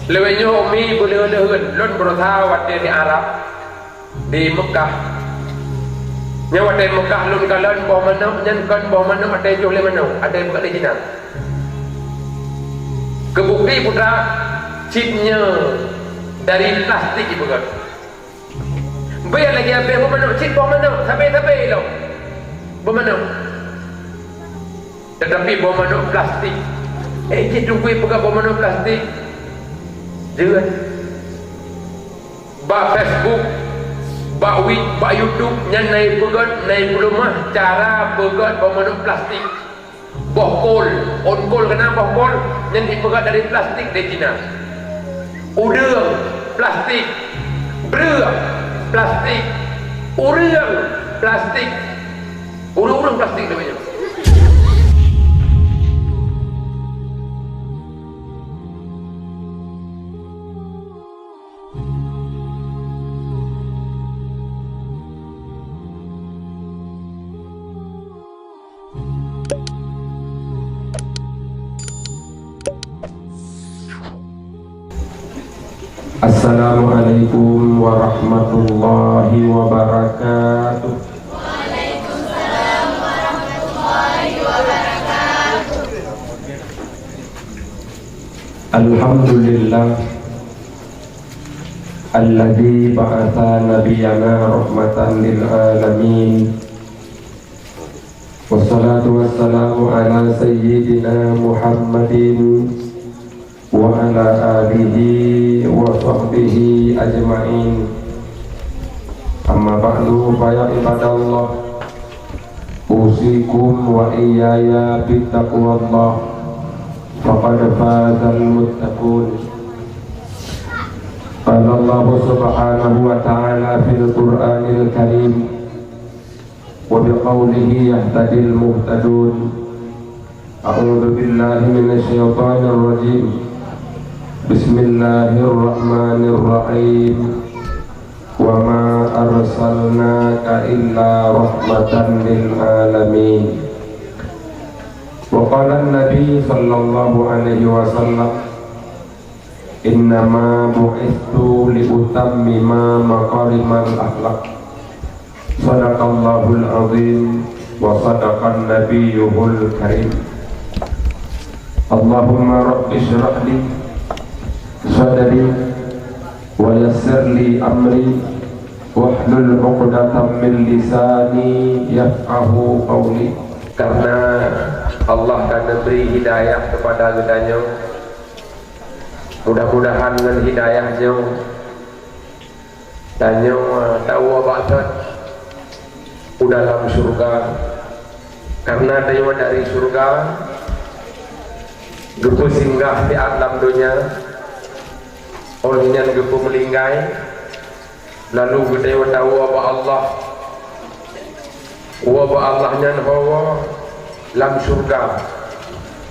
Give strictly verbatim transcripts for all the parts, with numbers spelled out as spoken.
Lewat nyoe umi beuleueh-leueh lôn beurasa watée di Arab, di Meukah. Nyan watée Meukah lôn kalon boh manok nyan kon boh manok watée joh lé manok, watée beukat lé Cina. Keubukti putra, cit nyoe dari plastik ipeugét. Bèk lagèe abéh boh manok, cit boh manok, sabé-sabé lom boh manok. Tetapi boh manok plastik. Eh, cit teungku peugah boh manok plastik. Jeuet. Bak Facebook, bak Wik, bak YouTube, nyan na ipeugét, na ipeuleumah cara peugét boh manok plastik. Boh kol, ôn kol keunan boh kol, nyan ipeugét dari plastik dari Cina. Udeueng, plastik. Breueh, plastik. Ureueng, plastik. Ureueng-ureueng plastik namanya. Assalamualaikum warahmatullahi wabarakatuh. Alhamdulillah, alladzi ba'atsa nabiyana rahmatan lil alamin. Wassalatu wassalamu ala sayyidina Muhammadin wa ala alihi wa sahbihi ajma'in. Amma ba'du, fa ya ibadallah, usikum wa iyaya bittaqwallah, faqad fazal muttaqun. Qala Allahu subhanahu wa ta'ala fil Qur'anil Karim, wa biqaulihi yahtadil muhtadun. A'udzu billahi minasy syaithanir rajim. Bismillahirrahmanirrahim. Wa ma arsalnaka illa rahmatan lil alamin. Wa qala Nabi sallallahu alaihi wasallam, "Innama bu'itsu li utammima makarimal akhlak." Sadaqallahul azim wa sadaqan nabiyuhul karim. Allahumma rabbi shrah li sadri wa yassir li amri wahlul uqdatam min lisani yafqahu qawli. Karena Allah ka neubri hidayah kepada geutanyoe, mudah-mudahan ngon hidayah nyoe tanyoe tawoe bak thon u dalam syurga. Karena tanyoe dari syurga geupeusinggah siat lam donya, óh lheueh nyan geupeumeulinggai, lalu geutanyoe tawoe bak Allah. Woe bak Allah nyan ho woe lam syurga.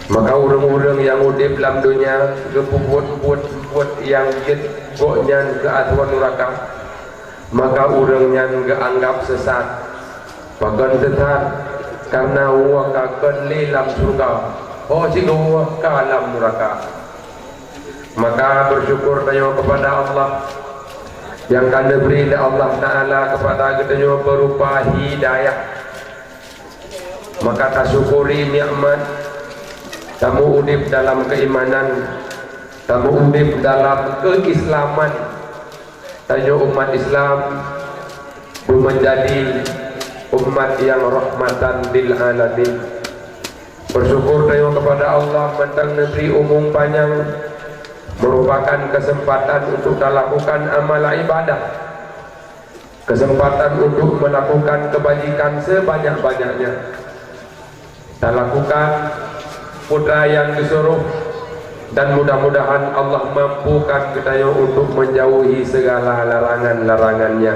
Maka ureuëng-ureuëng nyang udeb lam donya geupeubuet buet-buet nyang jeuet gobnyan keu ateueh nuraka, maka ureuëng nyan geuanggab seusat. Pakon seusat? Karena woe ka kon lé lam syurga, ho sigoe woe ka lam nuraka. Maka bersyukur tanyoe kepada Allah nyang ka neubri lé Allah Ta'ala kepada geutanyoe berupa hidayah. Maka tasyukuri nikmat, tamu udeb dalam keimanan, tamu udeb dalam keislaman. Tanyoe umat Islam beumeunjadi umat nyang rahmatan lil alamin. Bersyukur tanyoe kepada Allah mantong neubri umong panyang, merupakan kesempatan untuk talakukan amal ibadah, kesempatan untuk melakukan kebajikan sebanyak-banyaknya. Talakukan putra nyang geusuruh, dan mudah-mudahan Allah mampukan geutanyoe untuk menjauhi segala larangan-larangannya.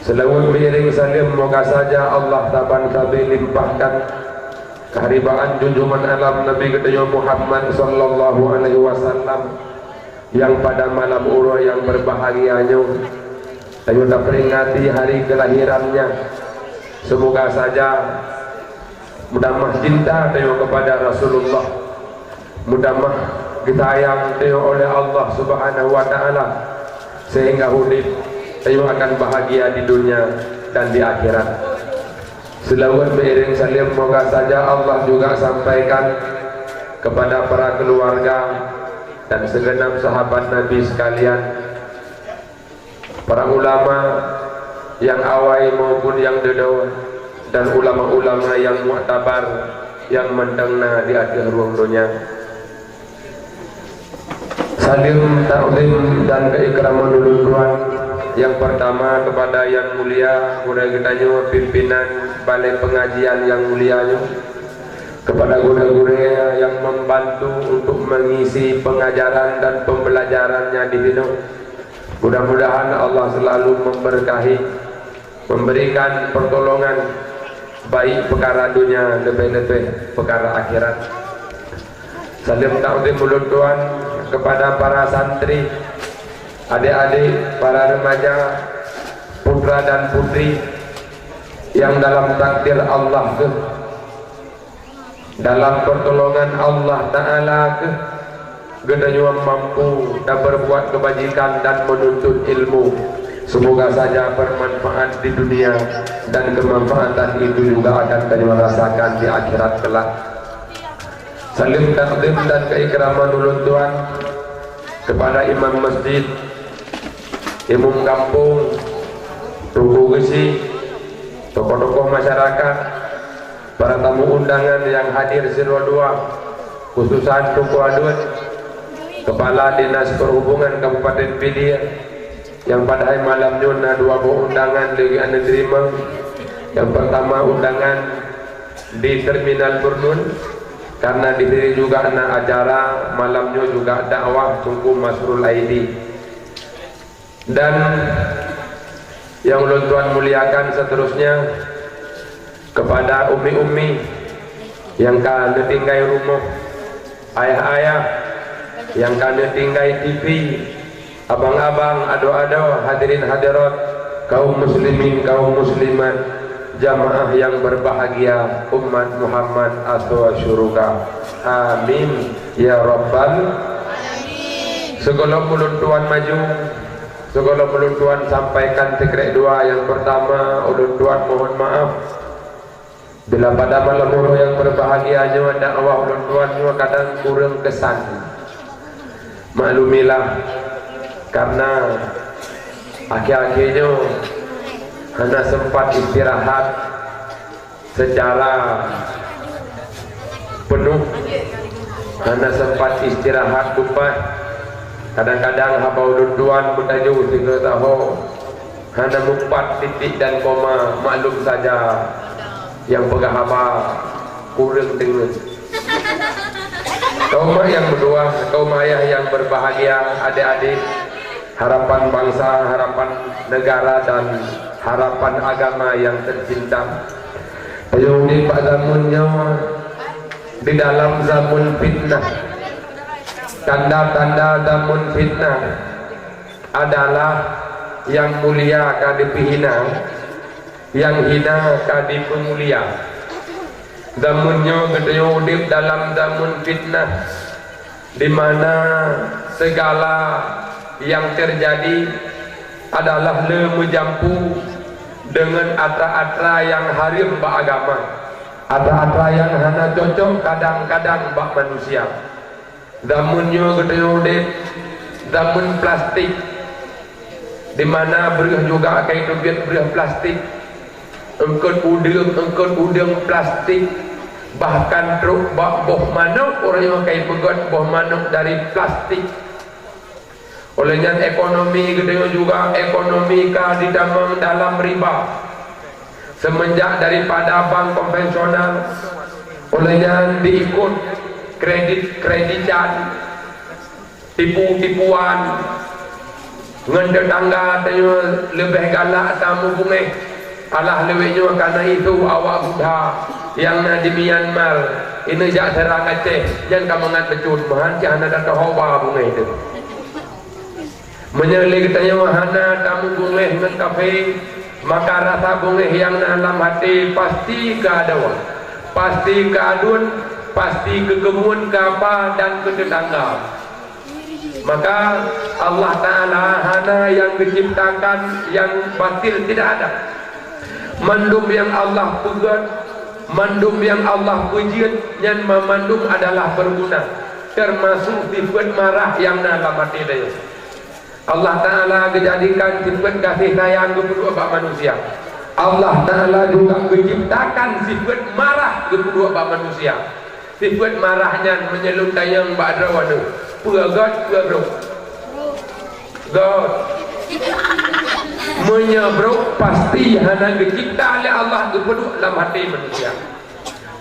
Seulaweuet meuiréng saleuem, moga saja Allah taban sabe limpahkan keharibaan junjungan alam Nabi geutanyoe Muhammad sallallahu alaihi wasallam, nyang pada malam uroe nyang berbahagia nyoe, tanyoe taperingati hari kelahirannya. Semoga saja meutamah cinta tanyoe kepada Rasulullah, meutamah Geusayang tanyoe oleh Allah Subhanahu wa Ta'ala, sehingga udeb tanyoe akan bahagia di dunia dan di akhirat. Seulaweuet meuiréng saleuem moga saja Allah juga sampaikan kepada para keluarga dan segenap sahabat Nabi sekalian, para ulama nyang awai maupun nyang dudoe, dan ulama-ulama nyang muktabar nyang mantong na di ateueh rueng donya. Saleuem takzim dan keuikraman ulôn tuan, nyang peurtama kepada Yang Mulia Gurée geutanyoe, pimpinan Balai Pengajian nyang mulia nyoe, kepada gurée-gurée nyang membantu untuk mengisi pengajaran dan pembelajarannya di sinoe. Mudah-mudahan Allah selalu memberkahi, memberikan pertolongan, baik peukara donya, leubeh-leubeh peukara akhirat. Saleuem takzim ulôn tuan kepada para santri, adik-adik, para remaja, putra dan putri nyang dalam takdir Allah kheueh, dalam pertolongan Allah Ta'ala kheueh geutanyoe mampu dan berbuat kebajikan dan menuntut ilmu. Semoga saja bermanfaat di dunia dan kemanfaatan itu juga akan tanyoe rasakan di akhirat kelak. Saleuem takzim dan keuikraman ulôn tuan kepada imam masjid, imum gampông, teungku geuchik, tokoh-tokoh masyarakat, para tamu undangan nyang hadir sidroe dua, khususan Teungku Adut, Kepala Dinas Perhubungan Kabupaten Pidie, nyang padahai malam nyoe na dua boh undangan lagée aneuëk teurimong. Nyang peurtama undangan di Terminal Burnun, karena di sini juga na acara malam nyoe juga dakwah Teungku Masrul Aidi. Dan nyang ulôn tuan muliakan seterusnya kepada ummi-ummi nyang ka neutinggai rumoh, ayah-ayah nyang ka neutinggai T V, abang-abang, adoe-adoe, hadirin hadirat, kaum muslimin, kaum muslimat, jamaah yang berbahagia, umat Muhammad asoe syuruga. Amin ya rabbal. Sigohlom ulôn tuan maju, sigohlom ulôn tuan sampaikan sikrek dua. Nyang peurtama, ulôn tuan mohon maaf bila pada malam uroe nyang berbahagia nyoe dakwah ulôn tuan nyoe kadang kureueng keusan. Maklumilah, karena akhé-akhé nyoe hana sempat istirahat secara penuh, hana sempat istirahat tupat. Kadang-kadang haba ulôn tuan meutajôh sigoe saho hana mupat titik dan koma, maklum saja nyang peugah haba kureueng teungeut. Kaum mak nyang meutuwah, kaum ayah nyang berbahagia, adik-adik, harapan bangsa, harapan negara dan harapan agama yang tercinta. Tanyoe udeb bak zameun nyoe di dalam zameun fitnah. Tanda-tanda zameun fitnah adalah nyang mulia ka dipeuhina, nyang hina ka dipeumulia. Zameun nyoe geutanyoe udeb dalam zameun fitnah, di mana segala nyang teujadi adalah le meujampu deungon atra-atra nyang hareuem bak agama, atra-atra nyang hana cocok kadang-kadang bak manusia. Zameun nyoe geutanyoe udeb zameun plastik, di mana breueh juga ka jiteubiet breueh plastik, eungkot udeueng, eungkot udeueng plastik, bahkan trok bak boh manok, ureuëng nyoe ka jipeugét boh manok dari plastik. Óh lheueh nyan, ekonomi geutanyoe juga ekonomi ka jitamong dalam riba. Seumeunjak daripada bank konvensional, óh lheueh nyan diikot kredit-kreditan, tipu-tipuan, ngon teutangga tanyoe leubeh galak tameubungéh. Alah lawét nyoe ka na isu awak buta nyang na di Myanmar, ineuk jak seurang Aceh, nyan ka mangat bacut, meuhan cit hana tatoe haba bungéh teuh. Meunyoe lé geutanyoe hana tameubungéh ngon kafé, maka rasa bungéh nyang na lam até pasti ka aduen, pasti ka aduen, pasti keu keumuen, keu apa, dan keu teutangga. Maka Allah Ta'ala hana nyang geuciptakan nyang batil, tidak ada. Mandum nyang Allah peugét, mandum nyang Allah peujeuet, nyan mandum adalah beuguna, teumasok sifeuet marah nyang na lam até tanyoe. Allah Ta'ala geujadikan sifeuet gaséh sayang geupeuduek bak manusia. Allah Ta'ala juga geuciptakan sifeuet marah geupeuduek bak manusia. Sifeuet marah nyan meunyoe lôn tanyong bak droeneuh, peue gét, peue brok? Gét. Meunyoe brok, pasti hana geucipta lé Allah geupeuduek lam até manusia.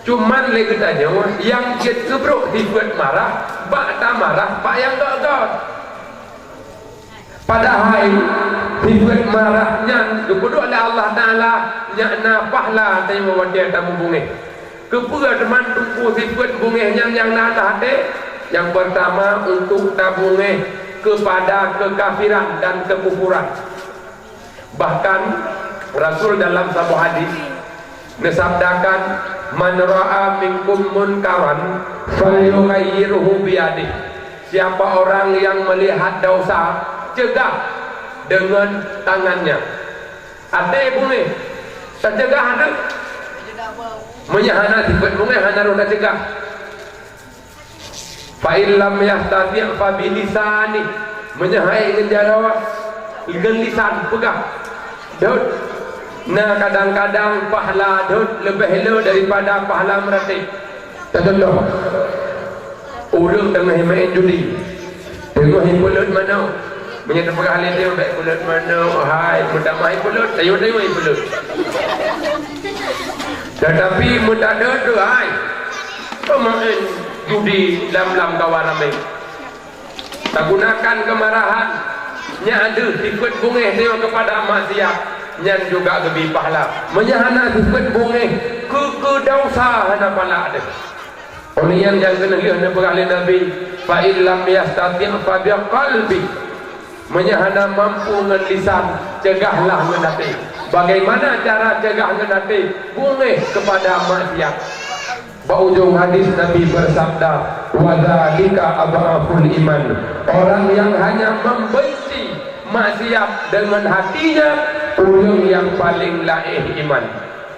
Cuman lé geutanyoe nyang jeuet keu brok sifeuet marah, bak tamarah bak nyang gét-gét. Padahai sifeuet marah nyan geupeuduek lé Allah Ta'ala, nyan na pahla tanyoe watée tameubungéh. Keupeue teuma teupeu sifeuet bungéh nyan nyang na lam até? Nyang peurtama, untuk tabungéh keupada keukafiran dan keukufuran. Bahkan Rasul dalam saboh hadis neusabdakan, "Man ra'a minkum munkaran falyughayyirhu biyadih." Siapa orang yang melihat dosa, cegah dengan tangannya. Até bungéh, tacegah até. Meunyoe hana sifeuet bungéh, hana roh tacegah. Fa in lam yastati' fa bilisani. Meunyoe hai ngon jaroe, ngon lisan peugah. Dot. Na kadang-kadang pahla dot leubeh le daripada pahla meuratéb. Contoh, ureuëng teungoh main judi, teungoh ipeuleut manok. Meunyoe teupeugah lé dia, "Bèk peuleut manok, hai, meutamah ipeuleut, tayue-tayue ipeuleut." Tetapi meutadot tu, hai, pemain judi lam-lam kawan ramé. Tagunakan keumarahan, nyan deuh sifeuet bungéh nyoe keupada maksiat, nyan juga geubri pahla. Meunyoe hana sifeuet bungéh, keu-keu desya hana pahla deuh. Óh lheueh nyan nyang keuneuk lheueh neupeugah lé Nabi, "Fa in lam yastati' fa biqalbi." Meunyoe hana mampu ngon lisan, cegahlah ngon até. Bagaimana cara cegah ngon até? Bungéh keupada maksiat. Bak ujong hadis Nabi beusabda, "Wa dzalika adhaful iman." Orang yang hanya membenci maksiat dengan hatinya, ureuëng nyang paleng laéh iman.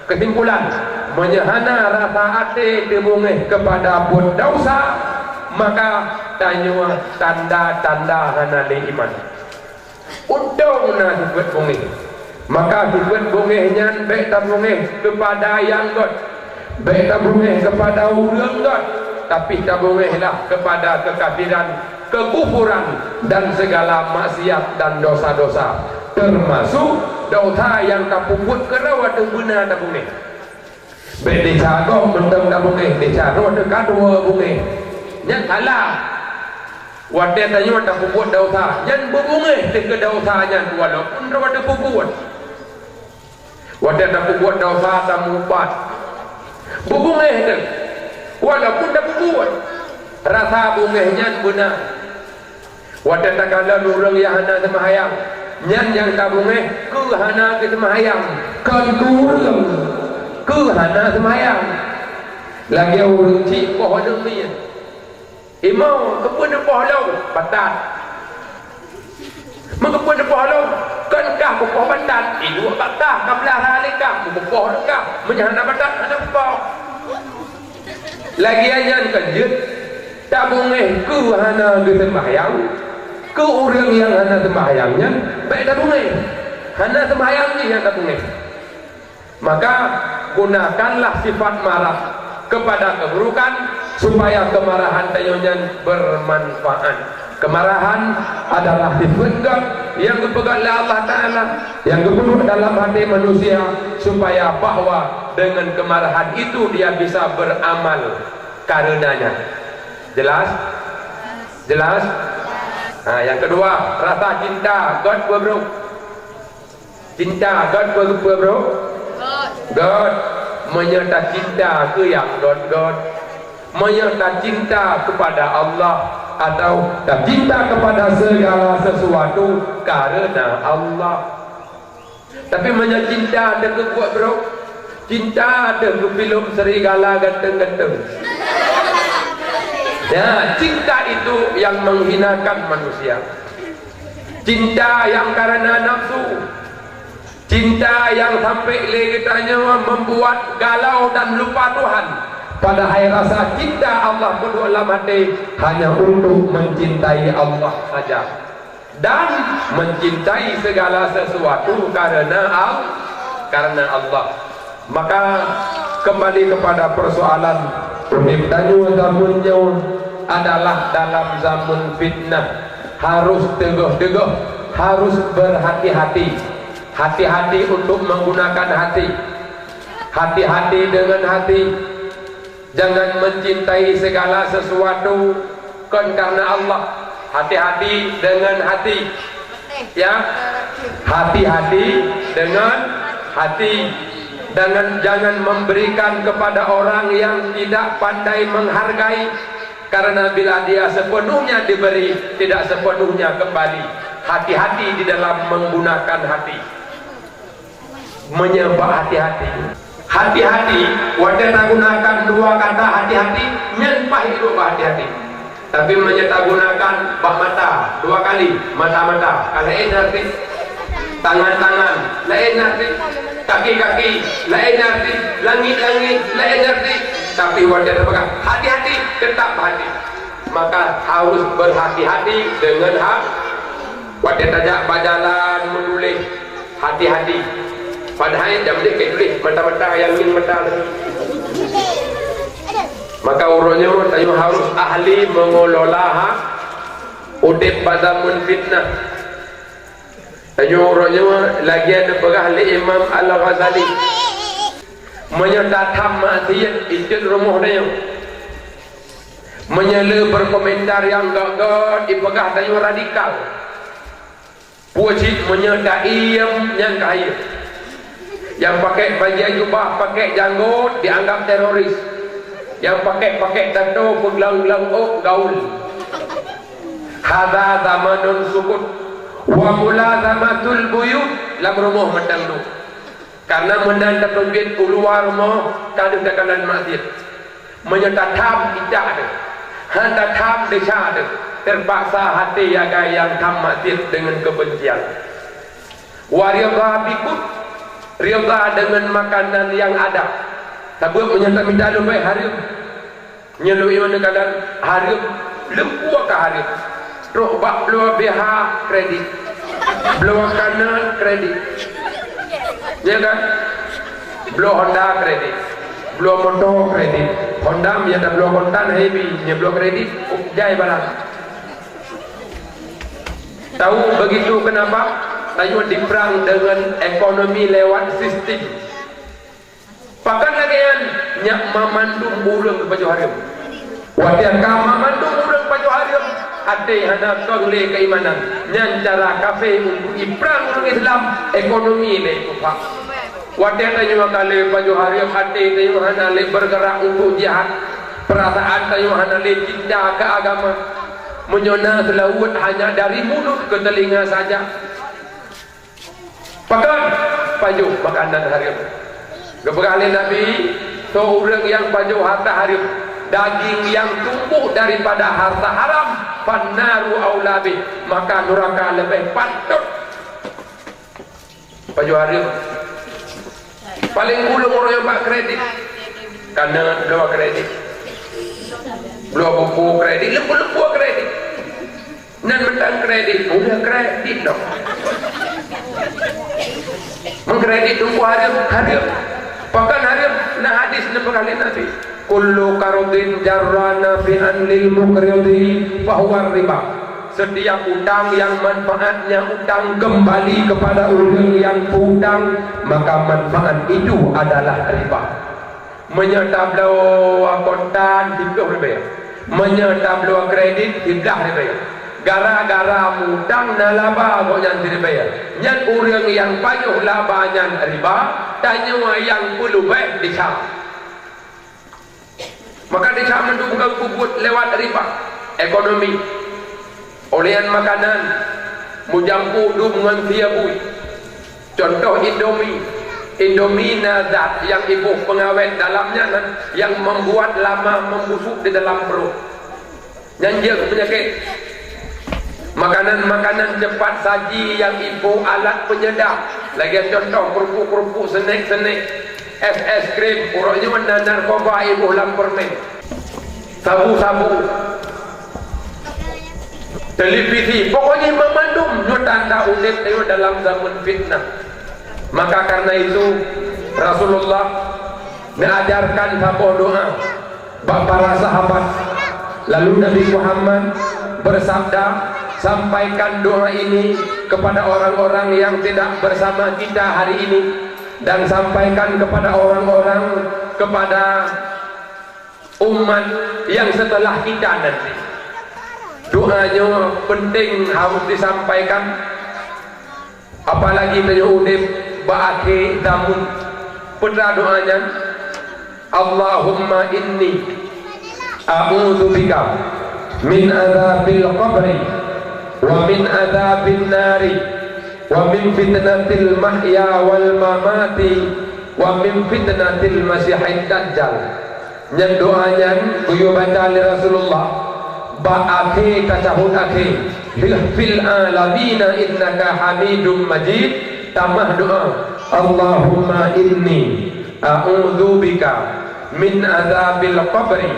Keusimpulan, meunyoe hana rasa até teubungéh keupada buet desya, maka tanyoe tanda-tanda hana lé iman. Untông na sifeuet bungéh. Maka sifeuet bungéh nyan bèk tabungéh keupada nyang gét. Bèk tabungéh keupada ureuëng gét, tapi tabungéhlah keupada keukafiran, keukufuran, dan segala maksiat dan dosa-dosa, teumasok dosa nyang tapeubuet keudroe ateueh beuna tabungéh. Bèk desya gob mantong tabungéh, desya droe teuka dua bungéh. Nyan salah. Watée tanyoe tapeubuet desya, nyan beubungéh teuh keu desya nyan, walaupun droe tapeubuet. Watée tapeubuet desya tamupat, beubungéh teuh, walaupun tapeubuet. Rasa bungéh nyan beuna. Watée takalon ureuëng nyang hana seumahyang, nyan nyang tabungéh keu hana geuseumahyang, kon keu ureuëng keu hana seumahyang. Lagée ureuëng chik poh aneuk miet. Imo, keupeue neupoh lôn? Batat. Meukeupeue neupoh lôn? Kon kah kupoh batat, iduek bak kah, ka blah lé kah, meupoh lé kah. Meunyoe hana batat, hana kupoh. Lagée nyan kon jeuet, tabungéh keu hana geuseumbahyang, keu ureuëng nyang hana seumbahyang nyan, bèk tabungéh. Hana seumbahyang jih nyang tabungéh. Maka, gunakanlah sifat marah kepada keburukan, supaya kemarahan tanyoe nyan bermanfaat. Kemarahan adalah sifat gét nyang geupeugét lé Allah Ta'ala, nyang geupeuduek dalam até manusia, supaya bahwa dengan kemarahan itu dia bisa beramal karenanya. Jelas? Jelas? Ha, nyang keudua, rasa cinta, gét peue brok? Cinta, gét peue, peue brok? Gét. Meunyoe tacinta keu nyang gét-gét, meunyoe tacinta keupada Allah atau tacinta keupada segala sesuatu kareuna Allah. Tapi meunyoe cinta teuh keu buet brok, cinta teuh keu filem serigala ganteng-ganteng. Ya, cinta itu yang menghinakan manusia. Cinta yang karena nafsu. Cinta yang sampai lé geutanyoe membuat galau dan lupa Tuhan. Padahai rasa cinta Allah peuduek lam até hanya untuk mencintai Allah saja. Dan mencintai segala sesuatu karena Al-, karena Allah. Maka, kembali kepada persoalan, udeb tanyoe zaman nyoe adalah dalam zaman fitnah. Harus teugeh-teugeh, harus berhati-hati. Hati-hati untuk menggunakan hati. Hati-hati dengan hati. Jangan mencintai segala sesuatu kon karena Allah. Hati-hati dengan hati. Ya, hati-hati dengan hati. Jangan, jangan memberikan kepada orang yang tidak pandai menghargai, karena bila dia sepenuhnya diberi, tidak sepenuhnya kembali. Hati-hati di dalam menggunakan hati. Meunyoe bak hati-hati. Hati-hati, watée tagunakan dua kata hati-hati, nyan paih hidup bak hati-hati. Tapi meunyoe tagunakan bak mata dua kali, mata-mata, ka laén arti. Tangan-tangan, laén arti. Kaki-kaki, laén arti. Langit-langit, laén arti. Tapi watée tapeugah hati-hati, tetap hati. Maka harus berhati-hati dengan ha-, watée tajak bajalan menuléh. Hati-hati. Padahai jam deh keu tuléh mata-mata nyang ngieng mata tadi. Maka uroe nyoe tanyoe harus ahli mengelola ha-, udeb bak zaman fitnah. Tanyoe uroe nyoe lagée neupeugah lé Imam Al-Ghazali, meunyoe tatham maksiet, ijeuet rumoh tanyoe. Meunyoe le berkomentar nyang gét-gét, ipeugah tanyoe radikal. Peue cit meunyoe taiem nyang ka hayeu. Nyang pakai bajée jubah, pakai janggot dianggap teroris. Nyang pakai-pakai tato peuglang-glang ôk gaul. Hadza zamanun sukut wa mulazamatul buyut, lam rumoh mantong duek. Karena meunan tateubiet u luwa rumoh ka deuh takalon maksiet. Meunyoe tatham ijak deuh, han tatham desya deuh, terpaksa hati jagai nyang tham maksiet deungon keubencian. Wa ridha bikut, ridha deungon makanan nyang ada. Sabab meunyoe tamita leubeh hareuem, nyoe lôn iman keunan hareuem, lumpur ka hareuem. Trok bak bloe B H kredit. Bloe kanan kredit. Ya kan? Bloe Honda kredit. Bloe moto kredit. Honda meunyo tabloe kontan heavy, meunyo bloe kredit, jai barang. Tahu begitu kenapa? Tanyoe diperang dengan ekonomi lewat sistem. Pakon lagée nyan? Nyak mamandum ureuëng pajoh hareuem. Watée ka mamandum ureuëng pajoh hareuem, até hana kong lé keuimanan. Nyan cara kafé untuk iprang ureuëng Islam, ekonomi lé kufa. Watée tanyoe ka lé pajoh hareuem, até tanyoe hana lé bergerak untuk jihad. Perasaan tanyoe hana lé cinta keu agama. Meunyoe na seulaweuet hanya dari mulut ke telinga saja. Pakon? Pajoh makanan hareuem. Geupeugah lé Nabi, soe ureuëng nyang pajoh harta hareuem, daging nyang tumbôk daripada harta haram, fannaru aula bih, maka nuraka leubeh patot. Pajoh hareuem. Paléng gulong ureuëng nyang bak kredit. Kanan bloe kredit. Bloe buku kredit, leumpah-leumpah kredit. Nan mantong kredit, udah kredit dong. Mengkredit tumbôk hareuem, hareuem. Pakon hareuem? Na hadis neupeugah lé Nabi, "Kullu qardin jarra nafi'an lil muqridi fahuwa riba." Setiap utang yang manfaatnya utang kembali kepada ureuëng yang piutang, maka manfaat itu adalah riba. Meunyoe tabloe kontan, siplôh ribèe. Meunyoe tabloe kredit, siblaih ribèe. Gara-gara mutang na laba gobnyan siribèe. Nyan ureuëng nyang pajoh laba nyan riba, tanyoe nyang peuleubeh desya. Maka desya mandum ka geupeubeuet lewat riba. Ekonomi. Oleh nyan makanan, meujampu dum ngon sie bui. Contoh Indomie. Indomie na zat nyang iboh peungawét dalam nyan, nyang membuat lama membusuk di dalam perut. Nyan jeuet peunyakét. Makanan-makanan cepat saji nyang iboh alat penyedap, lagèe contoh kerupuk-kerupuk, snack-snack, es-es krim, uroe nyoe na narkoba iboh lam permen, sabu-sabu, televisi, pokoknya meumandum nyoe tanda udép nyoe dalam zaman fitnah. Maka karena itu, Rasulullah mengajarkan saboh doa bak para sahabat. Lalu Nabi Muhammad bersabda, "Sampaikan doa ini kepada orang-orang yang tidak bersama kita hari ini, dan sampaikan kepada orang-orang, kepada umat yang setelah kita nanti." Doa nyoe penting harus disampaikan. Apalagi tanyoe udép bak akhé zaman. Peue doa nyan, "Allahumma inni a'udzubika min adzabil qabri, wa min adzabin nari, wa min fitnatil mahya wal mamati, wa min fitnatil masihid dajjal." Nyan doa nyan geuyue baca lé Rasulullah bak akhé tasyahud akhé, "Fil alamina innaka hamidum majid." Tamah doa, "Allahumma inni a'udzubika min adzabil qabri,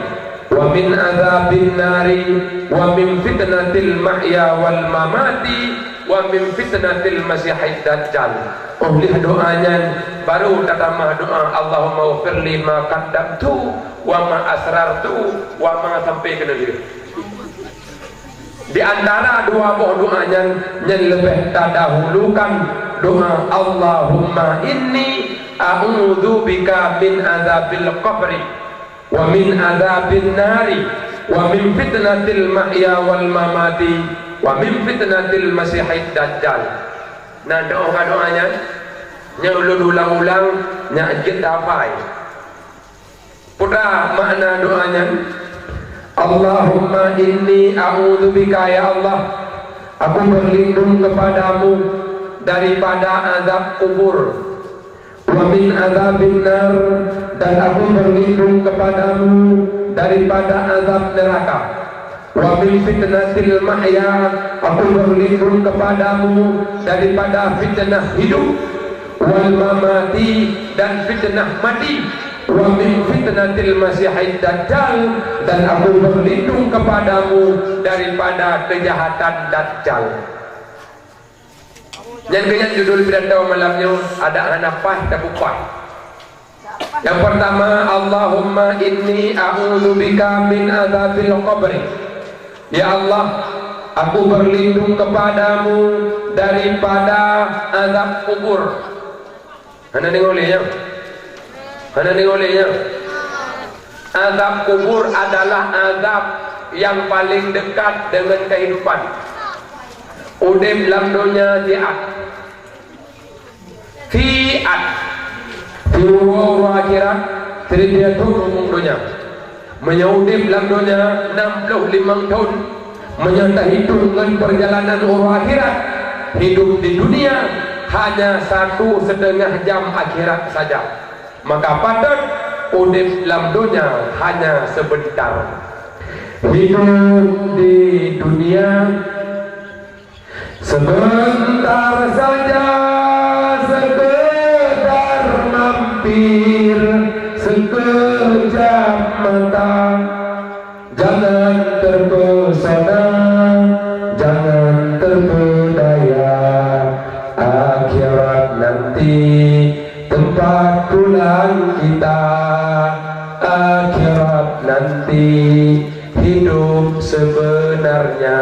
wa min adzabin nari, wa min fitnatil mahya wal mamati, wa min fitnatil masihid dajjal." Óh lheueh doa nyan, baru tatamah doa, "Allahumma ghfirli ma qaddamtu wa ma asrartu wa ma," sampai keuneuk lheueh. Di antara dua boh doa nyan, nyan leubeh tadahulukan doa, "Allahumma inni a'udzubika min adzabil qabri, wa min adzabin nari, wa min fitnatil mahya wal mamati, wa min fitnatil masihid dajjal." Nah, doa-doa nyan, nyan ulôn ulang-ulang, nyan jeuet hafai. Peue makna doa nyan? "Allahumma inni a'udzubika, ya Allah, aku berlindung kepadamu daripada azab kubur. Wa min adzabin nar, dan aku berlindung kepadamu daripada azab neraka. Wa min fitnatil mahya, aku berlindung kepadamu daripada fitnah hidup. Wal mamati, dan fitnah mati. Wa min fitnatil masihid dajjal, dan aku berlindung kepadamu daripada kejahatan Dajjal." Nyan keuh nyan judul pidato malam nyoe, adak hana paih tapi paih. Nyang pertama, "Allahumma inni a'udzubika min adzabil qabri." Ya Allah, aku berlindung kepadamu daripada azab kubur. Hana deungoe lé nyan? Hana deungoe lé nyan? Azab kubur adalah azab yang paling dekat dengan kehidupan. Udép lam donya siat. Siat. Siuroe-uroe akhirat, siribee thon rumoh donya. Meunyoe udép lam donya nam ploh limong thon, meunyoe tahitung ngon perjalanan uroe akhirat, hidup di dunia hanya satu setengah jam akhirat saja. Maka patôt udép lam donya hanya sebentar. Hidup di dunia sebentar saja, sekedar mampir sekejap mata. Jangan terpesona, jangan terpedaya. Akhirat nanti tempat pulang kita. Akhirat nanti hidup sebenarnya.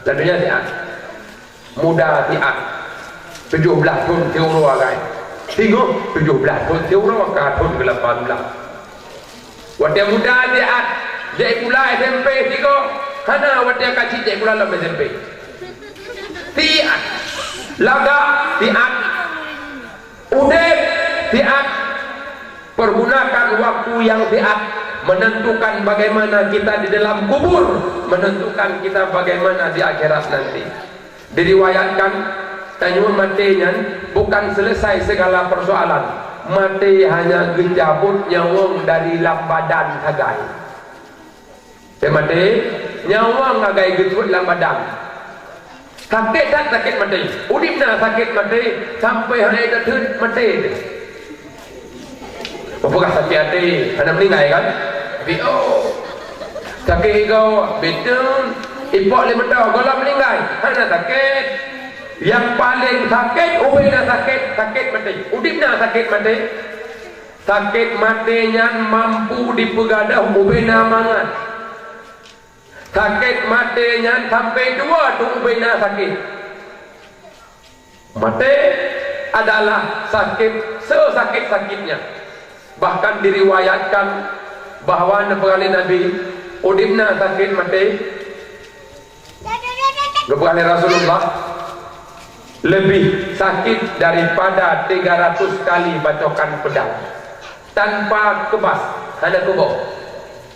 Lalu nyan siat. Muda siat. Tujoh blaih thon siuroe agam. Singoh tujoh blaih thon siuroe ka thon keu lapan blaih. Watèe muda siat, jak sikula S M P singoh. Hana watèe ka cit jak sikula lam S M P. Siat. Lagak siat. Udép siat. Pergunakan waktu yang siat menentukan bagaimana kita di dalam kubur, menentukan kita bagaimana di akhirat nanti. Diriwayatkan, tanyoe maté nyan bukan selesai segala persoalan. Maté hanya geucabot nyawöng dari lam badan sagai. Sakét maté, nyawöng sagai geusuet lam badan. Sakét that sakét maté. Udeb na sakét maté, sampoe hana teuteun maté. Peugah sakét até, hana meuninggai kan? Tapi, oh, sakét igoe, beutôi. Ipok lé meudoe, gohlom meuninggai. Hana sakét. Nyang paleng sakét, ubena sakét, sakét maté. Udeb na sakét maté. Sakét maté nyan mampu jipeugadôh ubena mangat. Sakét maté nyan sampoe tuwoe teuh ubena sakét. Maté adalah sakét sesakét-sakét nyan. Bahkan diriwayatkan bahwa neupeugah lé Nabi, udeb na sakét maté. Geupeugah lé Rasulullah, lebih sakit daripada tiga ratus kali bacokan pedang tanpa kebas, hana keuboh.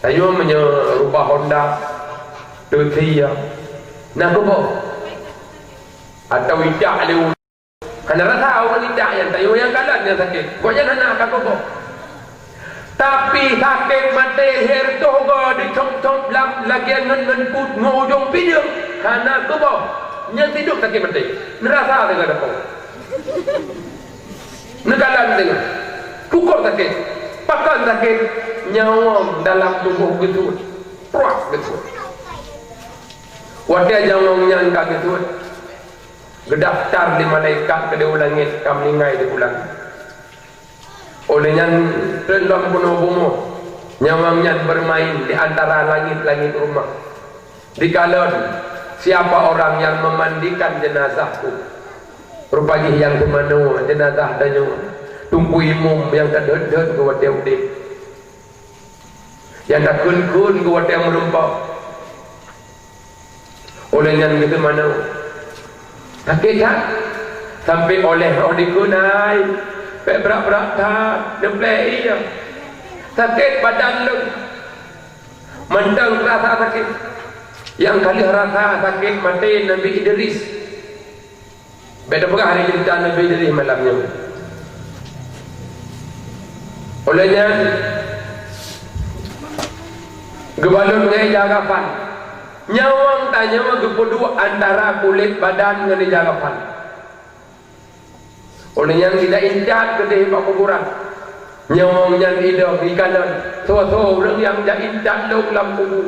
Tanyoe meunyoe rubah honda, teusia, na keuboh. Atau ijak lé ureueng, hana rasa ureueng ijak nyan, tanyoe nyang kalon nyang sakét. Gobnyan hana ka keuboh. Tapi sakét maté lhèe reutôh goe dicop-cop lam lagèe ngon, ngon put ngon ujong pideueng, hana keuboh. Nyan sidroe sakét maté. Neurasa teuh ka dapoe. Neukalon deungon. Pakon sakét? Pakon sakét? Nyawöng dalam tuboh geusuet. Pruak geusuet. Watèe nyawöng nyan ka geusuet, geudaftar lé malaikat keudéh u langét ka meuninggai di bulan. Óh lheueh nyan, treun lom keunoe bumoe, nyawöng nyan bermain di antara langét-langét rumoh. Dikalon, siapa orang yang memandikan jenazahku? Rupa jih nyang teumanoe jenazah tanyoe, Teungku Imum nyang tadhôt-dhôt keu watèe udeb. Nyang takheun-kheun keu watèe meurumpok. Óh lheueh nyan geuteumanoe. Sakét that. Sampoe óh lheueh roh dikheun, hai, bèk brat-brat that, neuplek ie. Sakét badan lôn. Mantong rasa sakét. Nyang ka lheueh rasa sakét maté Nabi Idris. Bèk tapeugah lé ceurita Nabi Idris malam nyoe. Óh lheueh nyan, geubalot ngon ija kafan. Nyawöng tanyoe geupeuduek antara kulét badan ngon ija kafan. Óh lheueh nyan, geujak intat keudéh bak kuburan. Nyawöng nyan idong ikalon soe-soe ureueng nyang jak intat lôn lam kubu.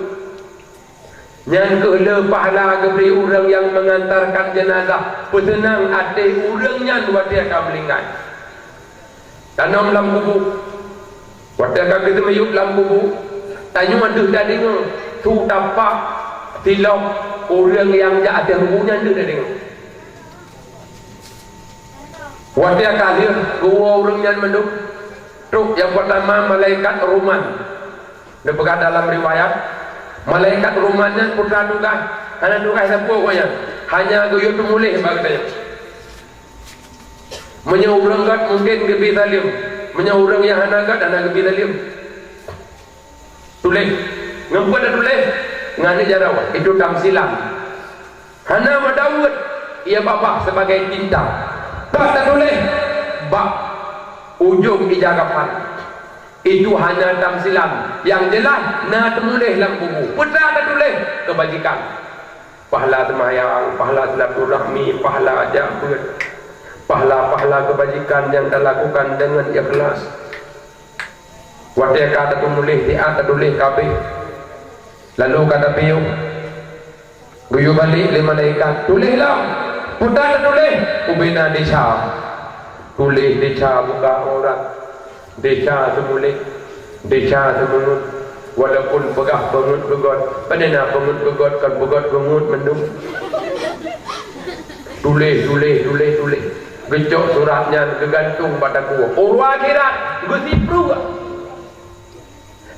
Nyan kheueh le pahala geubri ureueng nyang meungantarkan jeunazah, peuseunang até ureueng nyan watèe ka meuninggai. Tanom lam kubu. Watèe ka geuteumiyueb lam kubu, tanyoe deuh tadeungoe su tapak silop ureueng nyang jak ateueh kubu nyan deuh tadeungoe. Watèe ka lheueh geuwoe ureueng nyan mandum, trok nyang peurtama malaikat ruman. Neupeugah dalam riwayat, malaikat ruman nyan putra tugaih, hana tugaih sapeue gobnyan, hanya geuyue teumuléh bak geutanyoe. Meunyoe ureueng gèt mungken geubi saleuem, meunyoe ureueng nyang hana gèt hana geubi saleuem. Tuléh. Ngon peue tatuléh? Ngon aneuk jaroe, itu tamsilan. Hana meudaweuet, ia babah sebagai tinta. Pat tatuléh bak ujong ija kafan. Itu hanya tamsilan. Nyang jeulaih na teumuléh lam kubu. Peue tatuléh? Keubajikan. Pahala seumayang, pahala silaturahmi, pahala jak beuet, pahala-pahala keubajikan nyang talakukan deungon ikhlas. Watèe ka tatuléh, siat tatuléh ka abéh, lalu ka tapiôh. Geuyue balek lé malaikat, "Tuléh lom! Peue tatuléh?" "Ubena desya." Tuléh desya buka aurat, desya seumuléh, desya seumeungeut. Walaupun peugah peungeut beugöt, pane na peungeut beugöt kon beugöt beungeut mandum. Tuléh, tuléh, tuléh, tuléh. Geucok surat nyan geugantung bak takue. Uroe akhirat geusipruek.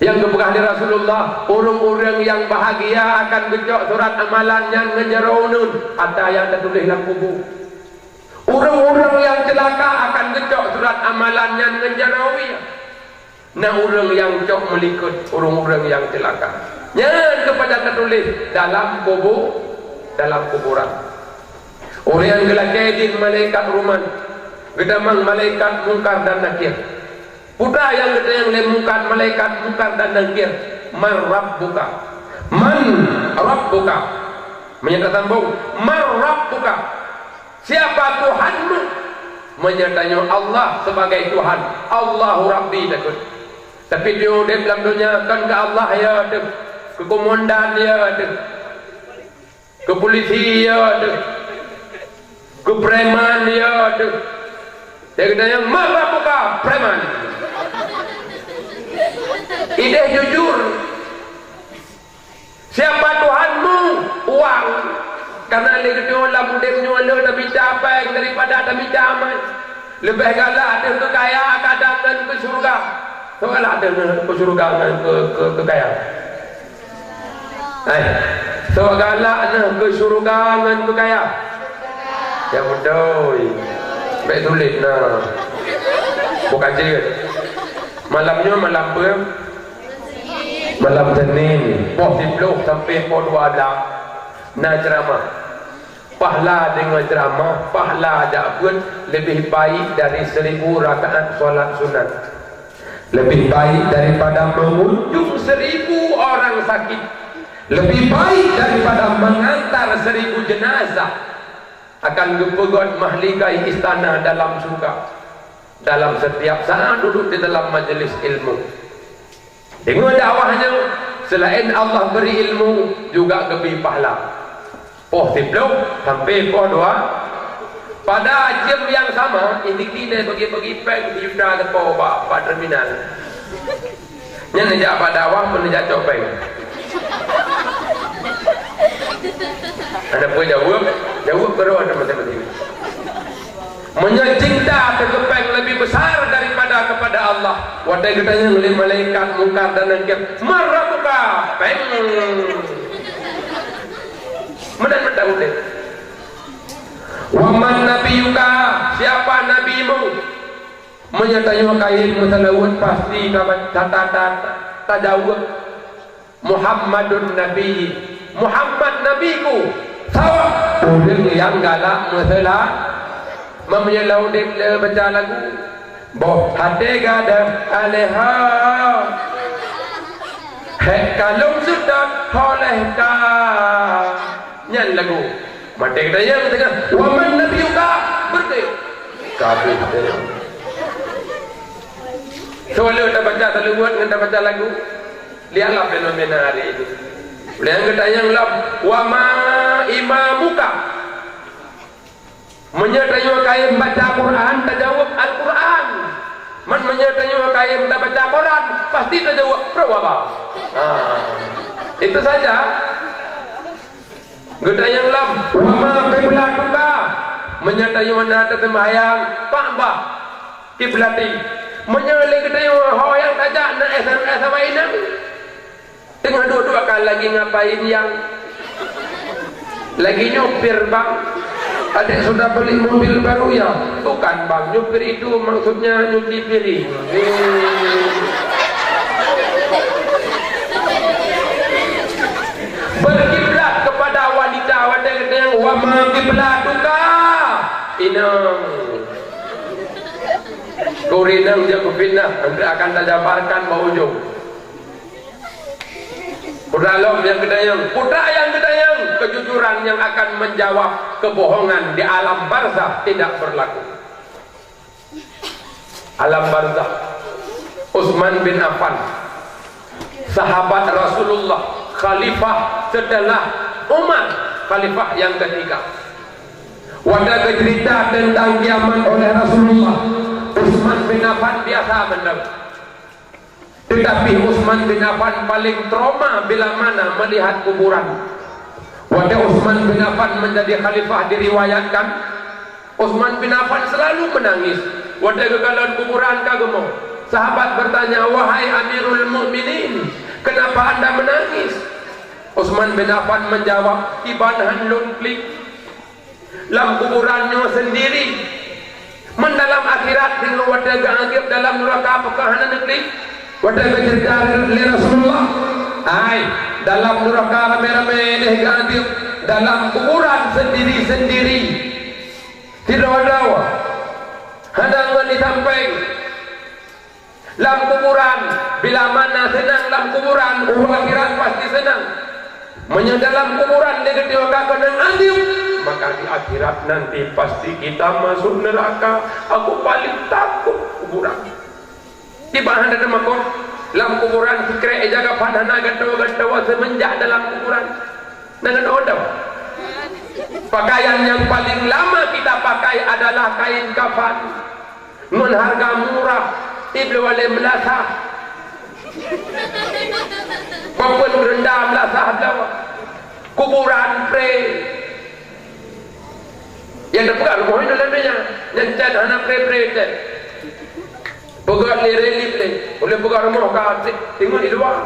Nyang geupeugah lé Rasulullah, ureueng-ureueng nyang bahagia akan geucok surat amalan nyan ngon jaroe uneuen, ata nyang tatuléh lam kubu. Ureueng-ureueng nyang ceulaka akan geucok surat amalan nyan ngon jaroe wie. Na ureueng nyang cok meulikot, ureueng-ureueng nyang ceulaka. Nyan keupada tatuléh dalam kubu, dalam kuburan. Ureueng nyang geulakèe jih malaikat ruman, geutamong malaikat Mungkar dan Nakir. Peue nyang geutanyong lé Mungkar, malaikat Mungkar dan Nakir, "Man rabbuka?" "Man rabbuka?" Meunyoe tasambong, "Man rabbuka?" Siapa Tuhanmu? Meunyoe tanyoe Allah sebagai Tuhan, "Allahu Rabbi," takheun. Tapi tanyoe udeb lam donya kon keu Allah, ya teuh. Keu komandan, ya teuh. Keu pulisi, ya teuh. Keu preman, ya teuh. Jadi tanyoe, "Man rabbuka?" Preman. Ideh jujur. Siapa Tuhanmu? Uang. Karena lé geutanyoe lam udeb nyoe le tamita péng daripada tamita amai. Leubeh galak deuh keu kaya kadang ngon keu syeuruga. Soe galak deuh keu syeuruga ngon keu, keu, keu kaya? Eh, soe galak deuh keu syeuruga ngon keu kaya? Ya beutôi. Bèk sulet na. Bukan jeuet. Malam nyoe malam peue? Malam Senin, poh siploh sampai poh dua blah, na ceuramah. Pahala deungon ceuramah, pahala jak beuet leubeh baik dari seribu rakaat salat sunat. Leubeh baik daripada mengunjung seribu orang sakit. Leubeh baik daripada mengantar seribu jenazah. Akan geupeugöt mahligai istana dalam syeuruga. Dalam setiap saat duduk di dalam majlis ilmu. Deungon dakwah nyoe, selain Allah beri ilmu, juga geubri pahala. Poh siploh sampai poh dua. Pada jam yang sama, ini kini bagi-bagi péng sijuta teupo bak, bak terminal. Nyan neujak bak dakwah pun neujak cok péng. Ada pun jaweueb, jaweueb keudroe ada masa-masa. Meunyoe cinta keu péng lebih besar daripada kepada Allah, watèe geutanyong lé malaikat Mungkar dan Nakir, "Man rabbuka?" Péng. Meunan mantong udeb. "Wa man nabiyyuka?" Siapa nabimu? Meunyoe tanyoe kayém meuseulaweuet, pasti ka ba-, ta-, ta-, ta-, tajaweueb. Muhammadun Nabi, Muhammad Nabiku, sawa ureueng nyang galak meuseula-, meunyoe lam udeb le baca lagu, boh até gadôh alèh ha, hék kalon seudôt ho lheueh ka. Nyan lagu. Maté geutanyong teungoh, "Wa man nabiyuka?" Beureuti. Kabeh teuh. Soe le tabaca saluwat ngon tabaca lagu. Lihatlah fenomena hari ini. Ulèh nyan geutanyong lom, "Wa ma imamuka?" Meunyoe tanyoe kayém baca Quran, tajaweueb Al-Quran. Man meunyoe tanyoe kayém tabaca Quran, pasti tajaweueb Rabbana. Ha. Itu saja. Geutanyong lom, "Wa ma qiblatuka?" Meunyoe tanyoe na taseumbahyang, "Pak bah kiblati?" Meunyoe lé geutanyoe ho nyang tajak na S M S awak inong, teungoh duek-duek ka lagi ngapain nyang? Lagi nyupir, Bang. Adik sudah beli mobil baru ya? Bukan, Bang. Nyupir itu maksudnya nyuci piring. Berkiblat kepada wanita, watèe geutanyong, "Wa ma qiblatuka?" Inong. Keu ureueng inong jak kufitnah, nanti akan tajabarkan bak ujong. Putra lom nyang geutanyong, putra nyang geutanyong, kejujuran yang akan menjawab kebohongan di alam barzakh tidak berlaku. Alam barzakh. Utsman bin Affan, sahabat Rasulullah, khalifah setelah Umar, khalifah yang ketiga. Watèe geuceurita teuntang kiamat oleh Rasulullah, Utsman bin Affan biasa mendengar. Tetapi Utsman bin Affan paling trauma bila mana melihat kuburan. Watèe Utsman bin Affan menjadi khalifah diriwayatkan, Utsman bin Affan selalu menangis. Watèe geukalon kuburan ka geumoe, sahabat bertanya, "Wahai Amirul Mukminin, kenapa Anda menangis?" Utsman bin Affan menjawab, "Kiban han lôn klik." Lam kuburan nyoe sendiri. Man dalam akhirat deungon watèe geuanggeueb dalam nuraka, apakah hana neuklik? Watèe geuceurita lé Rasulullah, ai, dalam nuraka ramé-ramé lé geuanggeueb, dalam kuburan sendiri-sendiri. Sidroe-droe. Hana ngon di sampéng. Lam kuburan, bila mana seunang lam kuburan, uroe akhirat pasti seunang. Meunyoe dalam kuburan lé geutanyoe ka keunong azeub, maka di akhirat nanti pasti kita masuk neraka. Aku paling takut kuburan. Tiba hana teumakot, lam kuburan sikrek ija kafan hana gatoe-gatoe semenjak dalam kuburan. Na gatoe-gatoe. Pakaian yang paling lama kita pakai adalah kain kafan. Ngon harga murah, ibloe lé meulasah. Papeuen meurenda meulasah bloe. Kuburan pre. Nyang teupeugah rumoh inong lam donya, nyan can hana pre-pre can. Peugöt lé relief lé, ulèe peugah rumoh ka ti-, tingon di luwa.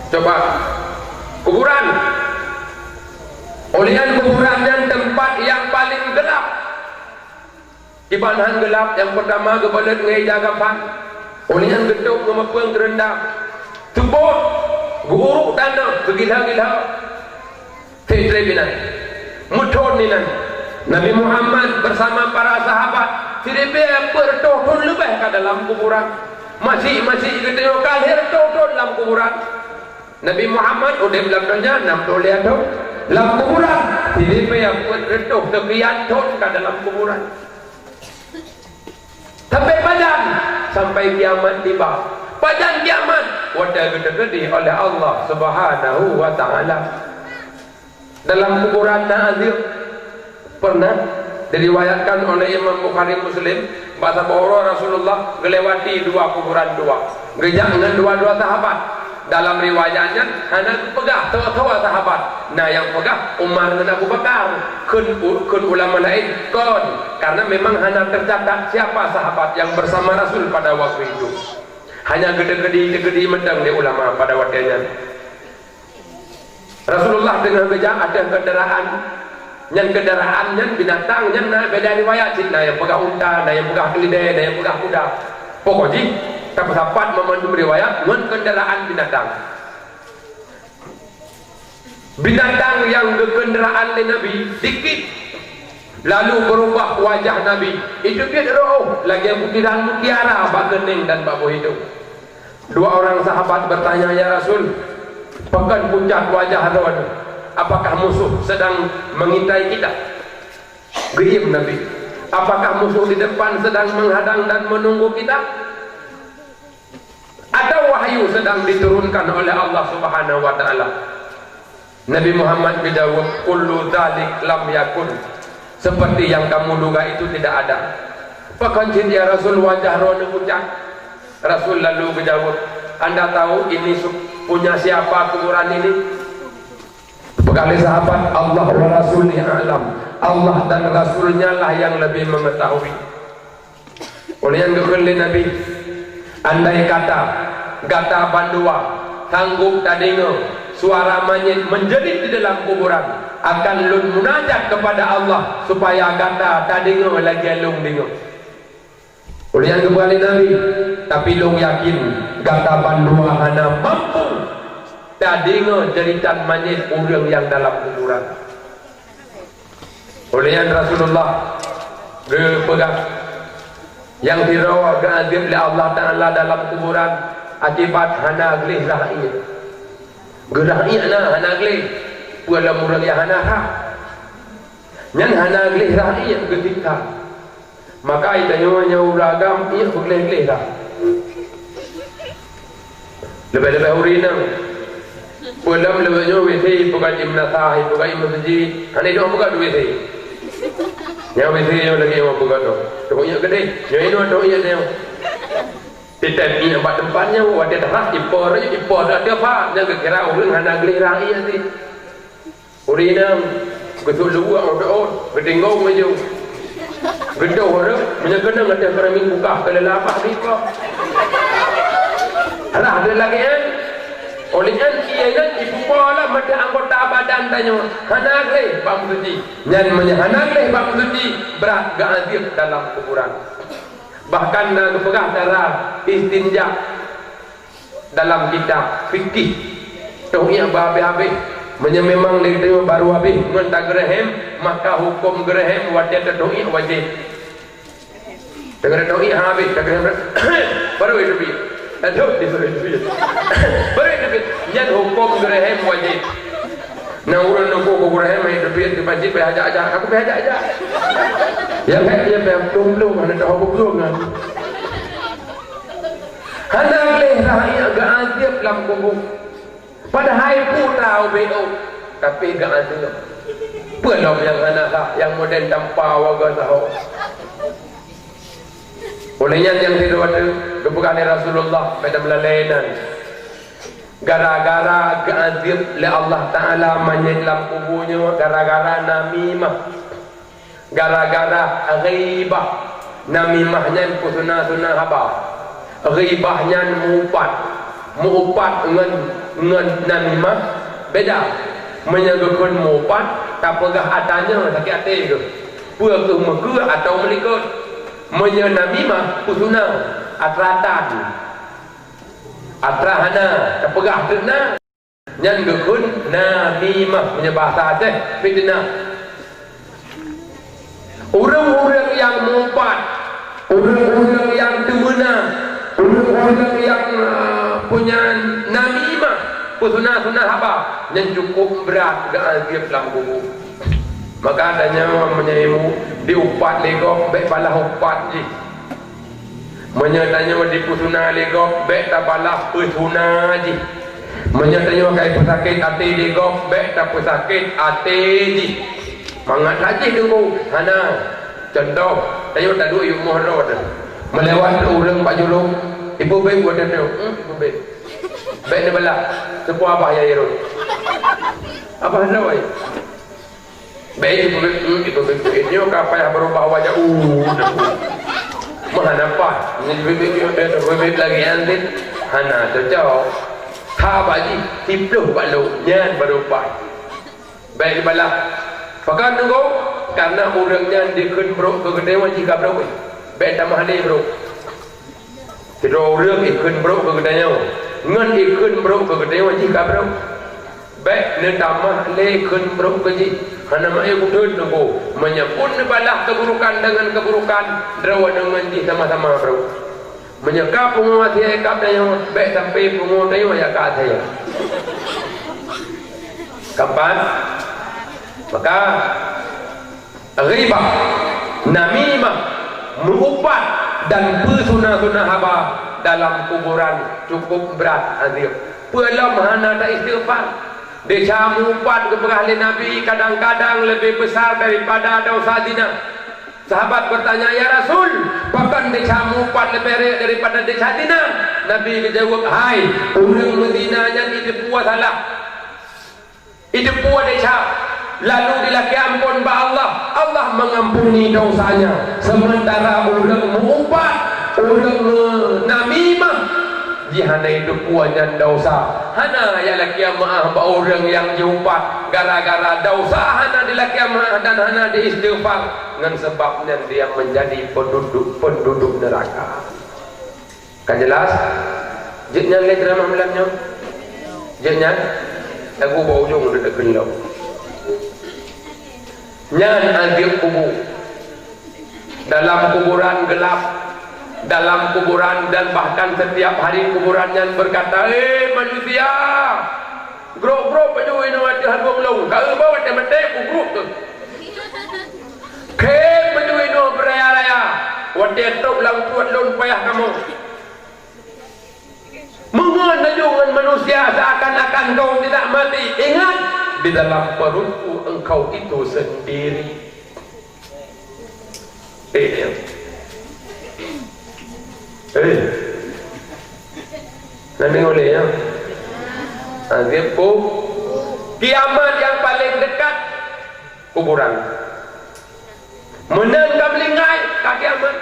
Coba, kuburan. Ulian kuburan nyan teumpat nyang paleng geulap. Kiban han geulap, nyang peurtama geubalot ngon ija kafan, ulian geutôp ngon meupeueng keureuenda, teubot, geu-urôk tanoh, geugila-gila. Trép-trép inan, meuthon inan, Nabi Muhammad bersama para sahabat siribèe peuet reutôh thon leubeh ka dalam kuburan. Maséh-maséh geutanyoe ka lhèe reutôh thon lam kuburan. Nabi Muhammad udép lam donya nam ploh lhèe thon, lam kuburan siribèe peuet reutôh seukian thon ka dalam kuburan. Sampai pajan? Sampai kiamat tiba. Pajan kiamat? Watèe geuteukeudi oleh Allah Subhanahu wa Ta'ala. Dalam kuburan na azeub. Pernah diriwayatkan oleh Imam Bukhari Muslim, bahwa saboh uroe Rasulullah geulewati dua kuburan dua. Geujak ngon dua-dua sahabat. Dalam riwayat nyan hana geupeugah soe-soe sahabat. Na nyang peugah Umar ngon Abu Bakar. Kheun u-, kheun ulama laén kon, karena memang hana tercatat siapa sahabat yang bersama Rasul pada waktu itu. Hanya geuteukeuti-teukeuti mantong lé ulama pada watèe nyan. Rasulullah teungoh geujak ateueh keundaraan. Nyan keundaraan nyan binatang nyan na beda riwayat, cit na nyang peugah unta, na nyang peugah keulidèe, na nyang peugah kuda. Pokok jih tapeusapat meumandum riwayat ngon keundaraan binatang. Binatang nyang geukeundaraan lé Nabi dikit, lalu beurubah wajah Nabi. Jiteubiet roh lagèe butiran mutiara bak keuning dan bak boh idông. Dua orang sahabat bertanya, "Ya Rasul, pakon pucat wajah droeneuh? Apakah musuh sedang mengintai kita?" Geuyiem Nabi, "Apakah musuh di depan sedang menghadang dan menunggu kita? Atau wahyu sedang diturunkan oleh Allah Subhanahu wa Ta'ala?" Nabi Muhammad geujaweueb, "Kullu dzalik lam yakun." Seperti yang kamu duga itu tidak ada. "Pakon cit ya Rasul wajah droeneuh pucat?" Rasul lalu geujaweueb, "Anda tahu ini su-, punya siapa kuburan ini?" Peugah lé sahabat, "Allah wa Rasuluhu a'lam." Allah dan Rasulnya lah yang lebih mengetahui. Ulian geukheun lé Nabi, "Andai kata gata bandua sanggob tadeungoe suara manyét menjerit di dalam kuburan, akan lôn munajat kepada Allah supaya gata tadeungoe lagèe lôn deungoe." Ulian geukheun lé Nabi, "Tapi lôn yakin gata bandua hana mampu tadeungoe jeuritan manyét ureueng nyang dalam kuburan." Ulian Rasulullah geupeugah, "Nyang sidroe geuazab lé Allah Ta'ala dalam kuburan akibat hana gleh rhah ié." Geurhah ié na hana gleh, peue lom ureueng nyang hana rhah. Nyan hana gleh rhah ié geutikha. Maka tanyoe nyang ureueng agam ié beugleh-gleh rhah. Leubeh-leubeh ureueng inong. Peue lom lôn nyoe WC, peugah di meunasah, peugah di meuseujid, hana inong peugah di WC. Nyang WC nyoe lagèe nyang peugah tu. Teuh ié keudeh, nyoe inong teuh ié nyoe. Titém ié bak teumpat nyoe, watèe teuhah ipo, ipo teuh tiep ha, nyang geukira ureueng hana gleh rhah ié sit. Ureueng inong geusuet luweue ôt-ôt, geutinggong laju. Geudoh ureueng, meunyoe keunong ateueh keureumieng bukah keuleulabah bipo. Alah, lagèe nyan, oleh nyan, ié nyan jipeupo lom ateueh anggota badan tanyoe, hana gleh bak meusuci. Nyan meunyoe hana gleh bak meusuci, brat geuazab dalam kuburan. Bahkan na geupeugah cara istinja. Dalam kitab fikih, teuh ié beuhabéh-habéh. Meunyoe memang lé geutanyoe baru habéh ngon tageureuhem, maka huköm geureuhem watèe tateuh ié wajéb. Tageureuhem teuh ié habéh, tageureuhem barô iteubiet. Aduh, diberi duit. Beri duit. Nyan hukum geureuhem wajéb. Nah, ureueng nunggu keu geureuhem, hai duit, di masjid, payah ajak-ajak. Aku payah ajak-ajak. Ya, payah, ya, payah. Belum, belum. Hana tahu belum, kan? Hana lé rakyat geuazab lam kubu. Padahai peue tau beuôt, tapi geuazab. Peue lom nyang hana hak, nyang modern tampa warga saho. Oleh nyan nyang sidroe teuh geupeugah lé Rasulullah, bèk tameulalèe nan. Gara-gara geuazab lé Allah Taala manyét lam kubu nyoe gara-gara namimah. Gara-gara ghibah. Namimah nyan peusuna-suna haba. Ghibah nyan meu-upat. Meu-upat ngon, ngon namimah beda. Meunyoe geukheun meu-upat, tapeugah atra nyoe sakét até geuh. Peue kheueh meukeue atawa meulikot. Meunyoe namimah peusuna, atra tan. Atra hana, tapeugah treuk na. Nyan geukheun namimah, meunyoe bahasa Aceh, fitnah. Ureueng-ureueng nyang meu-upat, ureueng-ureueng nyang teumeuna, ureueng-ureueng nyang, ah, punya namimah, peusuna-suna haba, nyan cukôp brat geuazab lam kubu. Maka tanyoe meunyoe di upat lé gob, bèk balah upat jih. Meunyoe tanyoe dipeusuna lé gob, bèk tabalah peusuna jih. Meunyoe tanyoe ka ipeusakét até lé gob, bèk tapeusakét até jih. Mangat that jih teungku, hana. Cuntoh, tanyoe taduek yue moh droe teuh. Meulewat ureueng bak jurông, ipeubeuet watèe nyoe, hmm, ipeubeuet. Bèk neubalah, seupôt abah ya irot. Abah droe. Bèk ipeubeuet, ipeubeuet, nyoe ka payah beurubah wajah. Uh, meuhana paih. Ipeubeuet lagèe nyan cit hana cocok. Haba jih siploh bak lôn, nyan barô paih. Bèk ibalah. Pakon teungku? Kareuna ureueng nyan dikheun brok keu geutanyoe jih ka brok. Bèk tamah lé brok. Sidroe ureueng ikheun brok keu geutanyoe, ngon ikheun brok keu geutanyoe jih ka brok. Bèk neutamah lé kheun brok keu jih. Hana meu'èk keutheun teungku. Meunyoe phon neubalah keuburokan deungon keuburokan, droeneuh ngon jih sama-sama brok. Meunyoe ka pungo até kab tanyoe, bèk sampai pungo tanyoe jak keu até. Ka pat? Maka, ghibah, namimah, meu-upat dan peusuna-suna haba dalam kuburan cukôp brat azab. Peue lom hana ta-istighfar. Desya meu-upat geupeugah lé Nabi kadang-kadang leubeh beusar daripada desya zina. Sahabat bertanya, "Ya Rasul, pakon desya meu-upat leubeh rèk daripada desya zina?" Nabi geujaweueb, "Hai, ureueng meuzina nyan jiteupeue salah." Jiteupeue desya, lalu jilakèe amphon bak Allah, Allah mengampuni dosanya. Sementara ureueng meu-upat, ureueng namimah, jih hana jiteupeue nyan desya. Hana jak lakèe meu'ah bak ureueng nyang jiupat gara-gara desya hana jilakèe meu'ah dan hana jiistighfar. Ngon sabab nyan dia menjadi penduduk, penduduk neraka. Ka jelas? Jeuet nyan lé ceramah malam nyoe? Jeuet nyan? Lagu bak ujong deuh teukeun lom. Nyan azab kubu. Dalam kuburan gelap. Dalam kuburan dan bahkan setiap hari kuburan nyan berkata, "Hei manusia!" Grok-grok baju inoe ateueh harbeueng lôn, ka eu bak watèe maté kugrok teuh. Khém baju inoe beuraya-raya, watèe trôk lam pruet lôn payah kamoe. Meungon laju ngon manusia seakan-akan kau tidak mati. Ingat, di dalam perutku engkau itu sendiri. Eh, ya. Eh. Nabi ngoleh, ya. Azab ku-, kiamat yang paling dekat, kuburan. Meunan ka meuninggai, ka kiamat.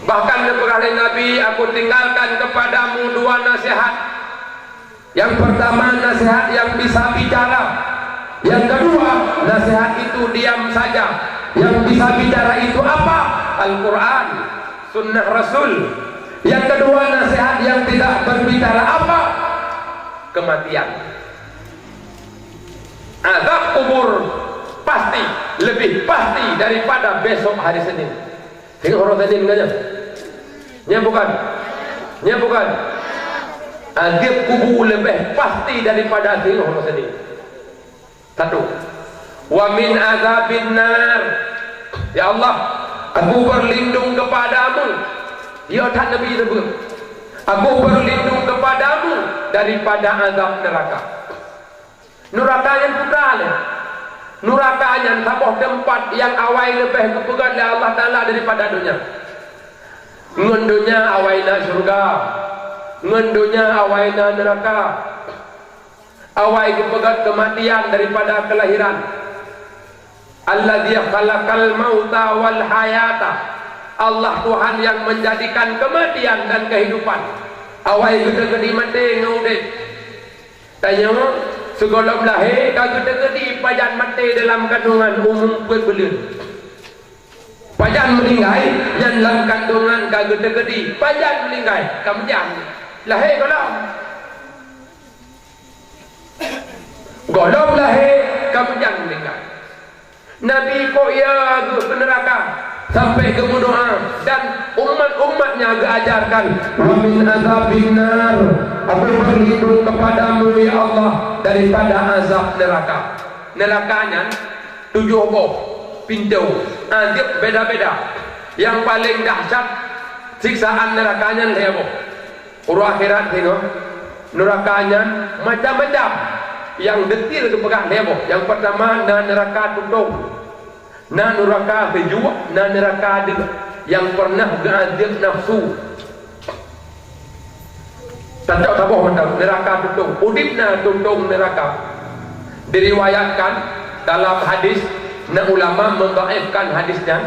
Bahkan neupeugah lé Nabi, "Aku tinggalkan kepadamu dua nasihat." Yang pertama, nasihat yang bisa bicara. Yang kedua, nasihat itu diam saja. Yang bisa bicara itu apa? Al-Quran, sunnah Rasul. Yang kedua, nasihat yang tidak berbicara apa? Kematian. Azab kubur pasti, lebih pasti daripada besok hari Senin. Tengok orang Senin kan, ya? Ya, bukan? Ya bukan? Azab kubur lebih pasti daripada singoh maksud ni. Satu. Wa min azabin nar. Ya Allah, aku berlindung kepadamu. Ya that Nabi sebut. Aku berlindung kepadamu daripada azab neraka. Nuraka nyan putra lé. Nuraka nyan saboh teumpat nyang awai leubeh geupeugét lé Allah Taala daripada donya. Ngon donya awai na syurga, ngon donya awai na nuraka. Awai geupeugét keumatian daripada keulahiran. Alladzi khalaqal mauta wal hayata. Allah Tuhan yang menjadikan kematian dan kehidupan. Awai geuteugét maté ngon udeb. Tanyoe, sigohlom lahé ka geuteugét pajan maté dalam kandungan umu peuet buleuen. Pajan meuninggai, nyan lam kandungan ka geuteugét pajan meuninggai, ka meujan. Lahé gohlom. Gohlom lahé, ka meujan meuninggai. Nabi kok ya geuh keu neuraka sampai geumeudoa dan umat-umatnya geuajarkan, "Wa min azabin nar, aku berlindung kepadamu ya Allah daripada azab neraka." Neraka nyan tujoh boh pintoe, azab beda-beda. Yang paling dahsyat siksaan neraka nyan lhèe boh. Uroe akhirat singoh, nuraka nyan macam-macam. Nyang detail geupeugah lhèe boh. Nyang peurtama na nuraka tutong, na nuraka seujuek, na nuraka deuk nyang pernah geuazab nafsu. Tacok saboh mantong nuraka tutong. Udeb na tutong nuraka. Diriwayatkan dalam hadis, na ulama mendhaifkan hadis nyan,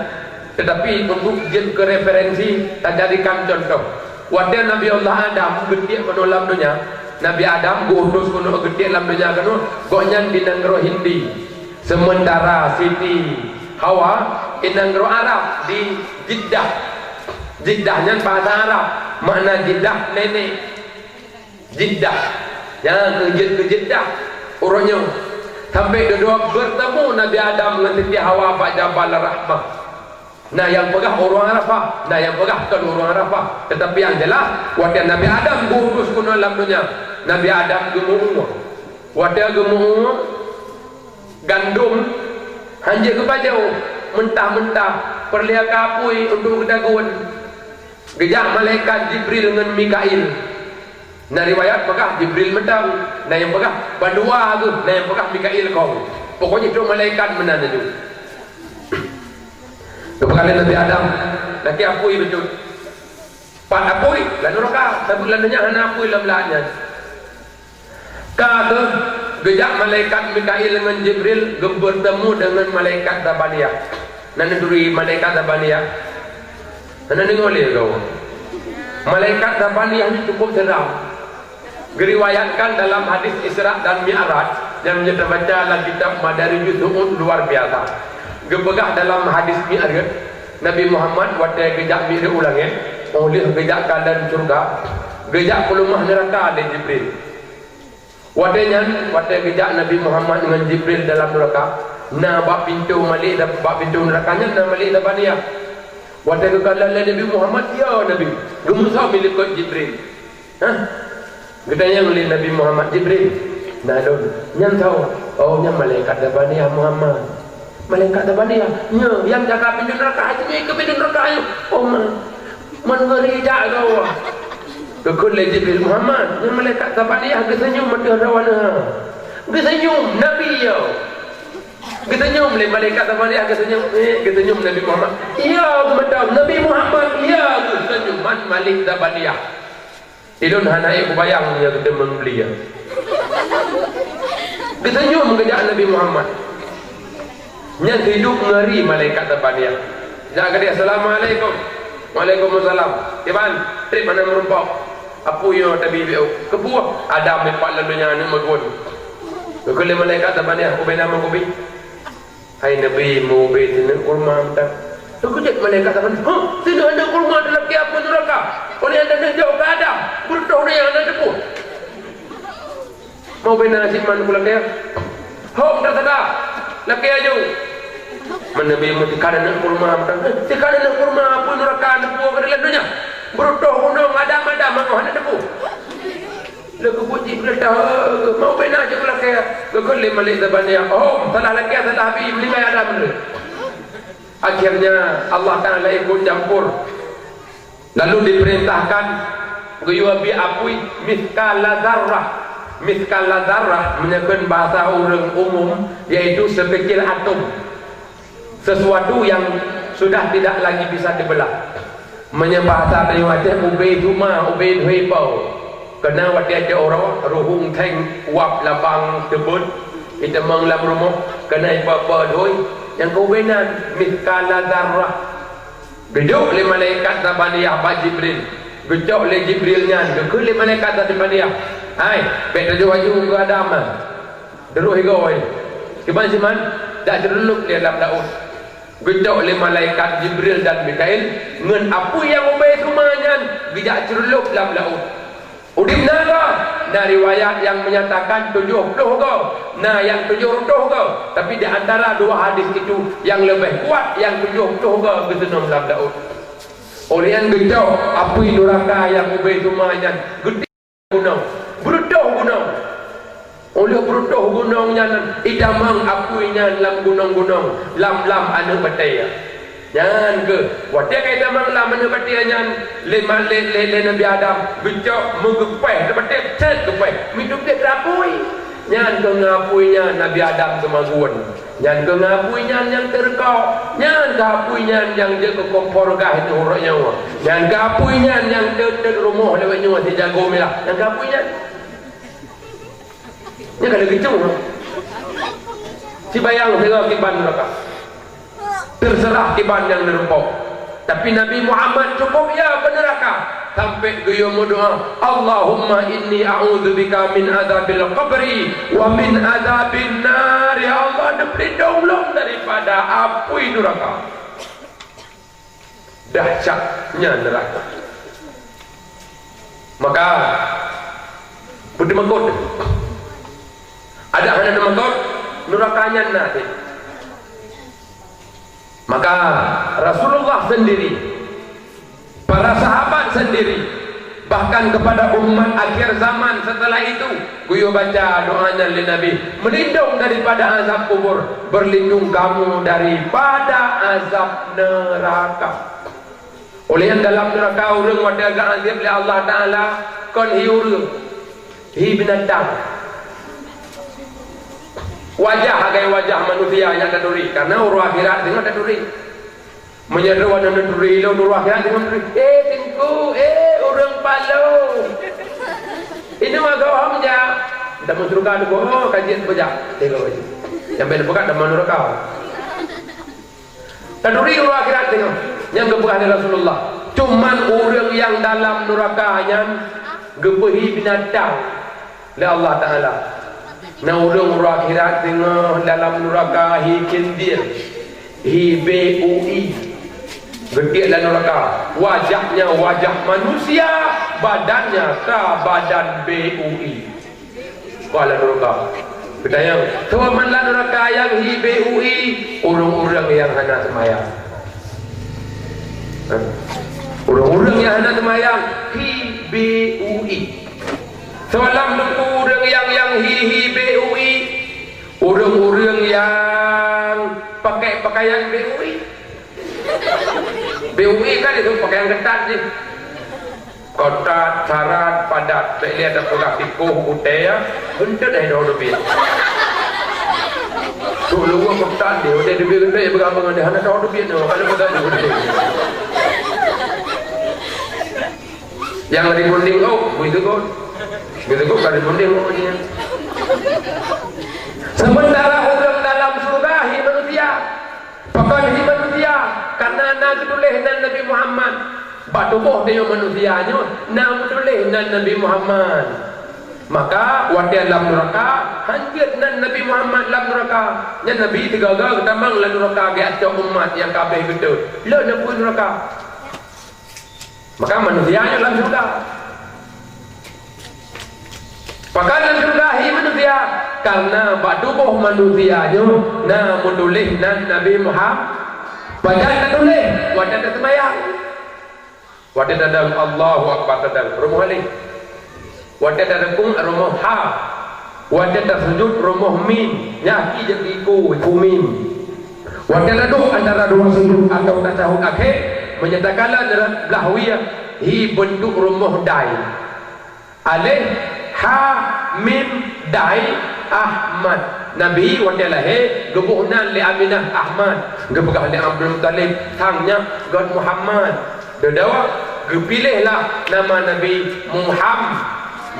tetapi untuk jeuet keu referensi, tajadikan contoh. Watèe Nabi Allah Adam geutiek keunoe lam donya, Nabi Adam geu-utus keunoe geutiek lam donya keunoe, gobnyan di nanggroe Hindi. Sementara Siti Hawa di nanggroe Arab, di Jeddah. Jeddah nyan bahasa Arab, makna Jeddah nenek. Jeddah. Nyan keu jeuet keu Jeddah uroe nyoe. Sampai dudoe bertemu Nabi Adam ngon Siti Hawa bak Jabal Rahmah. Na nyang peugah uroe Arafah, na nyang peugah kon uroe Arafah. Tetapi nyang jeulaih, watèe Nabi Adam geu-utus keunoe lam donya, Nabi Adam geumeu'ue. Watèe geumeu'ue, gandom hanjeuet geupajoh, mentah-mentah, peureulèe keu apui untuk geutagun. Geujak malaikat Jibril ngon Mikail. Na riwayat peugah Jibril mantong, na nyang peugah bandua geuh, na nyang peugah Mikail kong. Pokoknya trok malaikat meunan laju. Geupeugah lé Nabi Adam, "Lakèe apui bacut." Pat apui? Lam nuraka. Sabab lam donya hana apui lam lahat nyan. Ka geuh, geujak malaikat Mikail ngon Jibril geubeurtemu deungon malaikat Zabaniah. Na neuturi malaikat Zabaniah? Hana deungoe lé droe? Malaikat Zabaniah nyoe cukup seram. Geuriwayatkan dalam hadis Isra dan Mi'raj nyang nyoe teubaca lam kitab Madarijus Su'ud luar biasa. Geupeugah dalam hadis Mi'raj, Nabi Muhammad watèe geujak mi'raj u langèt, óh lheueh geujak kalon syeuruga, geujak peuleumah neuraka lé Jibril. Watèe nyan, watèe geujak Nabi Muhammad ngon Jibril dalam neuraka, na bak pintoe malèe, bak pintoe neuraka nyan na malèe Zabaniah. Watèe geukalon lé Nabi Muhammad, "Ya Nabi," geumeusalam likot Jibril. Hah? Geutanyong lé Nabi Muhammad, "Jibril, na lôn, nyan soe?" "Oh, nyan malaikat Zabaniah Muhammad." "Malaikat Zabaniah?" "Nyoe, nyang jaga pintoe neuraka, hana keu pintoe neuraka nyoe." "Oh, ma, man ngeuri jak droe." Geukheun lé Jibril, "Muhammad, nyan malaikat Zabaniah geuseunyum ateueh droeneuh." Geuseunyum Nabi nyoe. Geuseunyum lé malaikat Zabaniah, geuseunyum, eh, geuseunyum Nabi Muhammad. "Ya," geumeudong, "Nabi Muhammad, ya," geuseunyum man malaikat Zabaniah. Ilôn hana ék kubayang ya geuteumé beulia. Geuseunyum geujak Nabi Muhammad. Nyan hidup ngeuri malaikat Zabaniah. Jak geudeh, "Assalamualaikum." "Waalaikumsalam." "Kiban, trép hana meurumpok?" "Apui nyoe tabi biôh." "Keupeue?" "Adam ipat lam donya aneuk meugeuen." Geukheun lé malaikat Zabaniah, "Ubé na meukubi." "Hai Nabi, meu-ubé sineuk kurma mantong." Teukeujot malaikat saban, "Huh, sineuk aneuk kurma teulakèe apui neuraka? Ulèh nyan taneuk jok keu Adam, beureutoh donya hana teupeue." "Meu-ubé na cit man kulakèe." "Hom, teusada, lakèe laju." Man Nabi meutika aneuk kurma mantong, "Eh, tika aneuk kurma apui neuraka teupeue keu dalam donya? Beureutoh gunong Adam ada." Mangoh hana teupeu. Lé geupeubuet jih peurintah, mau bina je lakée. Geukheun lé Malik Zabaniah, "Oh, salah lakée, salah Abi, meuninggai Adam lé." Akhirnya Allah Taala ikut campur. Lalu diperintahkan geuyue biek apui miskala zarrah. Miskala zarrah meunyoe kheun bahasa ureuëng umum, yaitu sekecil atom. Sesuatu yang sudah tidak lagi bisa dibelah. Meunyoe bahasa tanyoe Aceh, ubé suma, ubé dhui po. Keunan watée cok uroe, ruhueng theng uap labang teubeuet, itamong lam rumoh, keunan ipo-po dhui, nyang keu ubé nan miskala zarrah. Geujok lé malaikat Zabaniah bak Jibril. Geucok lé Jibril nyan, geukheun lé malaikat Zabaniah, "Hai, bék tajok laju keu Adam." Deurôh igoe. Kiban siman, jak ceureulob lé lam laôt. Geucok lé malaikat Jibril dan Mikail ngon apui nyang ubé suma nyan geujak ceureulob lam laôt. Udeb na ka? Na riwayat nyang menyatakan tujoh ploh goe, na nyang tujoh reutôh goe. Tapi di antara dua hadis itu, nyang leubeh kuat nyang tujoh ploh goe geuseunong lam laôt. Óh lheueh nyan geucok apui nuraka nyang ubé suma nyan geuti- gunong, beureutoh gunong. Óh lheueh beureutoh gunong nyan, itamong apui nyan lam gunong-gunong, lam-lam aneuëk batée. Nyan keuh, watée ka itamong lam aneuëk batée nyan, lé ma-, lé, lé, lé Nabi Adam, geucok meugeupéh, teubatée cét geupéh, meuidup gét apui. Nyan keuh ngon apui nyan Nabi Adam geumagun. Nyan keuh ngon apui nyan nyang teureukok, nyan keuh apui nyan nyang jeuet keu kompor gah itu uroe nyoe. Nyan keuh apui nyan nyang teutet rumoh lawét nyoe sijago mirah. Nyan keuh apui nyan. Nyan ka lagée cong. Sibayang sigoe kiban nuraka. Terserah kiban nyang neureumpok. Tapi Nabi Muhammad cukup ya beuneuraka sampai geuyue meudoa, "Allahumma inni a'udzubika min adzabil qabri wa min adzabin nar." Ya Allah, neupeulindong lom daripada apui nuraka. Dahsyatnya neraka. Maka, beuteumakot. Ada hana teumakot, nuraka nyan na teuh. Maka Rasulullah sendiri, para sahabat sendiri, bahkan kepada umat akhir zaman setelah itu, geuyue baca doa nyan lé Nabi, "Meulindong daripada azab kubur, berlindung kamu daripada azab neraka." Oleh nyan dalam nuraka ureuëng watée geuazab lé Allah Taala kon hi ureuëng, hi binatang. Wajah agée wajah manusia nyang taturi, karena uroe akhirat singoh taturi. Meunyoe droe neuneuturi lôn uroe akhirat singoh neuturi, "Eh, Teungku, eh, ureuëng paloe. Inoe gob hom jak." Dalam syeuruga neuboh, "Oh, ka jeuet beujak." Tengok aja. Nyang bèk neupeugah dalam nuraka. Taturi uroe akhirat singoh nyang geupeugah lé Rasulullah. Cuman ureuëng nyang dalam nuraka nyan geupeuhi binatang lé Allah Taala. Na ureuëng uroe akhirat singoh dalam nuraka hi khinzir, hi B U I. Geutiek lam nuraka, wajahnya wajah manusia, badannya ka badan B U I. Kuala nuraka. Geutanyong, "Soe man lam nuraka nyang hi B U I?" "Ureuëng-ureuëng nyang hana seumayang." Hah? Ureuëng-ureuëng nyang hana seumayang hi B U I. Soe lam Teungku ureuëng nyang, nyang hi, hi B U I? Ureuëng-ureuëng nyang pakai pakaian B U I. B U I kan itu pakaian keutat jih. Keutat, sarat, padat. Bèk lé tapeugah sikoh, utée, ya. Beunteuk dah dua dubiet. Tu luwa keutat dia, udah dubiet, dubiet, peugah bangai dia, hana dua dubiet, kalau peugah dia, udah. Nyang ribunding, oh, begitu kok. Begitu kok, ka ribunding, oh, dia. Sementara ureuëng dalam syeuruga hi manusia. Pakon hi manusia, karena na geutuléh nan Nabi Muhammad. Bak tuboh tanyoe manusia nyoe, na meutuléh nan Nabi Muhammad. Maka, watée lam nuraka, hanjeuet nan Nabi Muhammad lam nuraka. Nyan Nabi sigaga geutamong lam nuraka geucok umat nyang ka abéh geutot. Lôn neupeu nuraka. Maka manusia nyoe lam syeuruga. Pakon lam syeuruga hi manusia, karena bak tuboh manusia nyoe na meutuléh nan Nabi Muhammad. Pajan tatuléh, watée taseumayang. Watée tadong Allahu Akbar tadong, rumoh alif. Watée tarukuk, rumoh ha. Watée tasujut, rumoh mim. Nyan jeuet keu iku, iku mim. Watée taduek antara dua sujut atau tasyahud akhé, meunyo takalon rot blah wie, hi beuntuk rumoh dai. Alif, ha, mim, dai, Ahmad. Nabi watée lahé geuboh nan lé Aminah Ahmad. Geupeugah lé Abdul Muthalib, "Sang nyak gét Muhammad." Dudoe geupiléhlah nama Nabi Muham-,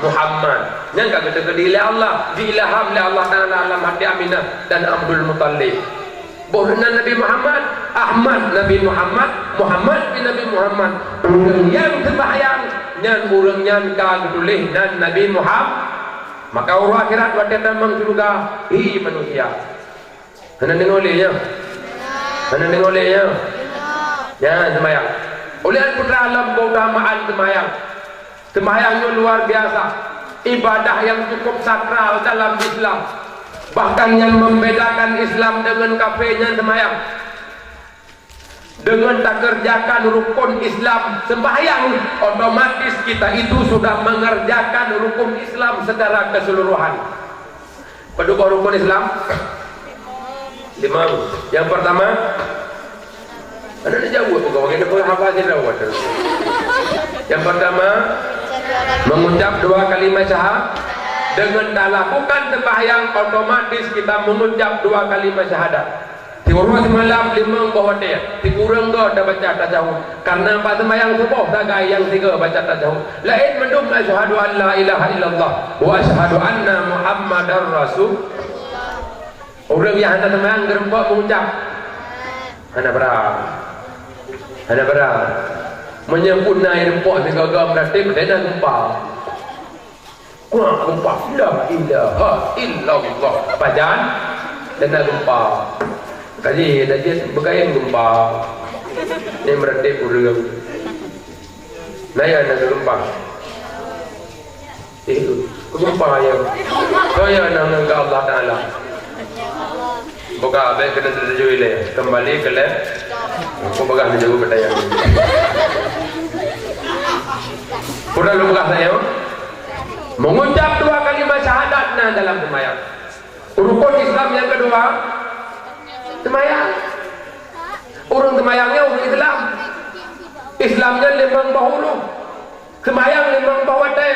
Muhammad. Nyan ka geuteukeudi lé Allah, geuilham lé Allah Taala lam até Aminah dan Abdul Muthalib. Boh nan Nabi Muhammad, Ahmad Nabi Muhammad, Muhammad bin Nabi Muhammad. Ureuëng nyang seumbahyang, nyan ureuëng nyan ka geutuléh nan Nabi Muhammad. Maka uroe akhirat watée tamong syeuruga, hi manusia. Hana deungoe lé nyan? Hana deungoe lé nyan? Nyan seumbahyang. Ulée putra lom keutamaan seumbahyang. Seumbahyang nyoe luar biasa. Ibadah nyang cukup sakral dalam Islam. Bahkan nyang membedakan Islam dengan kafé nyan seumbahyang. Dengan takerjakan rukun Islam sembahyang, otomatis kita itu sudah mengerjakan rukun Islam secara keseluruhan. Padum boh rukun Islam? Lima. Yang pertama, ada dijawab bukan bagi depan haba sini jawab. Yang pertama, mengucap dua kalimat syahadat. Dengan tak lakukan sembahyang, otomatis kita mengucap dua kalimat syahadat. Siuroe simalam limong boh watée, sikureueng goe tabaca tasyahud. Karena bak seumayang suboh sagai nyang sigoe baca tasyahud. Laén mandum asyhadu an la ilaha illallah wa asyhadu anna Muhammadar Rasul. Ureuëng nyang hana seumayang geureumpok meuucap. Hana brat. Hana brat. Meunyoe pun na geureumpok sigoe-goe meuratéb, hana geumpa. Kurak gempa, la ilaha illallah. Pajan, dan na gempa. Kaji, dah jeuet beukayém gempa. Ni meuratéb ureuëng. Naya na gempa. Eh, gempa ya. Kaya na ngon Allah Taala. Buka, baik kena tertuju ilée. Kembali ke lab. Aku pegang dulu pertanyaan. Kurang lu pegang saya. Mengucap dua kalimat syahadat na dalam sembahyang. Rukun Islam yang kedua, sembahyang. Ureuëng sembahyang nyan ureuëng Islam. Islam nyan limong boh huruf. Sembahyang limong boh watée.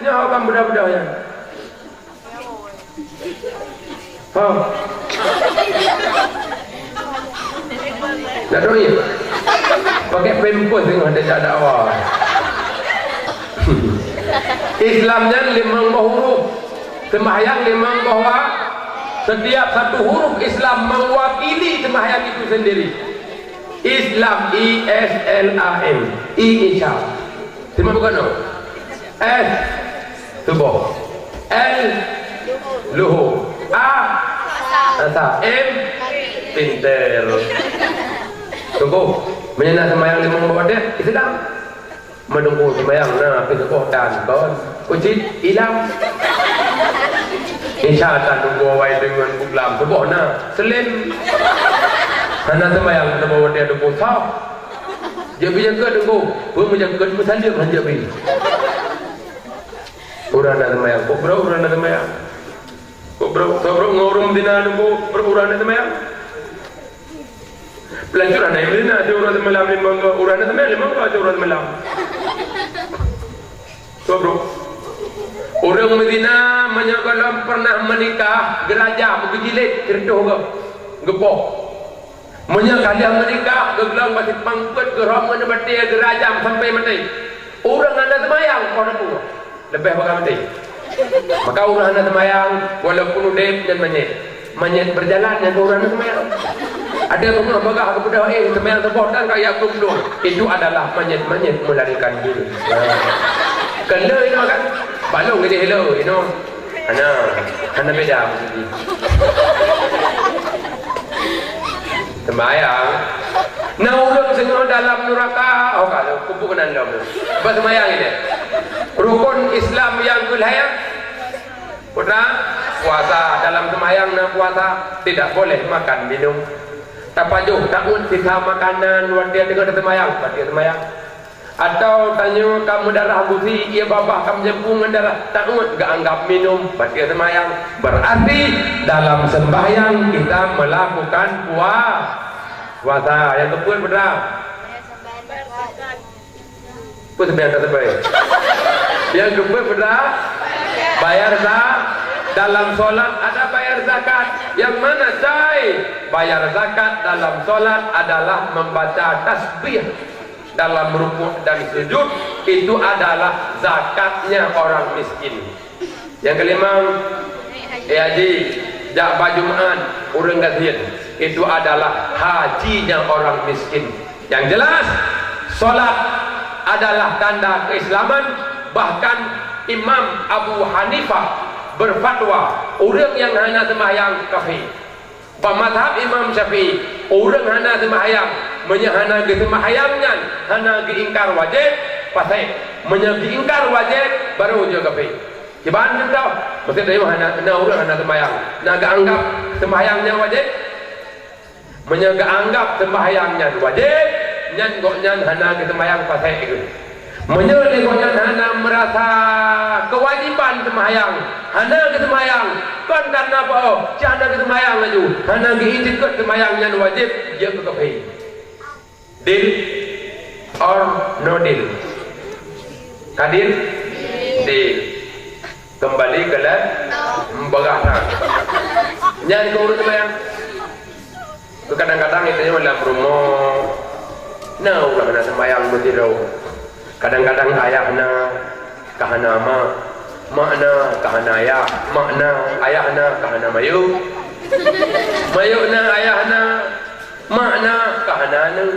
Nyoe kan budak-budak nyan. Ha. Dah tahu ya? Pakai pampers tengok ada jak dakwah. Islam nyan limong boh huruf. Sembahyang limong boh wa-, setiap satu huruf Islam mewakili sembahyang itu sendiri. Islam, I S L A M. I Islam. Terima bukan no? S, suboh. L, luhur. A, asar. M, pinter. Tunggu. Meunyoe na seumayang limong boh watée, Islam. Meununggu seumayang na, pih suboh tan kon. Kucit, ilam. Isya tan nunggu awai deungon buklam. Suboh na, seulem. Hana seumayang, saboh watée tunggu. Sah. Jeuet bri jakeuet teungku. Peue meujak keuet meusaleuem han jeuet bri. Ureueng na seumayang, kok brok ureueng na seumayang. Kok brok, kok brok ngon ureueng meuzina teungku, brok ureueng na seumayang. Peulancur hana meuzina, cuma ureueng seumayang limong go, ureueng na seumayang limong go, cuma ureueng seumayang. Kok brok. Ureueng meuzina meunyoe gohlom pernah meunikah, geurajam, geujilid, sireutôh go, geupoh. Meunyoe ka lheueh meunikah, geuglong bak simpang peuet, geuhom ngon batée, geurajam sampai maté. Ureueng hana seumayang, poh teupeu, leubeh bak maté. Maka ureueng hana seumayang, walaupun udeb nyan manyét. Manyét beujalan nyan ureueng hana seumayang. Ada beungoh bagah geupeugah, "Eh, seumayang suboh tan ka jak keu mandum." Itu adalah manyét-manyét melarikan diri. Nah. Keu lheueh inoe kan? Balong geudeh lheueh inoe. Hana, hana beda maksud jih. Sembahyang. Na ureueng singoh dalam nuraka, oh, ka lheueh, kubu keunan lom. Bah sembahyang ini. Rukun Islam nyang keulhèe, putra, puasa. Dalam sembahyang na puasa, tidak boleh makan minum. Tapajoh, taun sisa makanan, watèe teungoh tasembahyang, watèe sembahyang. Atau tanyoe ka meudarah gusi, ie babah ka meujeumpung ngon darah, taôt geuanggap minum, bateue seumayang. Berarti dalam sembahyang kita melakukan pua-, puasa. Nyang keupeuet peue? Peue seumayang ka seubai? Nyang keupeuet peue? Bayar za-, dalam sholat ada bayar zakat. Yang mana, cai? Bayar zakat dalam sholat adalah membaca tasbih dalam rukuk dan sujud, itu adalah zakatnya orang miskin. Yang kelima, eh, haji, jak bak Jumat, ureuëng gasien, itu adalah hajinya orang miskin. Yang jelas, sholat adalah tanda keislaman, bahkan Imam Abu Hanifah berfatwa, ureuëng yang hana sembahyang kafir. Bak mazhab Imam Syafi'i, ureuëng hana seumahyang, meunyoe hana geuseumahyang nyan hana geuingkar wajéb, pasék. Meunyoe geuingkar wajéb, barô jeuet kafé. Kiban contoh, maksud tanyoe hana, na ureuëng hana seumahyang, na geuanggap seumahyang nyan wajéb? Meunyoe geuanggap seumahyang nyan wajéb, nyan gobnyan hana geuseumahyang, pasék geuh. Meunyoe lé gobnyan hana meurasa keuwajiban seumahyang, hana geuseumahyang, kon kareuna peue, cit hana geuseumahyang laju, hana geuitikeuet seumahyang nyan wajéb, jeuet keu kafé. Deal or no deal? Ka deal? Deal. Keumbali keu lé, meubeurah that. Nyan keu ureuëng seumahyang. Kadang-kadang geutanyoe lam rumoh na ureuëng hana seumayang meusidroe. Kadang-kadang ayah na ka hana mak, mak na ka hana ayah, mak na, ayah na ka hana mayuek. Mayuek na, ayah na, mak na ka hana aneuëk.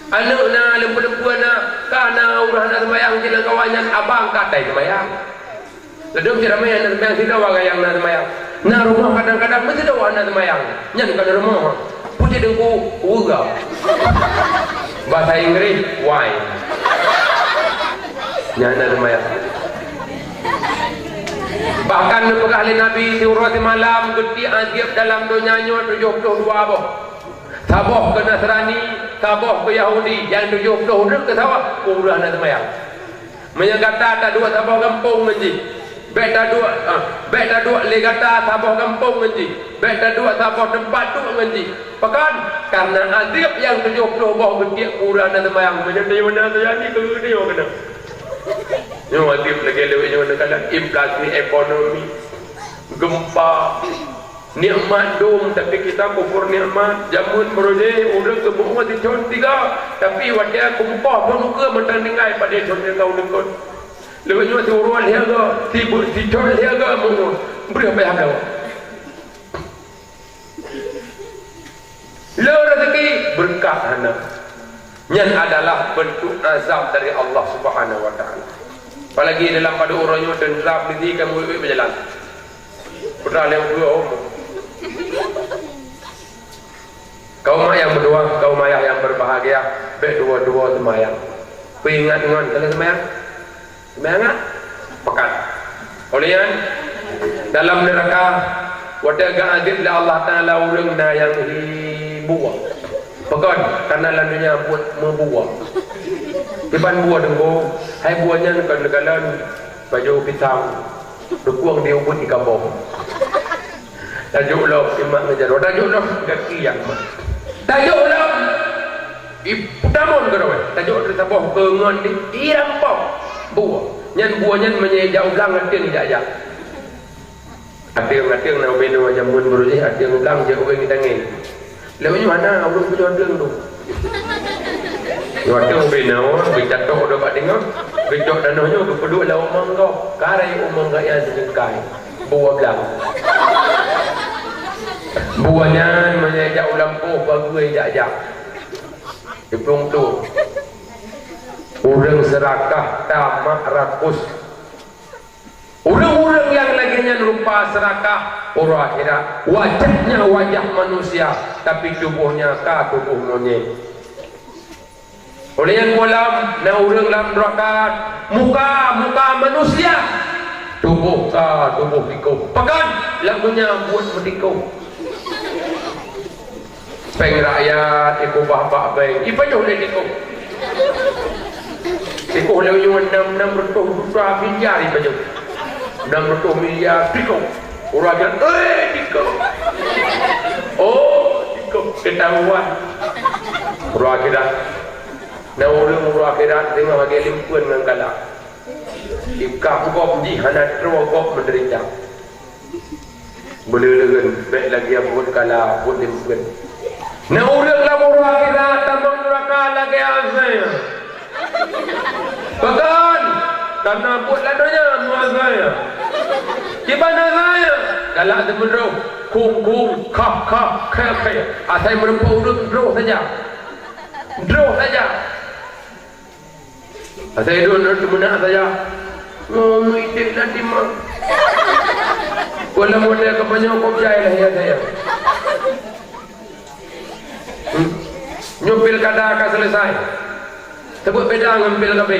Aneuëk na, lumpur-lumpur na, ka na ureuëng hana seumayang, jilang kawan nyan abang ka tai seumayang. Ladôm cit ramé hana seumayang, sidroe nyang na seumayang. Na rumoh kadang-kadang meusidroe hana seumayang. Nyan kon rumoh. Puji Teungku, weuga. Bahasa Inggris, why? Nyan hana seumayang. Bahkan neupeugah lé Nabi, siuroe simalam geutiek azeub dalam donya nyoe tujoh ploh dua boh. Saboh keu Nasrani, saboh keu Yahudi, nyang tujoh ploh reuet keu saboh, keu ureuëng hana seumayang. Meunyoe gata taduek saboh gampông ngon jih, bék taduek, ah, bék taduek lé gata saboh gampông ngon jih, bék taduek saboh teumpat duek ngon jih. Pakon? Kareuna azeub nyang tujoh ploh boh geutiek keu ureuëng hana seumayang. Meunyoe tanyoe na sajan, keu tanyoe keunoe. Nyoe azeub lagée lewat nyoe neukalon inflasi ekonomi, gempa, nikmat dum, tapi kita kufur nikmat. Jameun meureulee ureuëng geumeu'ue sicon tiga, tapi watée kumpah pun ukeue mantong tinggai padé con nyang ka uneukot. Lewat nyoe siuroe lhée go, sibu-, sicon lhée go meu'ue, breueh payah bloe. Le rezeki, beureukat hana. Nyan adalah bentuk azab dari Allah Subhanahu wa Taala. Apalagi dalam padub uroe nyoe, teuntra peulisi ka murit-murit beujalan. Putra lé ukeue. Kaum mak nyang meutuwah, kaum ayah nyang berbahagia, bék dua-dua seumayang. Peuingat ngon, keuneuk seumayang. Seumayang ngat? Pakat. Oleh nyan, dalam neuraka, watée geuazeb lé Allah Taala ureuëng na nyang hi bua. Pakon? Kareuna lam donya buet meubua. Kiban bua teungku, hai bua nyan kon neukalon bajée pisang, neukueng di ubit di kamoe. Tajok lom imak ngeujaro, tajok lom gaki nyang mat. Tajok lom i-, tamon keudroe, tajok saboh keungon di, irampok bua. Nyan bua nyan meunyoe jak u blang ateueng jak-jak. Ateueng-ateueng na ubé nyoe jameun beurujih ateueng u blang jak ubé geutangieng. Lewat nyoe hana ureuëng pujoe ateueng tu. Nyoe ateueng ubé nyoe geucatok dua bak teungoh, geucok tanoh nyoe geupeuduek lam umong gob. Kareh umong gak nyan seungkai. Bua blang. Bua nyan meunyoe jak u lampôh bagoe jak-jak. Diplueng-plueng. Ureuëng seurakah tamak rakus. Ureuëng-ureuëng nyang lagée nyan rupa seurakah uroe akhirat. Wajahnya wajah manusia, tapi tubohnya ka tuboh monyét. Oleh nyan gohlom na ureuëng lam neuraka, muka, muka manusia, tuboh ka tuboh tikôh. Pakon? Lam donya buet meutikôh. Péng rakyat ikubah bak bank, ipajoh lé tikôh. Sikoh lheueh nyoe nam, nam reutôh juta miliar ipajoh. Nam reutôh miliar tikôh. Ureueng akhirat, "Eh, tikôh. Oh, tikôh. Keutahuan." Ureueng akhirat. Na ureueng ureueng akhirat teungoh lagèe limpeuen ngon galak. Ikab gob jih hana troh gob meudeurita. Beuleuleuen, bèk lagèe buet gala, buet limpeuen. Na ureueng lam uroe akhirat tamong nuraka lagèe asèe. Pakon? Karena buet lam donya meuasèe. Kiban asèe? Galak teumeudroh, kung-kung, kah-kah, khèe-khèe. Asai meureumpok ureueng droh saja. Droh saja. Asai droh na teumeunak saja. Ngoh meuidéh lam dimah. Walau model keupanyang kop jai lah ya saya. Hmm. Nyoe pilkada ka selesai. Sebut beda ngon pil K B.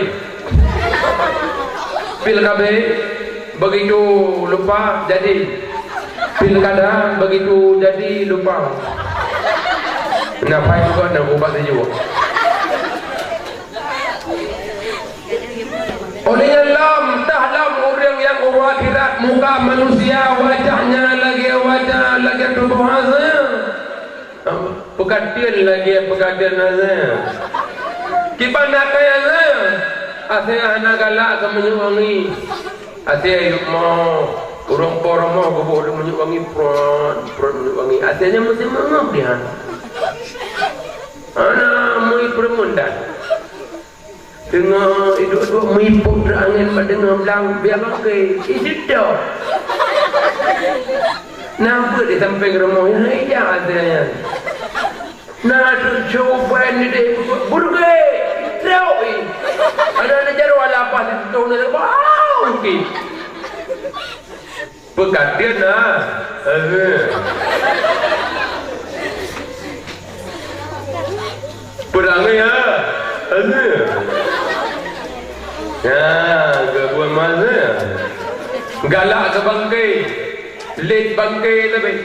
Pil K B begitu lupa jadi. Pilkada begitu jadi lupa. Kenapa itu kan nak ubah sejuk? Oleh nyan lom, tah lom ureueng nyang uroe akhirat muka manusia wajahnya lagèe wajah, lagèe tuboh asèe. Peukateuen lagèe peukateuen asèe. Kiban akai asèe. Asèe hana galak keu minyeuk wangi. Asèe yub mo, ureueng po rumoh geuboh minyeuk wangi, prot, prot minyeuk wangi. Asèe nyan meusti meungab dia. Hana meuri peureumeun dan. Teungoh iduek-duek meuipot angén bak teungoh blang, biar bangke. Isidok. Na beuet di sampéng rumoh nyan, hai jak asèe nyan. Na treuk coba ni deh, burge. Trok i. Ada na jaroe lapah di situ, na bau ki. Peukateuen na. Eh. Peurangui ha. Eh. Ya, geubuat masa. Galak keu bangke. Lét bangke leubeh.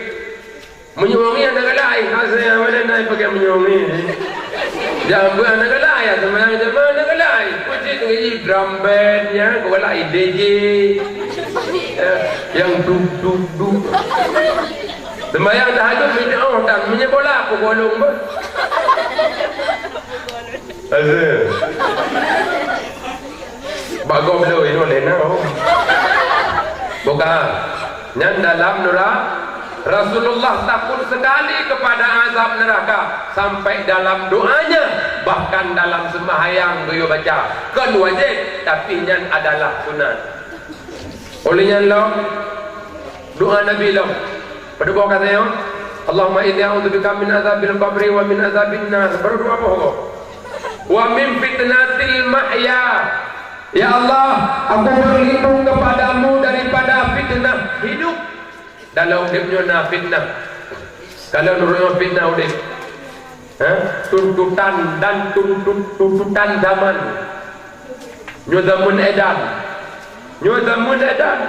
Minyeuk wangi hana galak ai. Hase mana na pakai minyeuk wangi. Jangan buat hana galak ai. Semayang jamaah hana galak ai. Puji tinggi drum band ya. Kau galak ai D J. Ya, yang duk duk duk. Sembahyang tahajud minta oh dan minyak bola aku bolong bah. Azan. Bagoe bloe inoe lé na. Bukan. Nyan dalam nura-, Rasulullah takut sekali kepada azab neraka sampai dalam doanya, bahkan dalam sembahyang beliau baca, kon wajib, tapi nyan adalah sunat. Oleh nyan lom, doa Nabi lom. Pada buah kata nyoe, "Allahumma inni a'udzubika min adzabil qabri wa min adzabin nar." Baru dua boh. "Wa min fitnatil mahya." Ya Allah, aku berlindung kepadamu daripada fitnah hidup. Dalam udép nyoe na fitnah. Kalau nurut nyoe fitnah udép. Ha? Tuntutan dan tuntut, tuntutan zaman. Nyoe zaman edan. Nyoe zaman edan.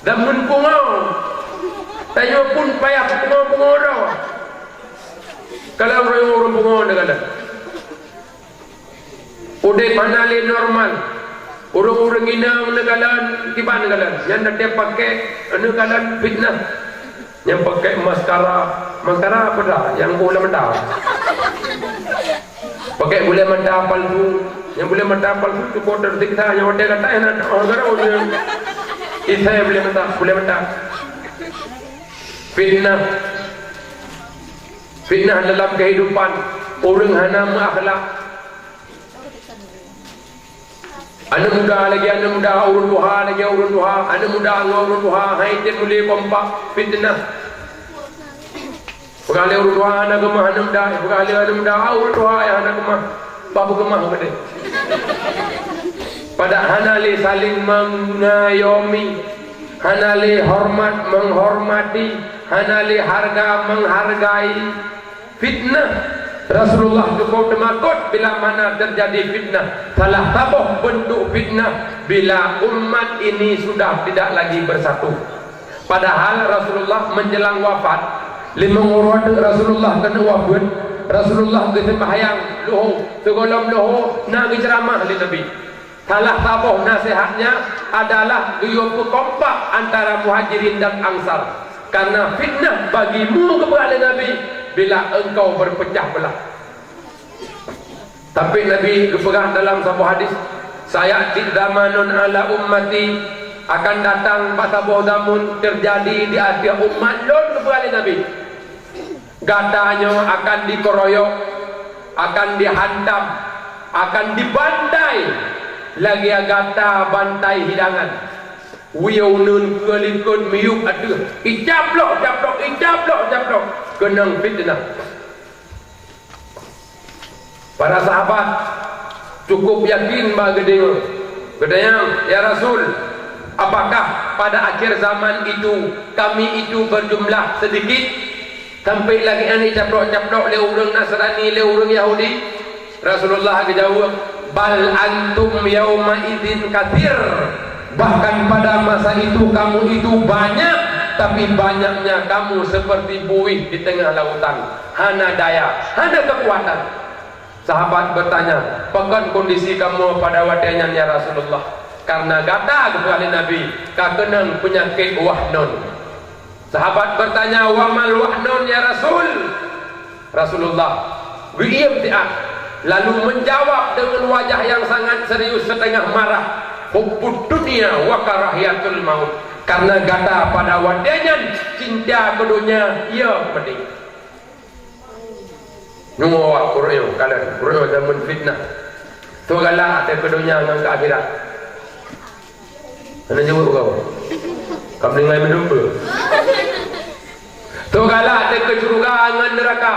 Zaman pungo. Tanyoe pun payah pungo-pungo droe. Kalau ureueng-ureueng pungo neukalon. Udép hana lé normal. Ureueng-ureueng inong neukalon, kiban neukalon. Nyan até pakai neukalon fitnah. Nyang pakai maskara, maskara apa dah? Nyang boh lam mata. Pakai gulai mata palsu. Nyang gulai mata palsu cukup tersiksa. Nyang watèe gata nyang nak oh gara ureueng. Isai gulai mata, gulai mata. Fitnah. Fitnah dalam kehidupan. Ureueng hana meuakhlak. Aneuk muda lagèe aneuk muda, ureueng tuha lagèe ureueng tuha, aneuk muda ngon ureueng tuha, hai tem mulia kompak, fitnah. Peugah lé ureueng tuha hana keumah aneuk muda, peugah lé aneuk muda, ah, ureueng tuha nyang hana keumah, bah beukeumah keudéh. Padahai hana lé saling mengayomi, hana lé hormat menghormati, hana lé harga menghargai. Fitnah. Rasulullah cukup teumakot bila mana terjadi fitnah. Salah saboh bentuk fitnah bila umat ini sudah tidak lagi bersatu. Padahal Rasulullah menjelang wafat, limong uroe teuk Rasulullah keuneuk wafeuet, Rasulullah geuseumbahyang luho, sigohlom luho na geuceuramah lé Nabi. Salah saboh naseuhatnya adalah geuyue peukompak antara Muhajirin dan Ansar, karena fitnah bagimu, geupeugah lé Nabi, bila engkau berpecah belah. Tapi Nabi geupeugah dalam saboh hadis, "Sayati zamanun ala ummati," akan datang bak saboh zaman terjadi di ateueh umat lôn, geupeugah lé Nabi. Gata nyoe akan dikeroyok, akan dihantam, akan dibantai lagée gata bantai hidangan. Wie uneuen keue likot miyueb ateueh, icaplok-caplok, icaplok-caplok, keunong fitnah. Para sahabat cukup yakin bak geudeungoe. Geutanyong, "Ya Rasul, apakah pada akhir zaman itu kami itu berjumlah sedikit sampai lagée nyan icaplok-caplok lé ureuëng Nasrani, lé ureuëng Yahudi?" Rasulullah geujaweueb, "Bal antum yauma idzin katsir." Bahkan pada masa itu kamu itu banyak, tapi banyaknya kamu seperti buih di tengah lautan, hana daya, hana kekuatan. Sahabat bertanya, "Pakon kondisi kamoe pada watée nyan, ya Rasulullah?" "Karena gata," geupeugah lé Nabi, "ka keunong peunyakét wahnun." Sahabat bertanya, "Wa mal wahnun, ya Rasul?" Rasulullah geuiem siat, lalu menjawab dengan wajah yang sangat serius, setengah marah, "Hubbud dunya wa karahiyatul maut." Karena gata pada watée nyan cinta keu donya, ya, meuti. Nyoe awak kureueng kalon, kureueng zaman fitnah. Soe galak teuh keu donya ngon keu akhirat? Hana jaweueb kau. Ka meuninggai meudumpeue. Soe galak teuh keu syeuruga ngon neuraka?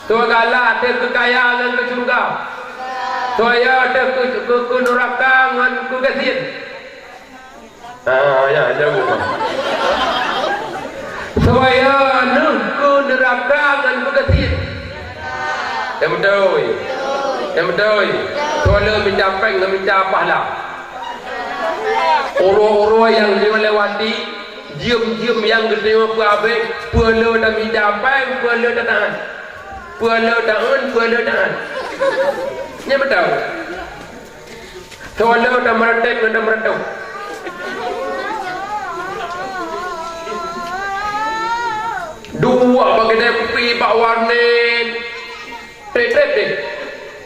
Soe galak teuh keu kaya ngon keu syeuruga? Soe yo teuh keu, keu, keu neuraka ngon keu gasien? Ah, ya, jaweueb. Soe yo neuh keu neuraka ngon keu gasien? Nyang beutôi. Nyang beutôi. Soe le mita péng ngon mita pahala. Uroe-uroe nyang jeuet lewati, jeuem-jeuem nyang geutanyoe peuabéh, peue le tamita péng, peue le tataát. Peue le taeun, peue le taát. Nyang beutôi. Soe le tameureutéb ngon tameureutoh. Duek bak keude kupi bak warnen. Treb-treb deh.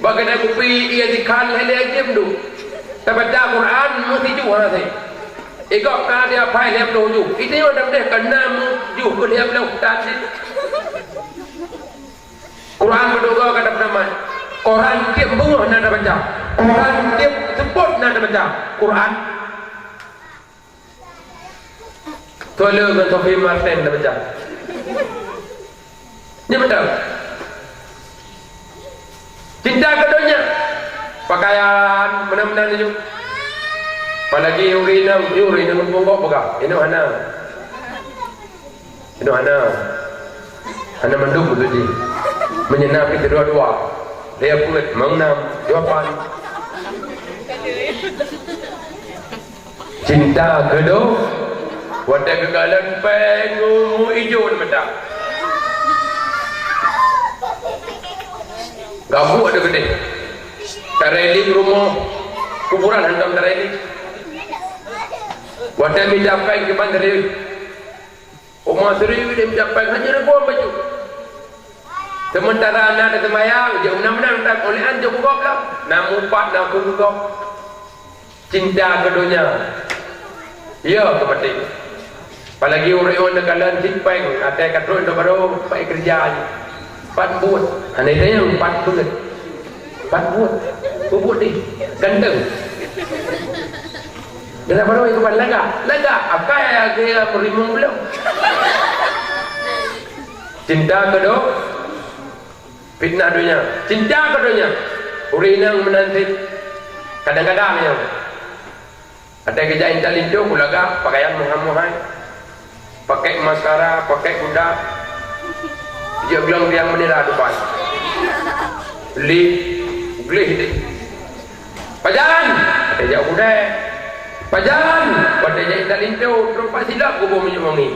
Bak keude kupi ie dikhan lhèe-lhèe jeuem duek. Tabaca Quran meusijuh hana seh. Igob ka dia phai lhèe ploh juh. Itu nyoe dam deh kana meujuh keu lhèe ploh that seh. Quran beudôh goe ka tapeutamaih. Koran tieb beungoh na tabaca. Koran tieb seupôt na tabaca. Quran. Soe le ngon Sophie Martin tabaca. Nyan beutôi. Cinta keu donya. Pakaian, meunan-meunan laju. Apalagi ureueng inong, ureueng inong muphom gob peugah. Inong hana. Inong hana. Hana mandum beutôi jih. Meunyoe na pih keudua-dua. Lhèe peuet, limong nam, dua pan. Cinta keu do-, watèe geukalon péng umu ijo di mata. Gabuek deuh keudeh. Tareli rumoh kuburan hantom tareli. Watèe mita péng kiban tareli. Uma siri dem japang hanya ribuan baju. Sementara anak dah sembahyang, dia menang-menang tak oleh an jauh gop lah. Nak mupat nak pun gop. Cinta ke dunia. Ya, ke mati. Apalagi orang-orang nak kalan cipeng, ada katrun tu baru pakai kerja. Pat buet. Hana tanyong pat buet. Pat buet. Buet deh. Ganteng. Kenapa orang itu lagak? Lagak. Akai lagi rimong belum. Cinta ke do? Fitnah dunia. Cinta ke dunia. Ureueng inong meunan cit. Kadang-kadang ya. Até geujak intat linto, kulagak, pakaian meuhai-meuhai. Pakai maskara, pakai kuda. Jeuet glong riang meunira depan. Li, gleh deh. Pajan, até jak kuda. Pajan, watèe jak intat linto, trok pat silap kubu minyeuk wangi.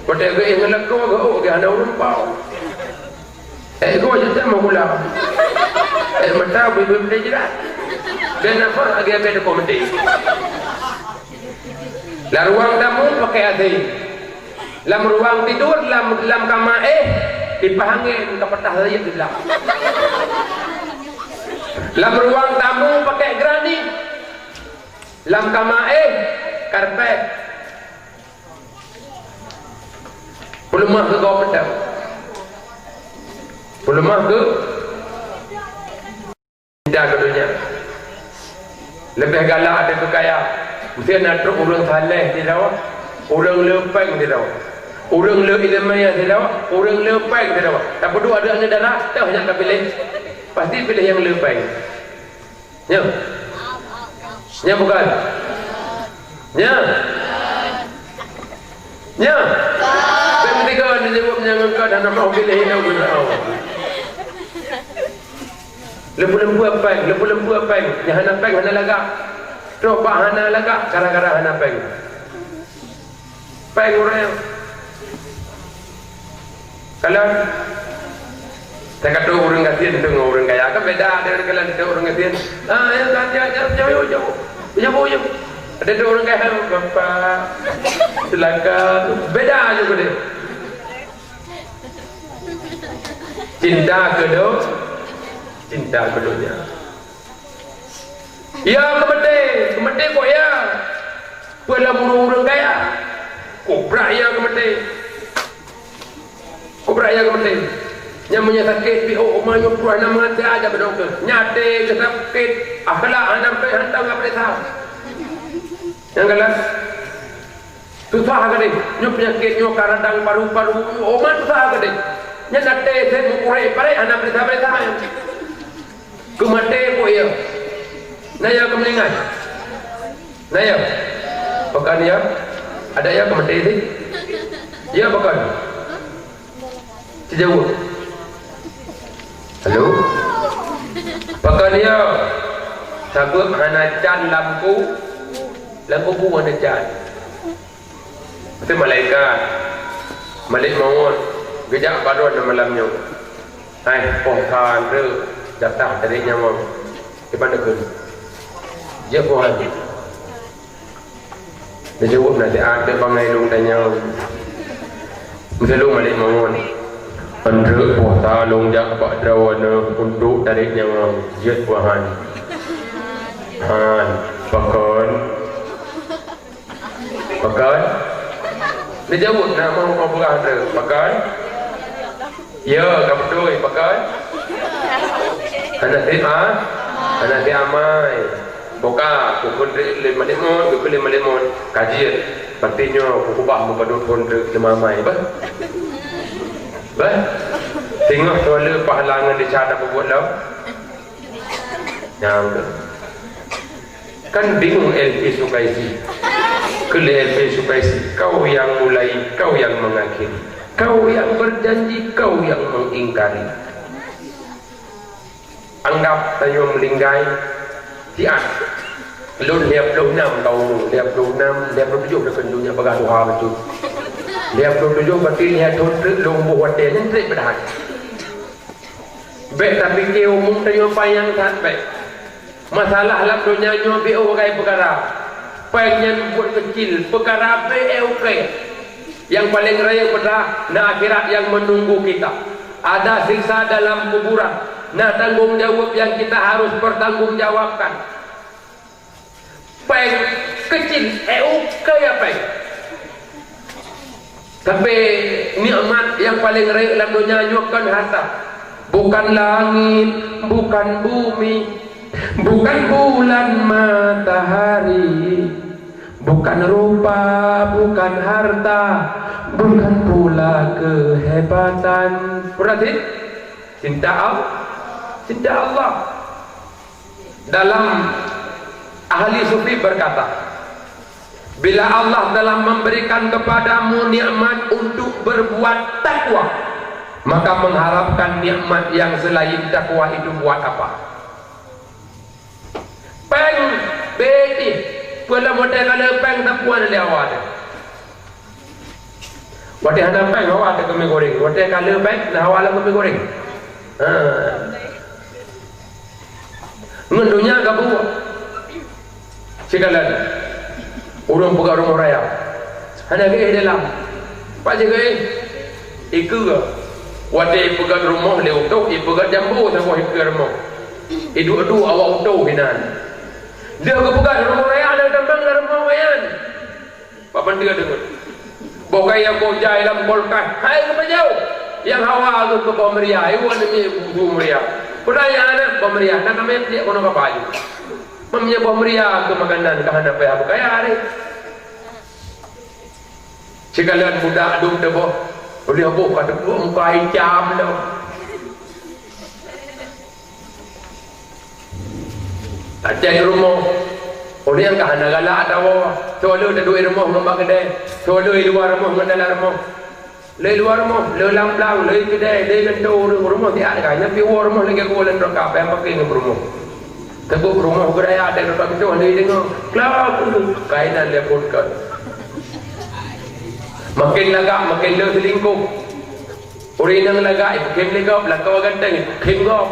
Watèe geuéh ngon lakoe, geuh, geuh hana ureueng pau. Eh, go je sama gula. Eh, mata bui-bui benda jirat. Dan apa lagi habis tu komedi. Lam ruang tamu pakai A C. Lam ruang tidur, lam, lam kama éh, kipas angin ka patah sayeup di blah. Lam ruang tamu pakai granit. Lam kama éh, karpet. Peuleumah keu gob mantong. Peuleumah keu Cinta keu donya. Leubeh galak daripada kaya. Mesti na trok ureueng saleh sidroe, ureueng le péng sidroe, ureueng le ileumèe sidroe, ureueng le péng sidroe. Tapeuduek aneuk darah, toh nyang ka piléh. Pasti piléh nyang le péng. Nyo. Nyo bukan? Nyo. Nyo. Saya mesti kau ada jawab nyang engkau dah nama pilih hilang guna. Lembu-lembu péng, lembu-lembu péng. Nyang hana péng hana lagak. Trok bak hana lagak gara-gara hana péng. Péng ureueng. Kalau teuka trok ureueng gasien tu ngon ureueng kaya kan beda, ada kalau trok ureueng gasien. Ah, ya, ya, ya, ya, ya, ya. Ya, ya, ya. Ada trok ureueng kaya, "Bapak, silakan." Beda aja deh. Cinta keu do-, cinta keu donya. Ya keumaté, keumaté kok ya. Peue lam ureueng-ureueng kaya. Kubra ya keumaté. Kubra ya keumaté. Nyang meunyo sakét pih, oh, uma nyoe pruh nama teuh aja beudokteue. Nyaté keu sakét, akhlak hana pih hantang ka peuriksa. Nyang galak. Susah keudeh, nyoe peunyakét nyoe ka radang paru-paru, oman susah keudeh. Nyan até sép meukurek parek hana peuriksa-peuriksa nyan. Keumaté peue ya? Na ya keumeuninggai? Na ya? Pakon ya? Ada ya keumaté sih? Ya pakon? Sijaweueb. Halo? Pakon ya? Sabab hana can lam ku-, lam kubu hana can. Kata malaikat, Malik Maut, geujak baroe malam nyoe. Hai, poh ka treuk, datang tarék nyawöng. Di mana keu? Jeuet poh hai. Geujaweueb nasihat dek bangai lôn tanyong. Meuseuleueng Malik Maut. Treuk poh sa lôn jak bak droeneuh untuk tarék nyawöng. Jeuet poh hai. Han, pakon? Pakon? Neujaweueb na mau, mau peugah tu. Pakon? Ya, ka beutôi, pakon? Hana sép, ha? Hana sép amai. Boka, kukon lé Malik Maut, kukon lé Malik Maut. Ka jeuet, pasti nyoe kukubah meupadub phon treuk lima amai, bah? Bah? Singoh tuha le pahala ngon desya tapeubuet lom? Nyang tu. Kan bingung Elvi Sukaisi. Keu lé Elvi Sukaisi, kau yang mulai, kau yang mengakhiri. Kau yang berjanji, kau yang mengingkari. Anggap tanyoe meuninggai, siat. Lôn lhèe ploh nam taun, lhèe ploh nam, lhèe ploh tujoh dah keu donya bagah tuha beutôi. Lhèe ploh tujoh berarti lhèe thôn treuk lôn boh watèe nyan trép padahai. Bèk tapike umum tanyoe panyang that bèk. Masalah lam donya nyoe beu bagai peukara. Péng nyan buet keucil, peukara beu ukèe. Nyang paleng rayeuk peugah na akhirat nyang meununggu kita. Ada siksa dalam kuburan, na tanggong jaweueb nyang kita harus pertanggungjawabkan. Péng keucil, eh, ukèe péng. Tapi nikmat nyang paleng rayeuk lam donya nyoe kon harta. Bukan langit, bukan bumi, bukan bulan matahari, bukan rupa, bukan harta, bukan pula kehebatan. Berarti cinta Allah, cinta Allah. Dalam ahli sufi berkata, bila Allah telah memberikan kepadamu nikmat untuk berbuat takwa, maka mengharapkan nikmat yang selain takwa itu buat apa? Péng, beti, peue lam watèe ka le péng sapeue lé awak teuh. Watèe hana péng, awak teuh keumieng goreng. Watèe ka le péng, na awak lam keumieng goreng. Ha. Ngon donya ka buet. Sikalon ureuëng peugah rumoh raya, hana geuéh dalam. Pat jeuet geuéh? Ikeue. Watée ipeugét rumoh lé utôh, ipeugét jambo saboh ikeue rumoh. Iduek-duek awak utôh inan. Lheueh geupeugét rumoh raya, lheueh tamong lam rumoh nyan. Papan dia deungon. Boh kayée boh jai lam kulkas, hai geupajoh. Nyang hawa geuh keu boh meuria, iwan mi bu meuria. Peudaya aneuk boh meuria, na kami pliek keunoe kapa jih. Meunyoe boh meuria keu makanan ka hana payah beukaya aré. Sikalon budak dum teuboh, ulih boh ka teupeue muka icam lom. Tacen rumoh, ulih nyang ka hana galak atawa soe le taduek rumoh ngon bak keudè, soe le luwa rumoh ngon dalam rumoh. Le luwa rumoh, le lam blang, le keudè, le gantoe ureuëng rumoh siat ka, nyan pi woe rumoh lagée kuwoe lam neraka, payah paké ngon rumoh. Teubuk rumoh geuraya dan rupa beutôi hana jideungoe. Klam kainan lé pun kon. Makin lagak makin le selingkuh. Ureuëng inong lagak ipeukhém lé gob, lakoe ganteng ipeukhém gob.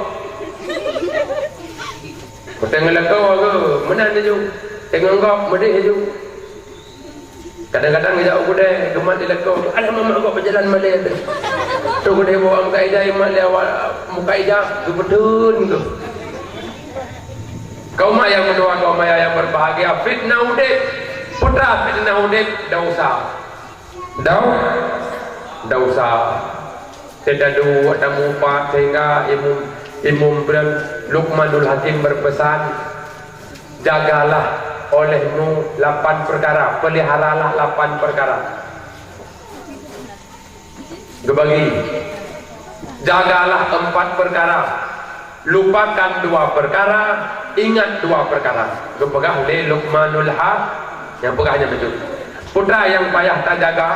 Peuteng lakoe ke meunan laju, teungoh gob meudeh laju. Kadang-kadang geujak u keudè, geumat di lakoe, "Alah mamak gob beujalan malée teuh." Tu keudè bawa meukaida, imat lé awak meukaida, geupeutheun keuh. Kaum ayah meutuah, kaum ayah yang berbahagia, fitnah udeb, putra fitnah udeb, dosa. Dau-, dosa. Teudaduek tamupat sehingga Imum, Imum Brem Luqmanul Hakim berpesan, "Jagalah olehmu lapan perkara, peliharalah lapan perkara." Geubagi, "Jagalah empat perkara, lupakan dua perkara, ingat dua perkara." Geupeugah lé Luqmanul Ha-, nyang peugah nyan beutôi. Putra nyang payah tajaga,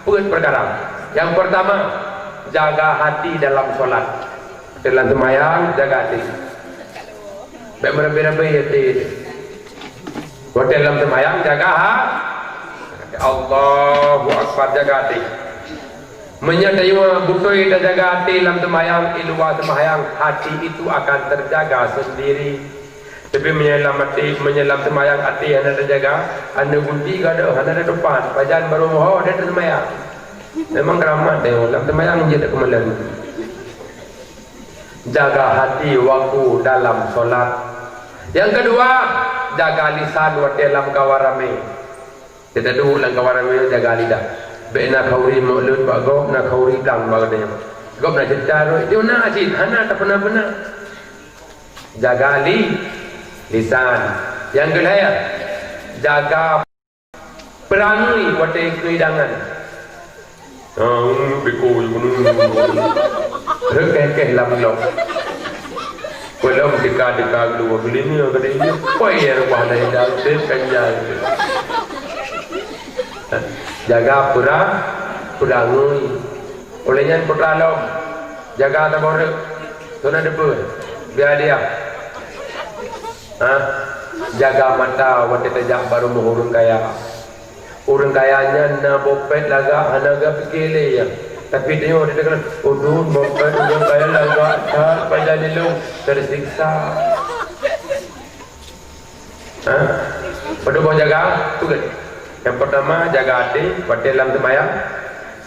peuet perkara. Nyang pertama, jaga hati dalam solat. Dalam seumayang, jaga hati. Bék meurabé-rabé hati. Watée lam seumayang, jaga ha-, Allahu Akbar, jaga hati. Meunyoe tanyoe beutôi tajaga hati lam seumayang, i luwa seumayang, hati itu akan terjaga sendiri. Tapi meunyoe lam até, meunyoe lam seumayang até hana tajaga, aneuk gunti ka deuh, hana tatupat, pajan barô meuho, deuh teuseumayang. Memang keuramat deh, lam seumayang jeuet keumalon. Jaga hati waktu dalam solat. Nyang keudua, jaga lisan watée lam kawan ramé. Teuduek lam kawan ramé jaga lidah. Bék na khauri mulut bak gob, na khauri blang bak geutanyoe. Gob na ceurita rot, na cit, hana tapeuna-peuna. Jaga li-, lisan. Nyang keulhèe, jaga peurangui watée keuhidangan. Ah, biko, reukéh-kéh lam lok. Peulom deka-deka geuduek geulimeue geulimeue. Poi ya rubah dari dalam kan jai. Jaga peura-, peurangui. Oleh nyan putra lom, jaga taboh reuek. Tuna depe, biar dia. Ha? Jaga mata watée tajak bak rumoh ureuëng kaya. Ureuëng kaya nyan na bopet lagak hana geupiké lé ya. Tapi tanyoe di dalam udun bopet ureuëng kaya lagak that pajan ilong tersiksa. Ha? Padub boh jaga, peugét. Nyang pertama, jaga até watée lam seumayang,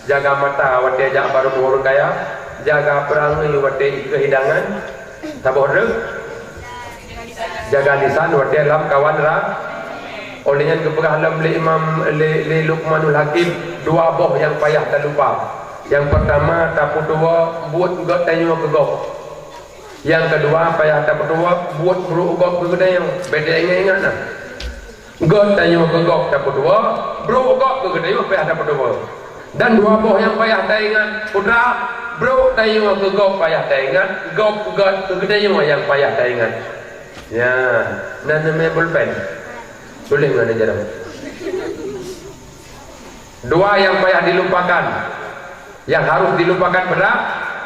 jaga mata watée jak bak rumoh ureuëng kaya, jaga peurangui watée ikeue hidangan, saboh reueh, jaga lisan watée lam kawan ra-, oleh nyan geupeugah lom lé Imam, lé, lé Luqmanul Hakim, dua boh nyang payah talupa. Nyang pertama, tapeutuwoe buet geutanyoe keu gob. Nyang keudua, payah tapeutuwoe buet brok gob keu geutanyoe. Bék taingat-ingat na. Geutanyoe keu gob tapeutuwoe, brok gob keu geutanyoe payah tapeutuwoe. Dan dua boh nyang payah taingat, putra, brok tanyoe keu gob payah taingat, gob gét keu geutanyoe nyang payah taingat. Ya, na neumé pulpen. Tuléh ngon jaroe. Dua nyang payah dilupakan. Nyang harôh dilupakan beurah,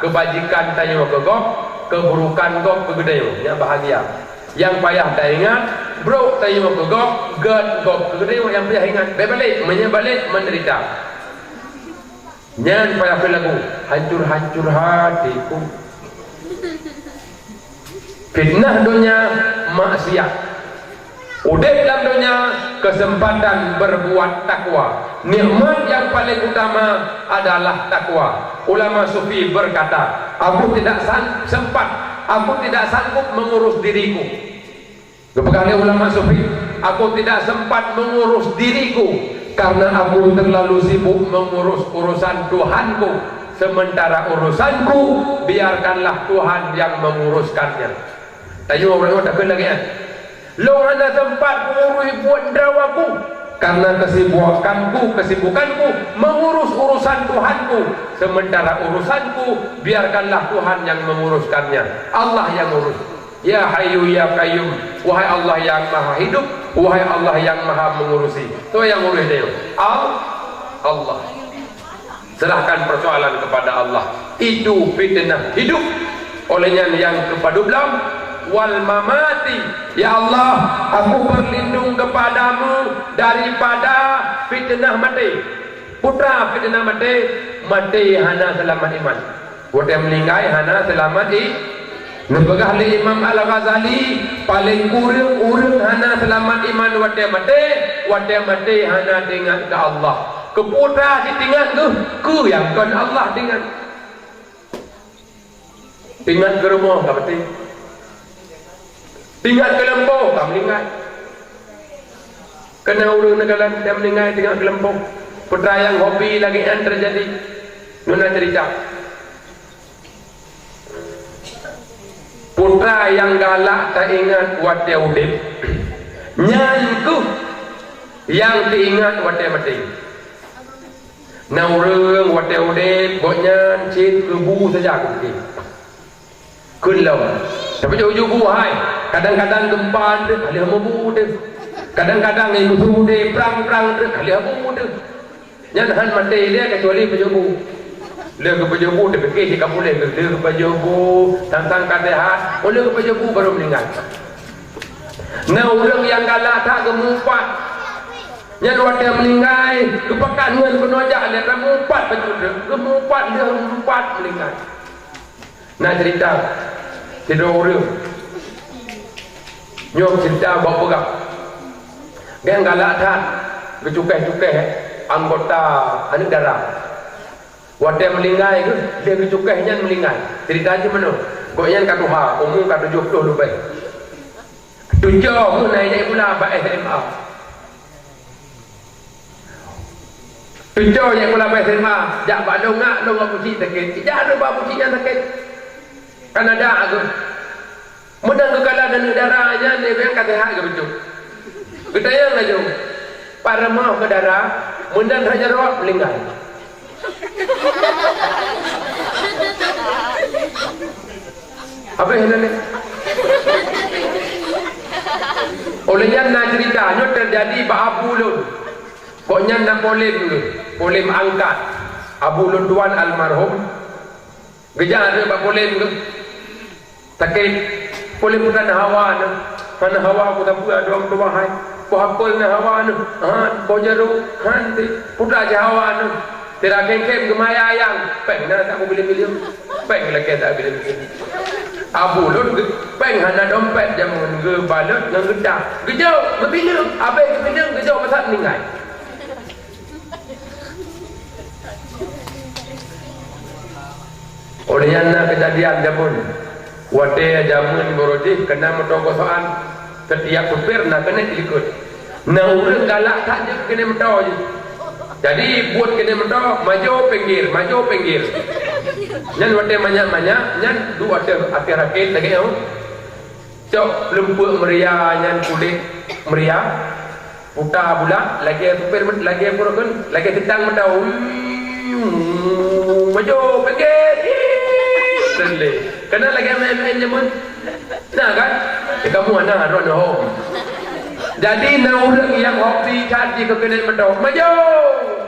keubajikan tanyoe keu gob, keuburukan gob keu geutanyoe, nyang bahagia. Nyang payah taingat, brok tanyoe keu gob, gét gob keu geutanyoe nyang payah ingat. Bék balek, meunyoe balek, menderita. Nyan payah peulagu, hancur-hancur hatiku. Fitnah donya, maksiat. Udeb lam donya, keuseumpatan beurebuat takwa. Nikmat nyang paleng utama adalah takwa. Ulama sufi beukata, "Aku tidak san-, sempat, aku tidak sanggup mengurus diriku." Geupeugah lé ulama sufi, "Aku tidak sempat mengurus diriku karena aku terlalu sibuk mengurus urusan Tuhanku, sementara urusanku biarkanlah Tuhan yang menguruskannya." Tanyoe ureuëng takheun lagée nyan, "Lôn hana sempat mengurus buet droe aku karena kesibukanku, kesibukanku mengurus urusan Tuhanku, sementara urusanku biarkanlah Tuhan yang menguruskannya." Allah yang urus. Ya Hayyu ya Qayyum, wahai Allah yang Maha Hidup, wahai Allah yang Maha Mengurusi. Soe nyang urus nyoe? Al-, Allah. Serahkan persoalan kepada Allah. Itu fitnah hidup. Oleh nyan nyang keupeudulam, wal mamati. Ya Allah, aku berlindung kepadamu daripada fitnah maté. Peue teuma fitnah maté? Maté hana seulamat iman. Watée meuninggai hana seulamat i-, neupeugah lé Imam Al-Ghazali, paleng kureueng ureuëng hana seulamat iman watée maté, watée maté hana teuingat keu Allah. Keu peue teuma teuingat geuh, keu nyang kon Allah teuingat. Teuingat keu rumoh ka maté. Teuingat keu lampôh ka meuninggai. Keunan ureuëng neukalon dan meuninggai teuingat keu lampôh. Peue teuma nyang hobi lagée nyan teujadi. Nyoe na ceurita. Peue teuma nyang galak taingat watée udeb, nyan keuh nyang teuingat watée maté. Na ureuëng watée udeb, gobnyan cit keu bu saja geupike. Kheun lom. Tapi jauh-jauh bu hai. Kadang-kadang geumpa teuk, ka lheueh meubu teuk. Kadang-kadang ngon musoh udeb, prang-prang teuk, ka lheueh bu teuk. Nyan hán maté lé kecuali pajoh bu. Lheueh geupajoh bu, teupike cit ka puléh, lheueh geupajoh bu, sang-sang ka seuhat, oh lheueh geupajoh bu baru meuninggai. Na ureuëng nyang galak that geumeuupat. Nyan watée meuninggai, geupakat ngon keunoe jak lé, geumeuupat bacut, geumeuupat lheueh meuupat meuninggai. Na ceurita sidroe ureuëng. Nyoe ceurita bak peugah. Nyang galak that geucukéh-cukéh anggota aneuk dara. Watée meuninggai geuh, lheueh geucukéh nyan meuninggai. Ceurita jih meunoe, gobnyan ka tuha, umu ka tujoh ploh leubeh. Tujoh geuh na ijak sikula bak S M A. Tujoh nyang sikula bak S M A, jak bak lôn ngak, lôn bak buci sakét. Ijak lôn bak buci nyan sakét. Kan ada geuh. Meunan geukalon aneuk dara nyan, lé beng ka seuhat geuh bacut. Geutanyong laju, "Pat rumoh keu dara?" Meunan hana jaweueb, meuninggai. Habéh nyan lé. Oleh nyan na ceurita, nyoe teujadi bak abu lôn. Gobnyan na polém geuh, polém angkat. Abu lôn tuan almarhum, geujak rhot bak polém geuh. Sakét. Polém bukan hawa neuh. Hana hawa ku sapeue dong tuan hai. Ku apel na hawa neuh. Han, ku jaroe, han ti. Putra cit hawa neuh. Sira kém-kém geumaya ayang. Péng na tak kubileueng-bileueng. Péng lakée tak bileueng-bileueng. Abu lôn geu-, péng hana dompet jameun geubalot ngon geuta. Geujok, geubileueng. Abéh geubileueng, geujok masa meuninggai. Oleh nyan na keujadian jameun. Watée jameun barô jih keunan moto gosokan, setiap supir na keuneuk likot. Na ureuëng galak that jeuet keuneuk moto jih. Jadi buet keuneuk moto, majo pinggir, majo pinggir. Nyan watée manyak-manyak, nyan duek ateueh, ateueh rakét lagée nyoe. Cok lumpuk meuria nyan kulét meuria, puta bulat, lagée supir, lagée purukun, lagée sitang meudau. Maju, pinggir. Ih, sendiri. Keunan lagée main-main jameun. Nah kan? Eh, kamu anak rot hom. Jadi na ureuëng nyang hobi that jih keu keuneuk meudau. Maju,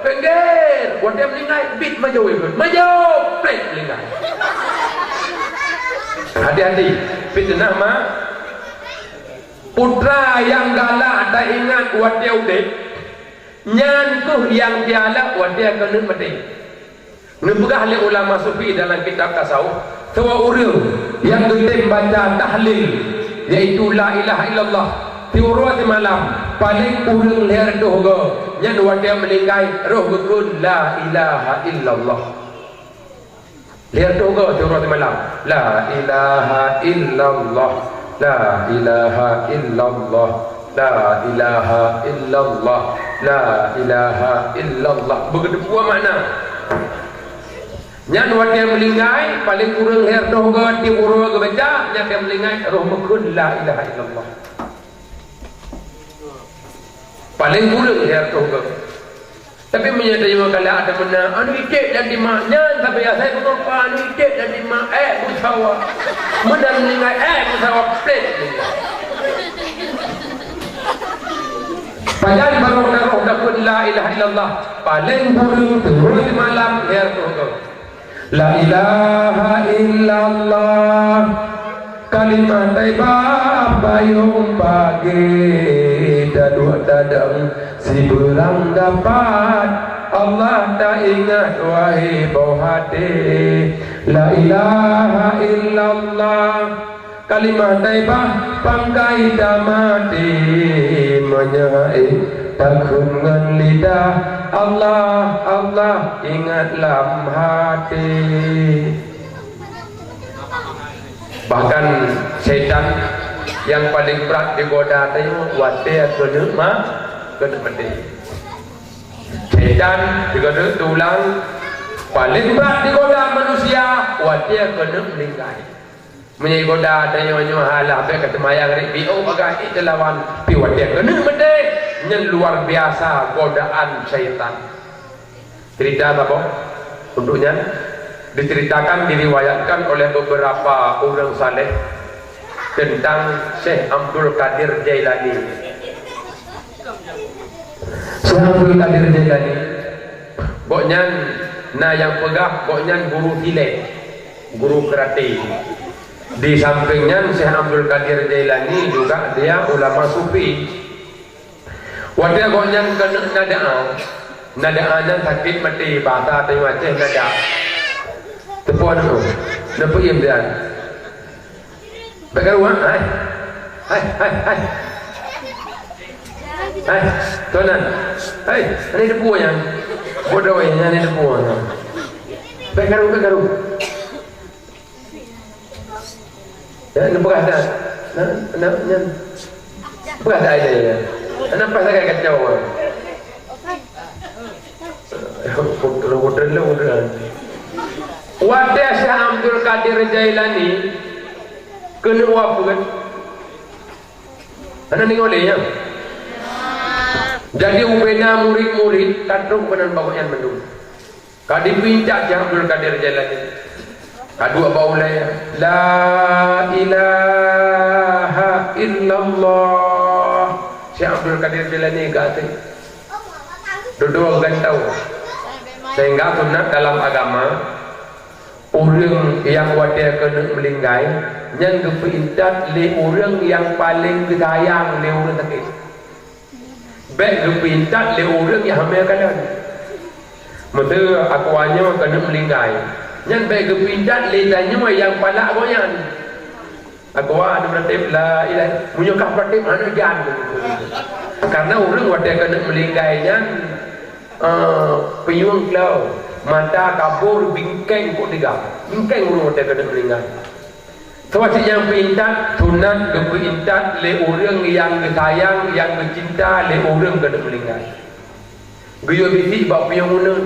pinggir. Watée meuninggai, bit maju ikot. Maju, plek meuninggai. Hati-hati, fitnah ma. Putra nyang galak taingat watée udeb, nyan kheueh nyang jialab watée keuneuk maté. Neupeugah lé ulama sufi dalam kitab tasawuf, saboh ureuëng Nyang geutem baca tahlil, yaitu la ilaha illallah, siuroe simalam, paleng kureueng lhèe reutôh goe, nyan watèe meuninggai roh geukheun la ilaha illallah. Lhèe reutôh goe siuroe simalam, la ilaha illallah, la ilaha illallah, la ilaha illallah, la ilaha illallah. Beugeuteupeu makna. Nyan watèe meuninggai, paleng kureueng lhèe reutôh goe tiep uroe geubaca, nyan watèe meuninggai roh meukheun la ilaha illallah. Paleng kureueng lhèe reutôh goe. Tapi meunyoe tanyoe galak ata meunan, aneuk iték dan dimak, nyan sabe asai peunoh pa aneuk iték dan dimak, eh, beusawa. Meunan meuninggai, eh, beusawa, plek. Pajan barô taroh takheun la ilaha illallah, paleng kureueng siuroe simalam lhèe reutôh goe. La ilaha illallah, kalimah thaibah payong pagée, taduek tadong sibeurang dapat, Allah taingat wahé boh até. La ilaha illallah, kalimah thaibah pangkai tamaté, meunyoe hase takheun ngon lidah, Allah, Allah ingat lam até. Bahkan setan nyang paleng brat digoda tanyoe watée keuneuk ma-, keuneuk maté. Setan sigoe tulang paleng brat digoda manusia watée keuneuk meuninggai. Meunyoe goda tanyoe nyoe halah bék ka teumayang rot biôh bagah teulawan, pi watée keuneuk maté, nyan luar biasa godaan syaitan. Cerita saboh untuk nyan diceritakan, diriwayatkan oleh beberapa ureuëng saleh tentang Syekh Abdul Qadir Jailani. Syekh Abdul Qadir Jailani, gobnyan na nyang peugah gobnyan guru silet, guru karate. Di samping nyan, Syekh Abdul Qadir Jailani juga dia ulama sufi. Watée gobnyan keuneuk nadaa, nadaa nyan sakét maté, bahasa tanyoe Aceh nadak. Teupeue nyoe, neupeuiem dia. Bék karu, ha? Hai. Hai, hai, hai. Hai, tuan nan. Hai, ini debu ya. Bodoh ya, ini debu ya. Bék karu, bék karu. Ya, ini bekas dah. Nah, nah, nah. Bekas dah ini ya. Kenapa saya kacau? Watée Syekh Abdul Qadir Jailani keuneuk wafeuet, hana deungoe lé nyan. Jadi ubena murit-murit ka trok keunan bak gobnyan mandum. Ka dipeuintat Syekh Abdul Qadir Jailani. Ka duek bak ulée, "La ilaha illallah." Syekh Abdul Qadir Jailani geuaséng. Dudoe gantô. Sehingga sunat dalam agama, ureuëng nyang watée keuneuk meuninggai, nyan geupeuintat lé ureuëng nyang paleng geusayang lé ureuëng sakét. Bék geupeuintat lé ureuëng nyang hamé kalon. Meuseu akoe nyoe keuneuk meuninggai, nyan bék geupeuintat lé tanyoe nyang palak gobnyan. Akoe aneuk meuratéb la ilaha, meunyoe kah meuratéb hana jan. Karena ureuëng watée keuneuk meuninggai nyan, eh, pinyueng klo, mata kabur, bingkeng kok tiga. Bingkeng ureuëng watée keuneuk meuninggai. Sabab cit nyang peuintat, sunat geupeuintat lé ureuëng nyang geusayang, nyang geucinta lé ureuëng keuneuk meuninggai. Geuyue bisék bak pinyueng uneun.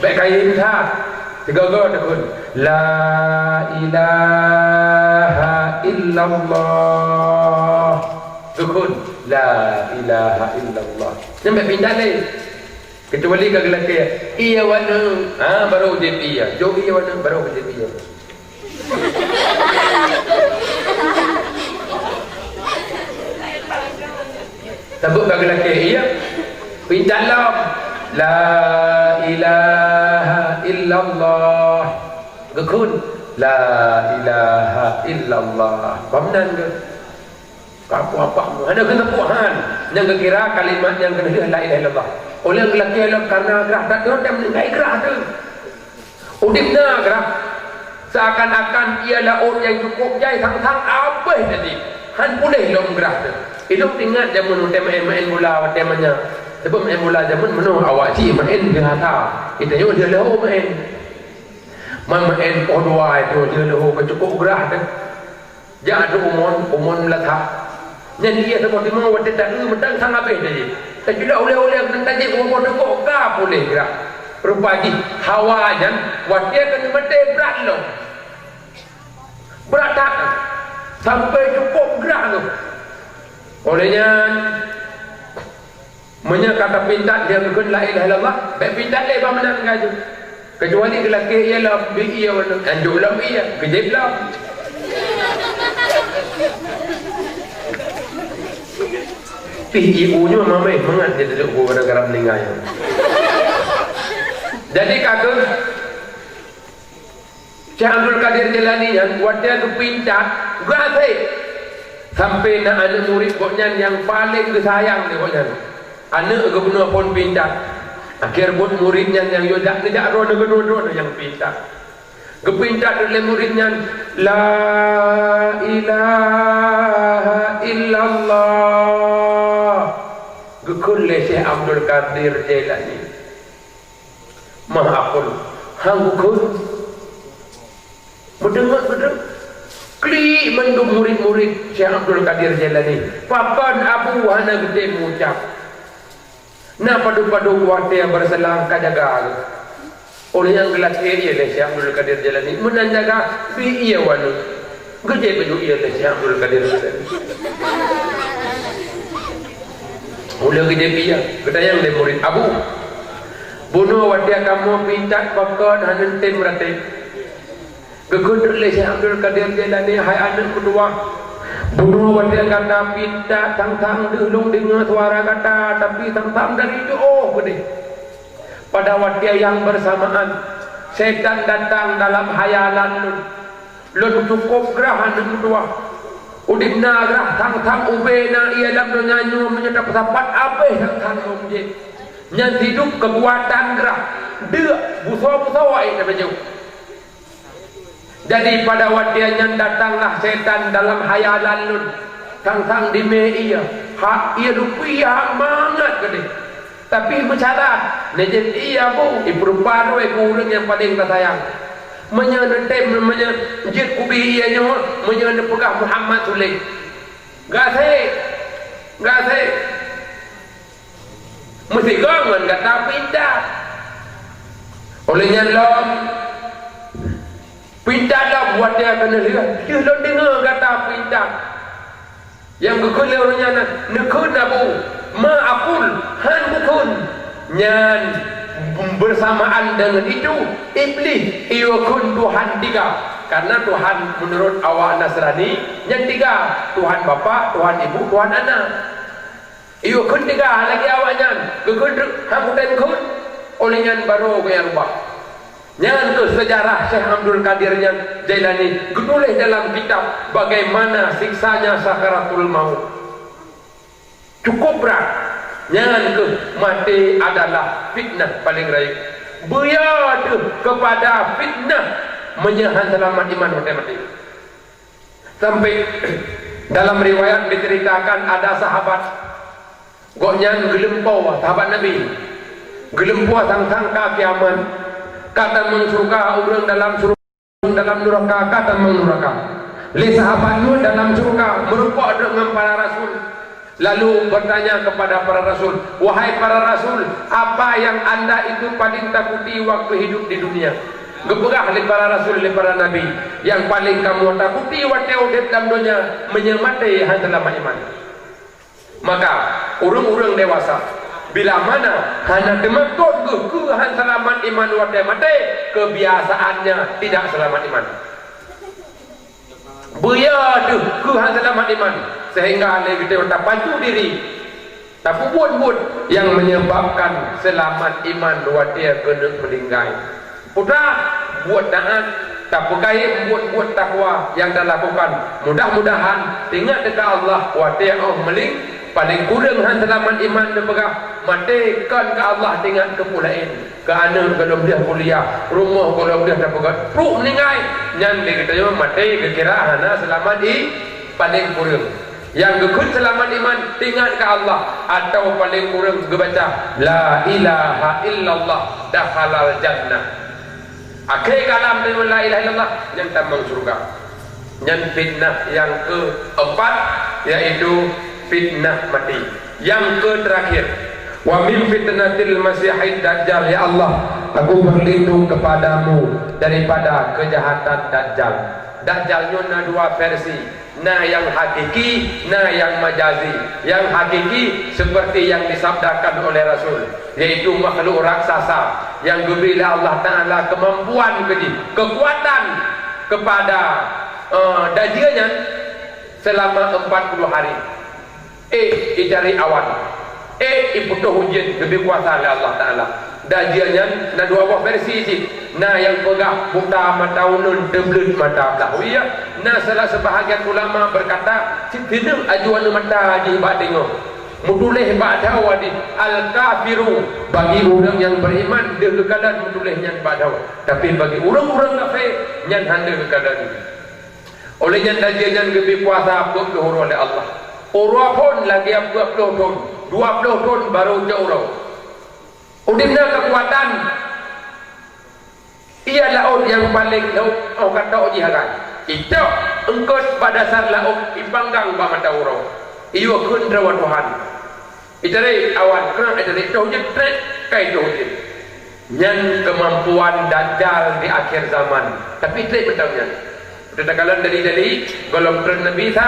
Bék kayém that. Sigoe-goe takheun, "La ilaha illallah." Takheun, "La ilaha illallah." Nyan bék peuintat lé. Kecuali ka geulakée, "Iya, wana." Ha, baru jép iya. Jok iya, wana, baru jép iya. Sabab ka geulakée, iya. Pinta lom. La ilaha illallah. Geukheun, la ilaha illallah. Bak meunan geuh. Ka peue apah mu? Hana keuneuk peue han. Nyang geukira kalimat nyang keuneuk la ilaha illallah. Ulée geulakée lom kareuna grah that, dan meuninggai grah teuh. Udeb na grah. Seakan-akan ia laôt nyang cukup jai sang-sang abéh tadi. Han puléh lom grah teuh. Ilôn ingat jameun watée maén-maén bola watée manyang. Sabab maén bola jameun meunoe awak cit maén di hata. Geutanyoe di leuho maén. Man maén poh dua itu di leuho ka cukup grah teuh. Jak ateueh umon, umon meulatak. Nyan ie saboh timong watée taeu meudang sang abéh tadi. Tacudak ulée-ulée keuneuk tajép u saboh teukok ka puléh grah. Rupa jih hawa nyan watée keuneuk maté brat lom. Brat that. Sampai cukup grah tu. Oleh nyan, meunyoe ka tapintat dia geukheun la ilaha illallah, bék pintat lé bak meunan ka jeuet. Kecuali geulakée ia lom, bi ia anjok lom ia, geujép lom. Pih ibu nyoe mamai mangat dia duduk bu gara-gara meninggai. Jadi ka keuh Syekh Abdul Qadir Jailani nyan watée geupintat, geuasék. Sampai na aneuk murit gobnyan nyang paleng geusayang lé gobnyan. Aneuk geubunoe phon pintat. Akhé buet murit nyan nyang yue jak neujak droe neugeudroe-droe nyang pintat. Geupintat lé murit nyan, "La ilaha illallah." Geukheun lé Syekh Abdul Qadir Jailani. Maha Apul, han geukheun. Meudeungoe, meudeungoe. Klik mandum murit-murit Syekh Abdul Qadir Jailani. Pakon Abu hana geutem meuucap? Na padub-padub watée beuselang ka jaga. Oleh nyang geulakée ia lé Syekh Abdul Qadir Jailani. Meunan jaga, bi ia waneuk. Geujép baju ia lé Syekh Abdul Qadir Jailani. Ulée geujép ia, geutanyong lé murit, "Abu, bunoe watée kamoe pintat pakon hana tem raté?" Geukheun lé Syekh Abdul Qadir Jailani, "Hai aneuk meutuwah, bunoe watée gata pintat, sang-sang deuh lôn deungoe suara gata, tapi sang-sang dari jauh keudeh. Pada watée nyang bersamaan, setan datang dalam hayalan lôn. Lôn cukup grah aneuk meutuwah. Udeb na grah sang-sang ubé na ia lam donya nyoe meunyoe tapeusapat abéh sang-sang lôn jép. Nyan sidub keukuatan grah, deuk busoe-busoe ai tapajoh." Jadi pada watée nyan datanglah setan dalam hayalan lôn, sang-sang dimé ia, hak ia lupi hak mangat keudeh. Tapi meucarat, neujép ia bu, ipeurupa droe keu ureuëng nyang paleng tasayang. Meunyoe neutem, meunyoe jeuet kubi ia nyoe, meunyoe neupeugah Muhammad Sule. Gaséh, gaséh. Meusigoe ngon gata pintat. Oleh nyan lom, pintat lom watée keuneuk lheueh, deuh lôn deungoe gata pintat. Nyang geukheun lé ureuëng nyan, neukheun Abu, ma aqul, han kukheun. Nyan bersamaan dengan itu, Iblih iwa kheun Tuhan tiga. Karena Tuhan menurut awak Nasrani, nyan tiga. Tuhan Bapak, Tuhan Ibu, Tuhan Anak. Yue kheun tiga lagée awaknyan, geukheun treuk han kutem kheun. Oleh nyan barô geuya rubah. Nyan keuh seujarah Syekh Abdul Qadir nyan Jailani geutuléh dalam kitab bagaimana siksanya sakaratul maut. Cukup brat. Nyan keuh maté adalah fitnah paleng rayeuk. Beuya teuh keupada fitnah meunyoe han seulamat iman watée maté. Sampai dalam riwayat diceritakan ada sahabat, gobnyan geulumpoe, sahabat Nabi, geulumpoe sang-sang ka kiamat, ka tamong syeuruga, ureuëng dalam syeuruga, ureuëng dalam nuraka ka tamong nuraka. Lé sahabat nyoe dalam syeuruga meureumpok deuk ngon para rasul. Lalu bertanya kepada para rasul, "Wahai para rasul, apa yang anda itu paling takuti waktu hidup di dunia?" Geupeugah lé para rasul, lé para nabi, "Nyang paleng kamoe takuti watée udeb lam donya, meunyoe maté han seulamat iman." Maka, ureuëng-ureuëng dewasa, bila mana hana teumakot geuh keu han seulamat iman watée maté, kebiasaannya tidak selamat iman. Beuya deuh keu han seulamat iman, sehingga lé geutanyoe tapacu diri, tapeubuet buet nyang menyebabkan seulamat iman watée keuneuk meuninggai. Putra, buet taát, tapeukaém buet-buet takwa nyang talakukan. Mudah-mudahan, teuingat teuka Allah, watée óh meuling, paleng kureueng han seulamat iman neupeugah, Maté kon keu Allah, teuingat keu peue laén, keu aneuk gohlom deuh kuliah, rumoh gohlom deuh tapeugöt, pruet meuninggai, nyan lé geutanyoe maté geukira hana seulamat i-, paléng kureueng. Nyang geukheun seulamat iman, teuingat keu Allah, atawa paléng kureueng geubaca, "La ilaha illallah, dakhalal jannah." Akhé kalam deungon la ilaha illallah, nyan tamong syeuruga. Nyan fitnah nyang keumpat, yaitu fitnah maté. Nyang keuteurakhier, "Wa min fitnatil masihid dajjal," ya Allah, aku berlindung kepadamu daripada kejahatan Dajjal. Dajjal nyoe na dua versi. Na nyang hakiki, na nyang majazi. Nyang hakiki seperti nyang disabdakan oleh Rasul, yaitu makhluk raksasa nyang geubri lé Allah Taala keumampuan keujih, keukuatan kepada, eh, dajjal nyan selama empat puluh hari. Eh, ijari awan. Eh, iputôh ujeuen, geubri kuasa lé Allah Taala. Dajjal nyan na dua boh versi cit. Na nyang peugah buta mata uneuen, teubleuet mata blah. Oh iya, na salah sebahagian ulama berkata, sitineueng aju aneuk mata jih bak teungoh. Meutuléh bak dawa jih, "Al-kafiru," bagi ureuëng nyang beriman, deuh geukalon meutuléh nyan bak dawa. Tapi bagi ureuëng-ureuëng kafé, nyan hana geukalon. Oleh nyan dajjal nyan geubri kuasa peuet ploh uroe lé Allah. Uroe phon lagée peuet ploh thon, dua ploh thon barô cok uroe. Udeb na keukuatan. Ia laôt nyang paleng lhok óh ka tok jih hagai. Itok eungkot bak dasar laôt, ipanggang bak mata uroe. Iyue kheun droe Tuhan. Itarek awan, krek itarek, toh jeuet trek, kai toh jeuet. Nyan keumampuan Dajjal di akhir zaman. Tapi trek mantong nyan. Teuka kalon dali-dali, gohlom treun Nabi Isa,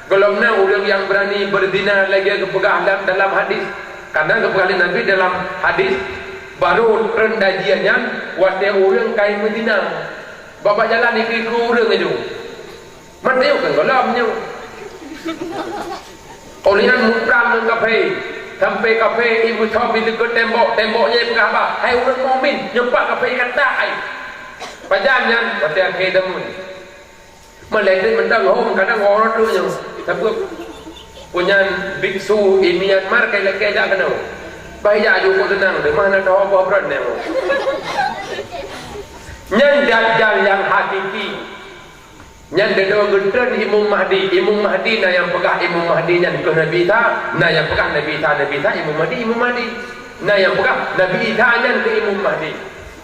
gohlom na ureuëng nyang beurani beuzina lagée geupeugah lam, dalam hadis. Karna geupeugah lé Nabi dalam hadis, barô treun dajjal nyan watée ureuëng kai meuzina. Bak-bak jalan ikeu-ikeu ureuëng aju. Maté kan gohlom nyoe. Óh lheueh nyan muprang ngon kafé, sampoe kafé imeusöm ileukeue tembok, tembok nyan ipeugah haba, "Hai ureuëng mukmin, nyoe pat kafé kata ai." Pajan nyan, watée akhé zaman. Malaikat mantong hom kadang orang tu nyoe. Sabab punyan biksu i Myanmar kai lakée jak keunoe. Bah jak jukuk teunang, di mana tahu apa berat nyoe. Nyan dajjal nyang hakiki. Nyan deungoe geutreun Imum Mahdi. Imum Mahdi na nyang peugah Imum Mahdi nyan keuh Nabi Isa, na nyang peugah Nabi Isa, Nabi Isa, Imum Mahdi, Imum Mahdi. Na nyang peugah Nabi Isa nyan keuh Imum Mahdi.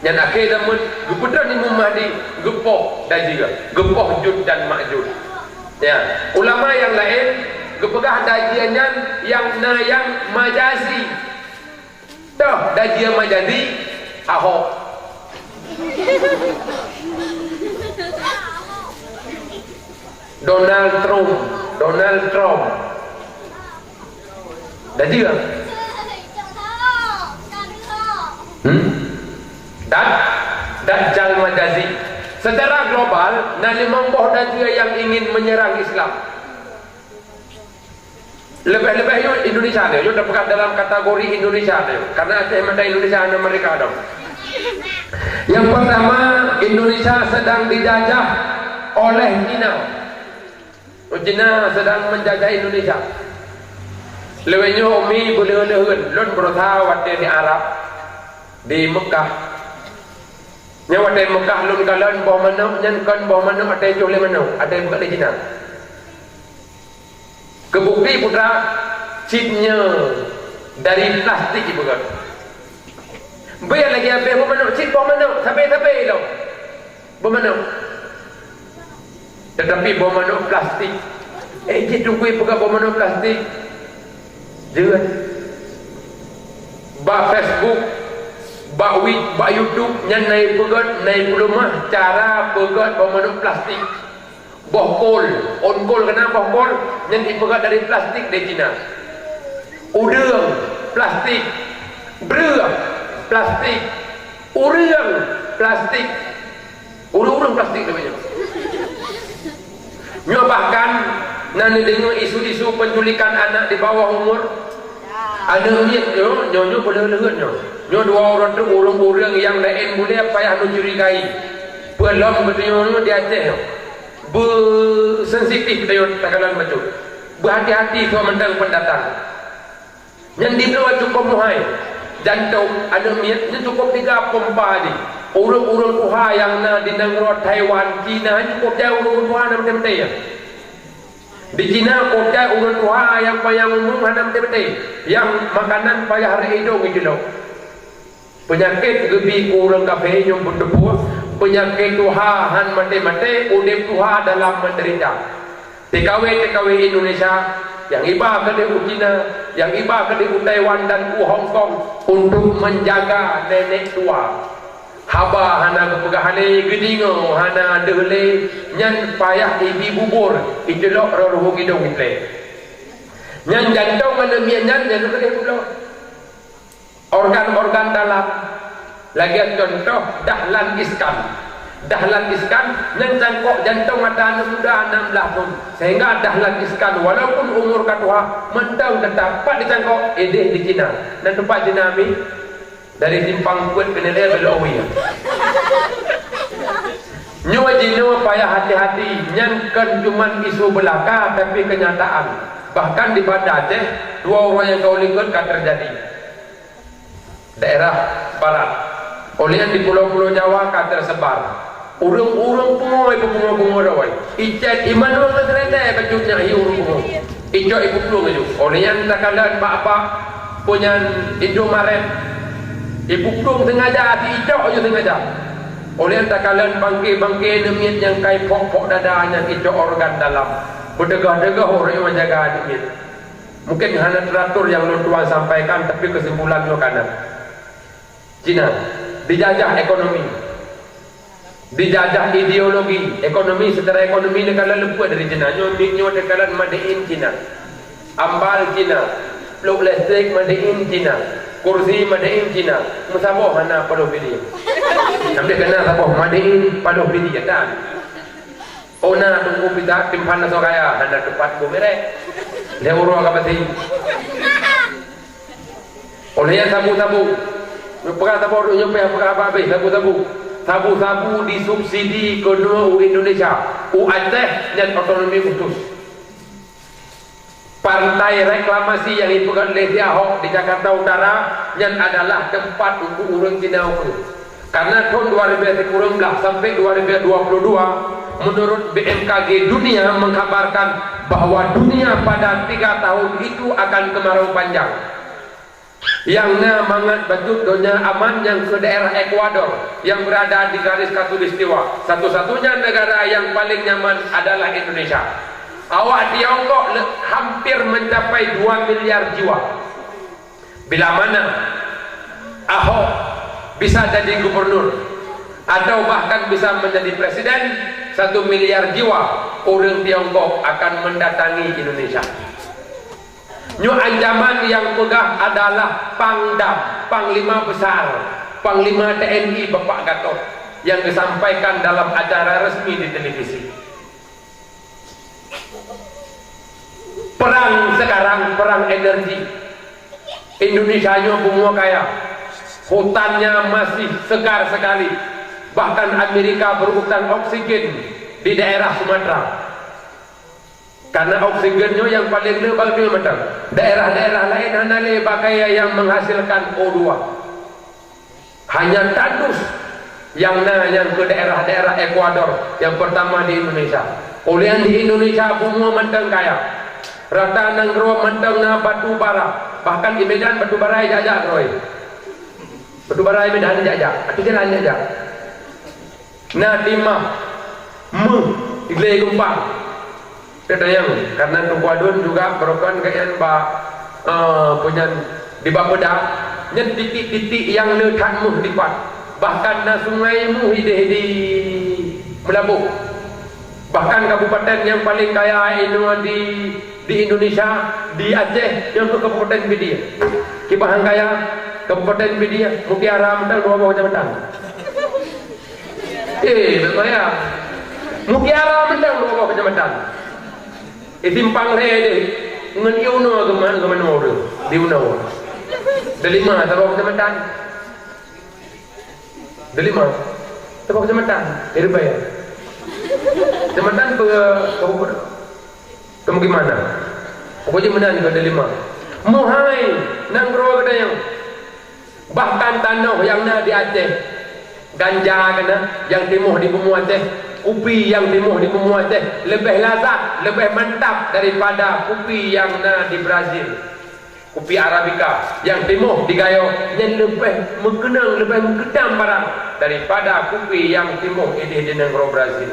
Nyan akhé zaman geupeutreun Imum Mahdi, geupoh dajjal, geupoh Juj dan Majuj. Ya, ulama nyang laén geupeugah dajjal nyan nyang na nyang majazi. Toh, dajjal majazi, Ahok. Donald Trump, Donald Trump. Dajjal. Hmm? Dan Dajjal majazi. Secara global, na limong boh dajjal nyang ingin menyerang Islam. Leubeh-leubeh nyoe Indonesia nyoe, nyoe teupeugah dalam kategori Indonesia nyoe, karena Aceh mantong Indonesia hana merdeka dong. Yang pertama, Indonesia sedang dijajah oleh Cina. Cina sedang menjajah Indonesia. Lewat nyoe umi boleh lehon, lôn berusaha watée di Arab, di Mekah. Nyoe watée Mekah lôn kalon boh manok nyan kon boh manok watée joh lé manok, watée buet lé Cina. Keubukti putra, cit nyoe dari plastik ipeugöt. Beu lagée abéh boh manok, cit boh manok, sabe-sabe ilong. Boh manok. Tetapi boh manok plastik. Eh, jih tukui peugah boh manok plastik. Jeuet. Bak Facebook, bak Wid, bak YouTube, nyan na ipeugöt, na ipeuleumah cara peugöt boh manok plastik. Boh kol, ôn kol keunan boh kol, nyan ipeugöt dari plastik dari Cina. Udeueng, plastik. Breueh, plastik. Ureueng, plastik. Ureueng-ureueng plastik namanya. Nyoe bahkan na neudeungoe isu-isu penculikan anak di bawah umur. Aneuk miet nyoe, nyoe, nyoe boleh leuheut nyoe. Nyoe dua ureueng tu ureueng-ureueng nyang laén bulée payah neucurigai. Peue lom geutanyoe nyoe di Aceh nyoe. Beusensitif geutanyoe takalon bacut. Beuhati-hati soe mantong pendatang. Nyan di bloe cukôp meuhai. Jantông aneuk miet nyan cukôp tiga pompa jih. Ureueng-ureueng tuha nyang na di nanggroe Taiwan, Cina, cukôp jai ureueng tuha na maté-maté. Di Cina, cukôp jai ureueng tuha nyang panyang umu hana maté-maté. Nyang makanan payah rhot idông jicilok. Peunyakét geubi keu ureueng kafé nyoe beuteupeue, peunyakét tuha han maté-maté, udeb tuha dalam meuderita. T K W-T K W Indonesia nyang iba keudeh u Cina, nyang iba keudeh u Taiwan dan u Hong Kong untuk menjaga nenek tua. Haba hana geupeugah lé, geudeungoe hana deuh lé, nyan payah ibi bubur, iceulok roh ruhueng idông iplé. Nyan jantông aneuk miet nyan, nyan keudeh u bloe. Organ-organ dalam. Lagèe contoh Dahlan Iskan. Dahlan Iskan nyan cangkok jantông ata aneuk muda nam blah thôn. Sehingga Dahlan Iskan walaupun umur ka tuha, mantong teutap pat dicangkok, ideh di Cina. Nan teumpat Cina mi dari Simpang Peuet keuneulhèe belok Owi. Nyoe jinoe payah hati-hati, nyan kon cuman isu beulaka, tapi kenyataan. Bahkan di Banda Aceh, dua uroe nyang ka u likot ka teujadi. Daerah barat. Óh lheueh nyan di pulo-pulo Jawa ka teusebar. Ureueng-ureueng pungo, ipeupeupungo-pungo dawai. Icet iman ureueng teuseureutai bacut nyan hi ureueng pungo. Icok ipuplueng laju. Óh lheueh nyan takalon bak-bak peue nyan Indomaret. Ipuplueng sengaja, icok laju sengaja. Óh lheueh nyan takalon bangke-bangke aneuk miet nyang kai phok-phok dada nyan icok organ dalam. Beudeugoh-deugoh ureueng nyang jaga aneuk miet. Mungkin hana teuratur nyang lôn tuan sampaikan, tapi keusimpulan nyoe kana. Cina dijajah ekonomi, dijajah ideologi, ekonomi, secara ekonomi neukalon leupah dari Cina. Nyoe, nyoe neukalon made in Cina, ambal Cina, plôk listrik made in Cina, kursi made in Cina, meusaboh hana paloh bidée. Sampai kena saboh made in paloh bidée, kan? Oh na Teungku Peter, timphan asoe kaya, hana teumpat bu merek. Lhèe uroe ka pati. Óh lheueh nyan sabu-sabu. Nyoe peugah saboh, nyoe payah peugah habéh, sabu-sabu. Sabu-sabu disubsidi keunoe u Indonesia, u Aceh nyan otonomi khusus. Pantai reklamasi nyang jipeugét lé si Ahok di Jakarta Utara nyan adalah teumpat untuk ureueng Cina ukeue. Karena thôn dua ribu sembilan belas sampai dua ribu dua puluh dua, menurut B M K G dunia mengkhabarkan bahwa dunia pada tiga tahun itu akan kemarau panjang. Nyang na mangat bacut donya aman nyang keu daerah Ekuador nyang berada di garis khatulistiwa. Satu-satunya negara nyang paling nyaman adalah Indonesia. Awak Tiongkok le-, hampir mencapai dua miliar jiwa. Bila mana Ahok bisa jadi gubernur atau bahkan bisa menjadi presiden, satu miliar jiwa ureueng Tiongkok akan mendatangi Indonesia. Nyoe ancaman nyang peugah adalah Pangdam, Panglima Besar, Panglima T N I Bapak Gatot nyang geusampaikan dalam acara resmi di televisi. Perang sekarang, perang energi. Indonesia nyoe bumoe kaya, hutannya masih segar sekali. Bahkan Amerika berhutang oksigen di daerah Sumatera. Karena oksigen nyoe nyang paleng le bak dunia mantong. Daerah-daerah laén hana lé bak kaya nyang menghasilkan O dua. Hanya tandus nyang na nyang keu daerah-daerah Ekuador nyang pertama di Indonesia. Óh lheueh nyan di Indonesia bumoe mantong kaya. Rata nanggroe mantong na batu bara. Bahkan di Medan batu bara jak-jak keudroe. Batu bara di Medan jak-jak. Ateueh jalan jak-jak. Na timah, méuh, ilée geumpang. Teuntang, karena Teungku Adun juga beurukon keuhai bak, eh, peue nyan, di bak peudak, nyan titik-titik nyang le that méuh dipat. Bahkan na sungai méuh ideh di Meulaboh. Bahkan kabupaten nyang paleng kaya inoe di, di Indonesia, di Aceh, nyan keuh Kabupaten Pidie. Kiban han kaya, Kabupaten Pidie, Mutiara mantong dua boh kecamatan. Eh, bèk maya. Mutiara mantong dua boh kecamatan. Eh, simpang lhèe deh. Ngon di unoe keuman, keuman ureueng. Di unoe. Delima saboh kecamatan. Delima. Saboh kecamatan. Di Ribèe. Kecamatan pe-, kabupaten. Keumu gimana? Pokoknya meunan juga delima. Meuhai nanggroe geutanyoe, bahkan tanoh nyang na di Aceh, ganja keunan nyang timoh di bumoe Aceh, kupi nyang timoh di bumoe Aceh leubeh lazat, leubeh mantap daripada kupi nyang na di Brazil. Kupi Arabica nyang timoh di Gayo nyan leubeh meukeunong, leubeh meukeudam barang daripada kupi nyang timoh ideh di nanggroe Brazil.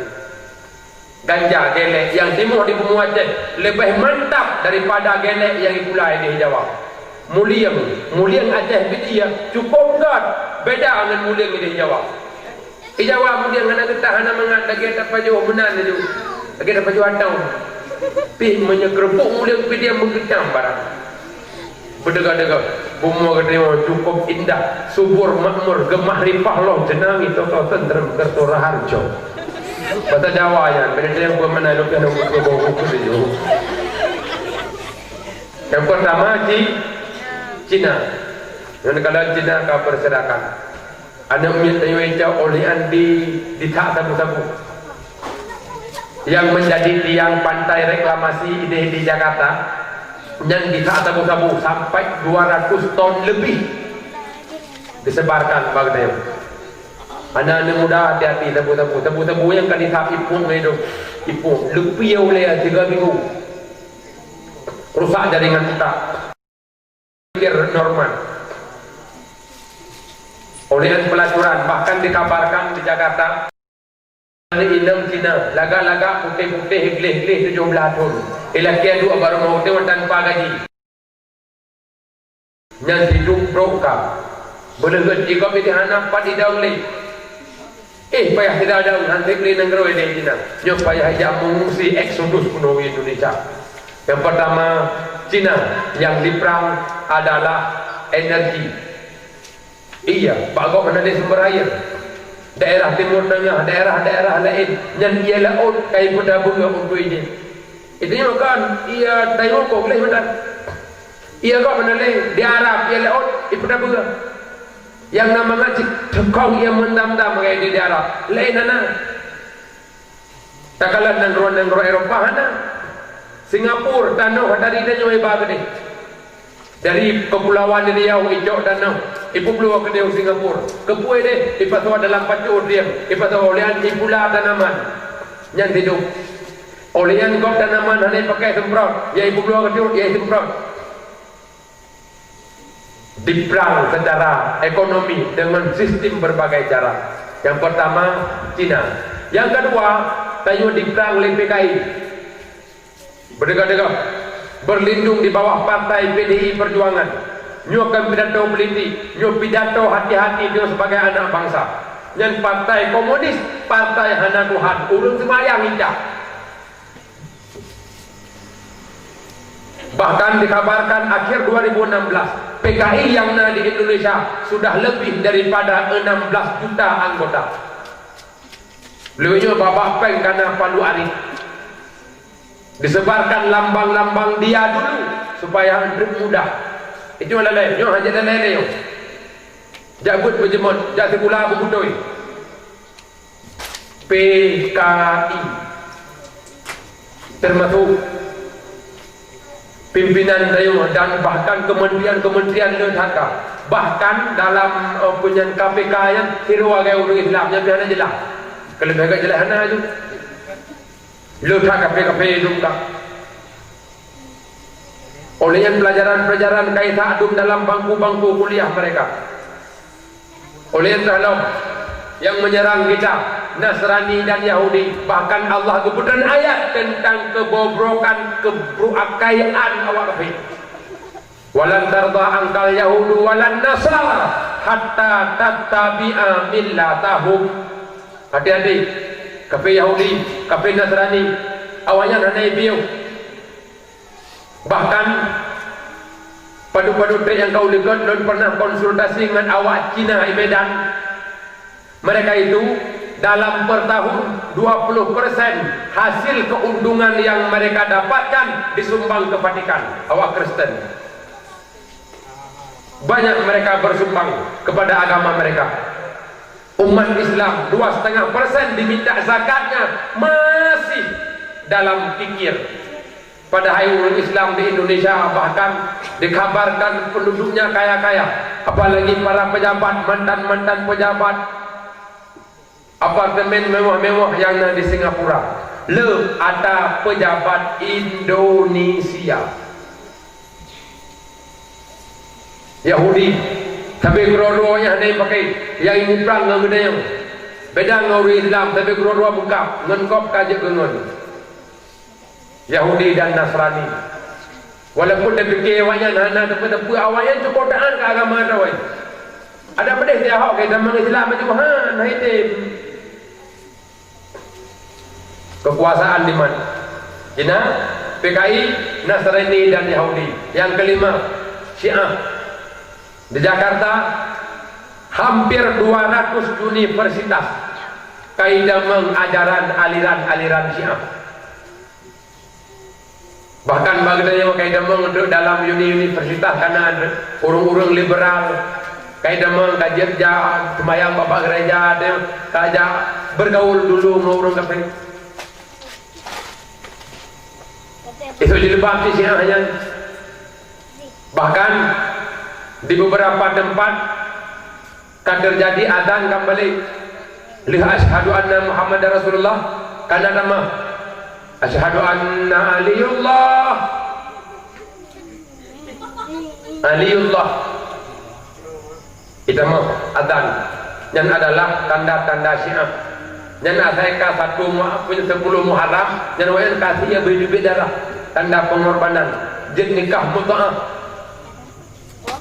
Ganja gelek nyang timoh di bumoe Aceh leubeh mantap daripada gelek nyang ipula ideh Jawa. Mulieng, mulieng Aceh bit ie cukôp göt, beda ngon mulieng ideh Jawa. Di Jawa mulieng hana geutah, hana mangat, lagèe tapajoh meunan laju, lagèe tapajoh atong. Pih meunyoe keureupuk mulieng pih dia meukeudam barang. Beudeuga-deuga, bumoe geutanyoe cukôp indah, subur makmur, geumah ripah lom jeunang, itu kau tentrem keureutoe raharjo. Bahasa Jawa nyan, beda dengan bukan mana, lu kan, lu kan, lu kan, lu kan. Nyang peurtama, Ci-, Cina. Nyan kalau Cina ka berserakan. Aneuk miet tanyoe Ica oleh nyan di, dithak sabu-sabu. Nyang meunjadi tiang pantai reklamasi ideh di Jakarta, nyan dithak sabu-sabu sampai dua ratus ton leubeh disebarkan bak geutanyoe. Aneuk-aneuk muda hati-hati sabu-sabu. Sabu-sabu nyang ka dithak ipung ngon idong. Ipung. Leupie ulèe tiga minggu. Rusak jaringan utak. Pikir normal. Oleh nyan pelacuran, bahkan dikabarkan di Jakarta, ada inong Cina, lagak-lagak, putéh-putéh, gleh-gleh, tujoh blaih thôn. Ilakèe duek bak rumoh, tanpa gaji. Nyan sidroe-droe ka. Beuleuheut, ikot pih hana pat idong lé. Eh, payah sidadong, han sép lé nanggroe di Cina. Nyoe payah jak mengungsi eksodus keunoe Indonesia. Nyang peurtama, Cina, nyang diprang adalah energi. Iya, bak gob hana lé sumber air. Daerah Timur Tengah, daerah-daerah laén, nyan ie laôt ka ipeudabeue untuk ideh. Itu nyoe kan, ie Taiwan kok gleh mantong. Ie gob hana lé, di Arab, ie laôt ipeudabeue. Nyang na mangat cit teukong ie meundam-dam bak di, di Arab. Laén hana. Takalon nanggroe-nanggroe Eropa hana. Singapura, tanoh dari tanyoe iba keudeh. Dari Keupulauan Riau icok tanoh, ipeubloe keudeh u Singapura. Keupeue deh, ipasoe dalam pacoe diem, ipasoe ulèe nyan ipula tanaman. Nyan sidroe. Ulèe nyan gob tanaman hana ipakai semprot, ya ipeubloe keudeh, ya isemprot. Diperang secara ekonomi dengan sistem berbagai cara. Yang pertama, Cina. Yang kedua, tanyoe diperang lé P K I. Beudeuga-deuga, berlindung di bawah partai P D I Perjuangan. Nyoe kan pidato politik, nyoe pidato hati-hati nyoe sebagai anak bangsa. Nyan partai komunis, partai hana Tuhan, ureueng seumayang intat. Bahkan dikabarkan akhir dua ribu enam belas, P K I yang na di Indonesia sudah lebih daripada enam belas juta anggota. Lewat nyoe babah péng ka na palu arit. Disebarkan lambang-lambang dia dulu supaya entrip mudah. Itu lalai, nyoe hana lalai lé nyoe. Jak buet beujeumot, jak sikula beubeutôi. P K I. Termasuk pimpinan dayuh dan bahkan kementerian-kementerian le that ka. Bahkan dalam, eh, peunyan K P K nyan, sidroe lagèe ureueng Islam nyan pih hana jeulaih. Keuleubeh ka jeulaih hana aju. Le that kaphé-kaphé dum ka. Oleh nyan pelajaran-pelajaran ka ijak dum dalam bangku-bangku kuliah mereka. Oleh nyan lom, yang menyerang kita, Nasrani dan Yahudi, bahkan Allah geupeudong ayat tentang kebobrokan, kebruakaian awak kafé. "Walan tarda angkal yahudu walan nasara hatta tattabi'a millatahum." Hati-hati, kafé Yahudi, kafé Nasrani, awaknyan hana ipiôh. Bahkan, padub-padub trép nyang ka ulôn likot, lôn pernah konsultasi ngon awak Cina di Medan. Mereka itu, dalam per tahun, dua puluh persen hasil keuntungan yang mereka dapatkan disumbang ke Vatikan, awak Kristen. Banyak mereka bersumbang kepada agama mereka. Umat Islam, dua setengah persen diminta zakatnya, masih dalam pikir. Padahai ureuëng Islam di Indonesia bahkan dikabarkan penduduknya kaya-kaya, apalagi para pejabat, mantan-mantan pejabat, apartemen mewah-mewah nyang na di Singapura. Le ata pejabat Indonesia. Yahudi, sabe keudroe-droe nyan hana jipakai, nyang jimuprang ngon geutanyoe. Beda ngon ureuëng Islam, sabe keudroe-droe beukab, ngon gob ka jeuet keu ngon. Yahudi dan Nasrani. Walaupun tapike awaknyan hana teupeu-teupeu, awaknyan cukup taat keu agama droe. Ada peudeh di Ahok, keu tamong Islam meutuhan, hai tem. Kekuasaan di mana? Cina, P K I, Nasrani dan Yahudi. Yang kelima, Syiah. Di Jakarta, hampir dua ratus universitas ka idamong ajaran aliran-aliran Syiah. Bahkan bak geutanyoe ka idamong untuk dalam uni-, universitas kana ureuëng-ureuëng liberal, ka idamong ka jeuet jak seumayang bak gereja, ka jak bergaul dulu ngon ureuëng kafé. Itu jilbab di Syiah nyan. Bahkan di beberapa tempat ka terjadi azan kembali. Lheueh asyhadu anna Muhammadar Rasulullah, kana tamah, asyhadu anna Aliyullah. Aliyullah. Itamah azan. Nyan adalah tanda-tanda Syiah. Nyan asai ka satu Mu-, sepuluh Muharram, nyan awaknyan ka sie beubiet darah. Tanda pengorbanan. Jeuet nikah mut'ah.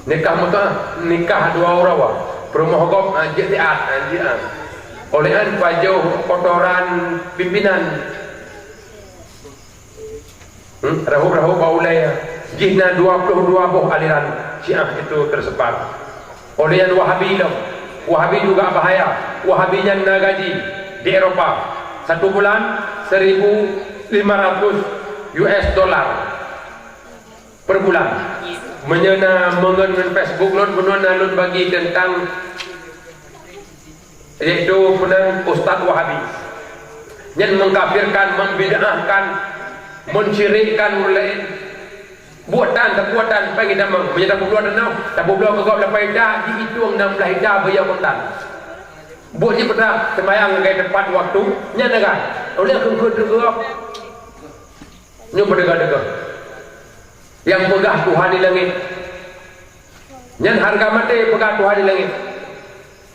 Nikah mut'ah, nikah dua uroe. Peurumoh gob, ah, jeuet siat, ah, jeuet, ah. Oleh nyan pajoh kotoran pimpinan. Hmm, rahu-rahu bak ulée, jih na dua puluh dua boh aliran Syiah itu tersebar. Oleh nyan Wahabi lom. Wahabi juga bahaya. Wahabi nyan na gaji di Eropa. Satu bulan seribu lima ratus U S dollar per bulan. Meunyoe na meungon ngon Facebook lôn, bunoe na lôn bagi teuntang yaitu peunang Ustaz Wahabi. Nyan mengkafirkan, membid'ahkan, mensyirikkan ureuëng laén. Buet tan, tabuet tan, pagi damang. Meunyoe tapeubloe tanoh, tapeubloe keu gob lapan ita, jiitueng nam blaih ita beuyoe kontan. Buet jih peugah, seumayang lagée tepat waktu, nyan agam. Ulée kheun-kheun teugob. Nyoe peudeugoe-deugoe. Nyang peugah Tuhan di langét. Nyan hareuga maté peugah Tuhan di langét.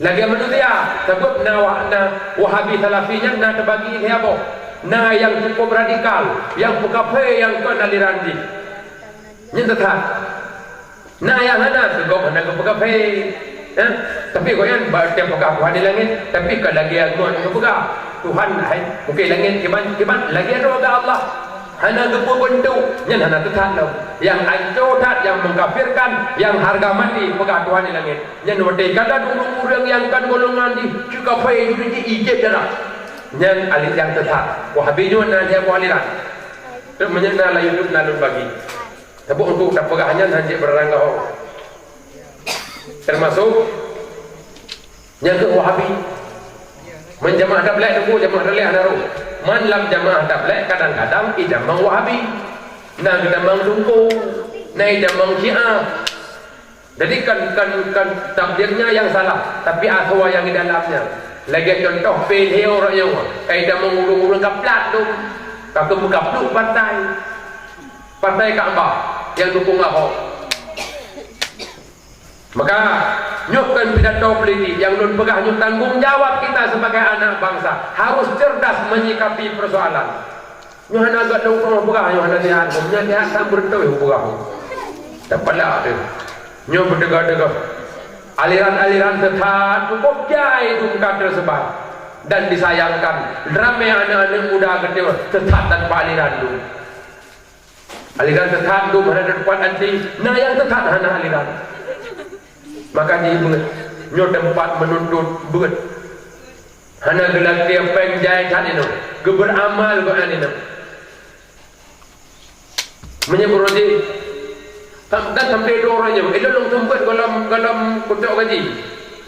Lagée manusia, sabab na wa-, na Wahabi Salafi nyan na teubagi lhée boh. Na nyang cukup radikal, nyang peukafé nyang kon aliran jih. Nyan teutap. Na nyang hana, sigob hana geupeugah phé. Eh? Tapi gobnyan bak teupeugah Tuhan di langét, tapi ka lagée ngon geupeugah, Tuhan hai, mungken langét kiban, kiban lagée droe geuh Allah. Hana geupeubeuntuk, nyan hana teutap lom. Nyang anco that, nyang mengkafirkan, nyang hareuga maté peugah Tuhan di langét. Nyan watée ka dan ureuëng-ureuëng nyang kon golongan jih, cit kafé jih, jih ijép darah. Nyan alit nyang teutap. Wahabi nyoe na lhée boh aliran. Meunyoe na lam YouTube na lôn bagi. Sabab untuk tapeugah nyan hana jeuet beurangkaho. Teumasok nyang keu Wahabi. Meun jamaah tabligh teungku, jamaah tabligh hana roh. Man lam jamaah tabligh kadang-kadang idamong Wahabi. Na geudamong Teungku, na idamong Syiah. Jadi kan, kan, kan tabligh nyan nyang salah, tapi asoe nyang di dalamnya. Lagée contoh, P L O roh nyoe, ka idamong ureuëng-ureuëng ka plat tu, ka keumeukapluek partai. Partai Ka'bah nyang dukung Ahok. Maka, nyoe kon pidato politik nyang lôn peugah nyoe, tanggong jawab kita sebagai anak bangsa harus cerdas menyikapi persoalan. Nyoe hana gata peugah, nyoe hana lihat, nyoe lihat tak beutôi peugah. Tak pala tu. Nyoe beuteuga-teuga. Aliran-aliran sesat cukup jai tu ka tersebar dan disayangkan ramai anak-anak muda kita sesat tanpa aliran tu. Aliran sesat dum hana teumpat anti, na nyang sesat hana aliran. Maka jih beuet, nyoe teumpat meununtut beuet. Hana geulakée péng jai that inoe, geubeuramal gobnyan inoe. Meunyoe beureuti, dan sampai dua ureuëng nyoe, ilôn lôn seumpet golom, golom kutok gaji.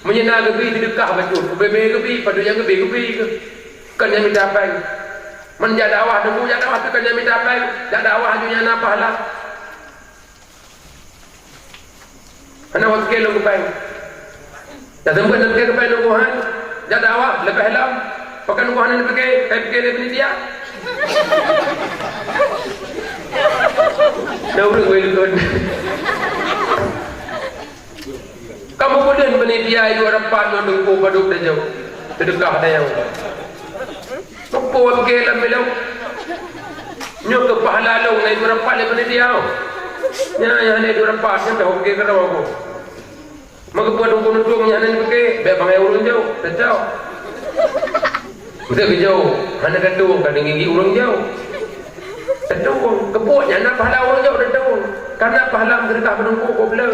Meunyoe na geubi seudeukah bacut, ubé-bé geubi, padub nyang geubi, geubi keuh. Kon nyang mita péng. Man jak dakwah, teungku jak dakwah, tu kan nyang mita péng, jak dakwah aju nyang na pahala. Hana watèe lôn keu péng. Dak seumeubeuet neupike keu péng lôn keuhan, jak dakwah leubeh lom. Pakon lôn keuhan neupike, kai pike lé panitia. Na ureueng wai lôn. Kamoe peudeuh panitia ibu rapat ngon teungku padub dajok. Seudeukah dayang. Peue pike lam bileung? Nyoe keu pahala lôn na ibu rapat lé panitia. Nyan, nyan hana ibu rapat, nyan dah oke keudroe aku. Meukeupue dukun-dukun nyan hana pike, bèk bangai ureueng jok, teucok. Beutôi keu jok, hana tatueng ka deungi ureueng jok. Tatueng, keupue nyan na pahala ureueng jok tatueng. Karena pahala meuseudeukah meudungku kok bleu.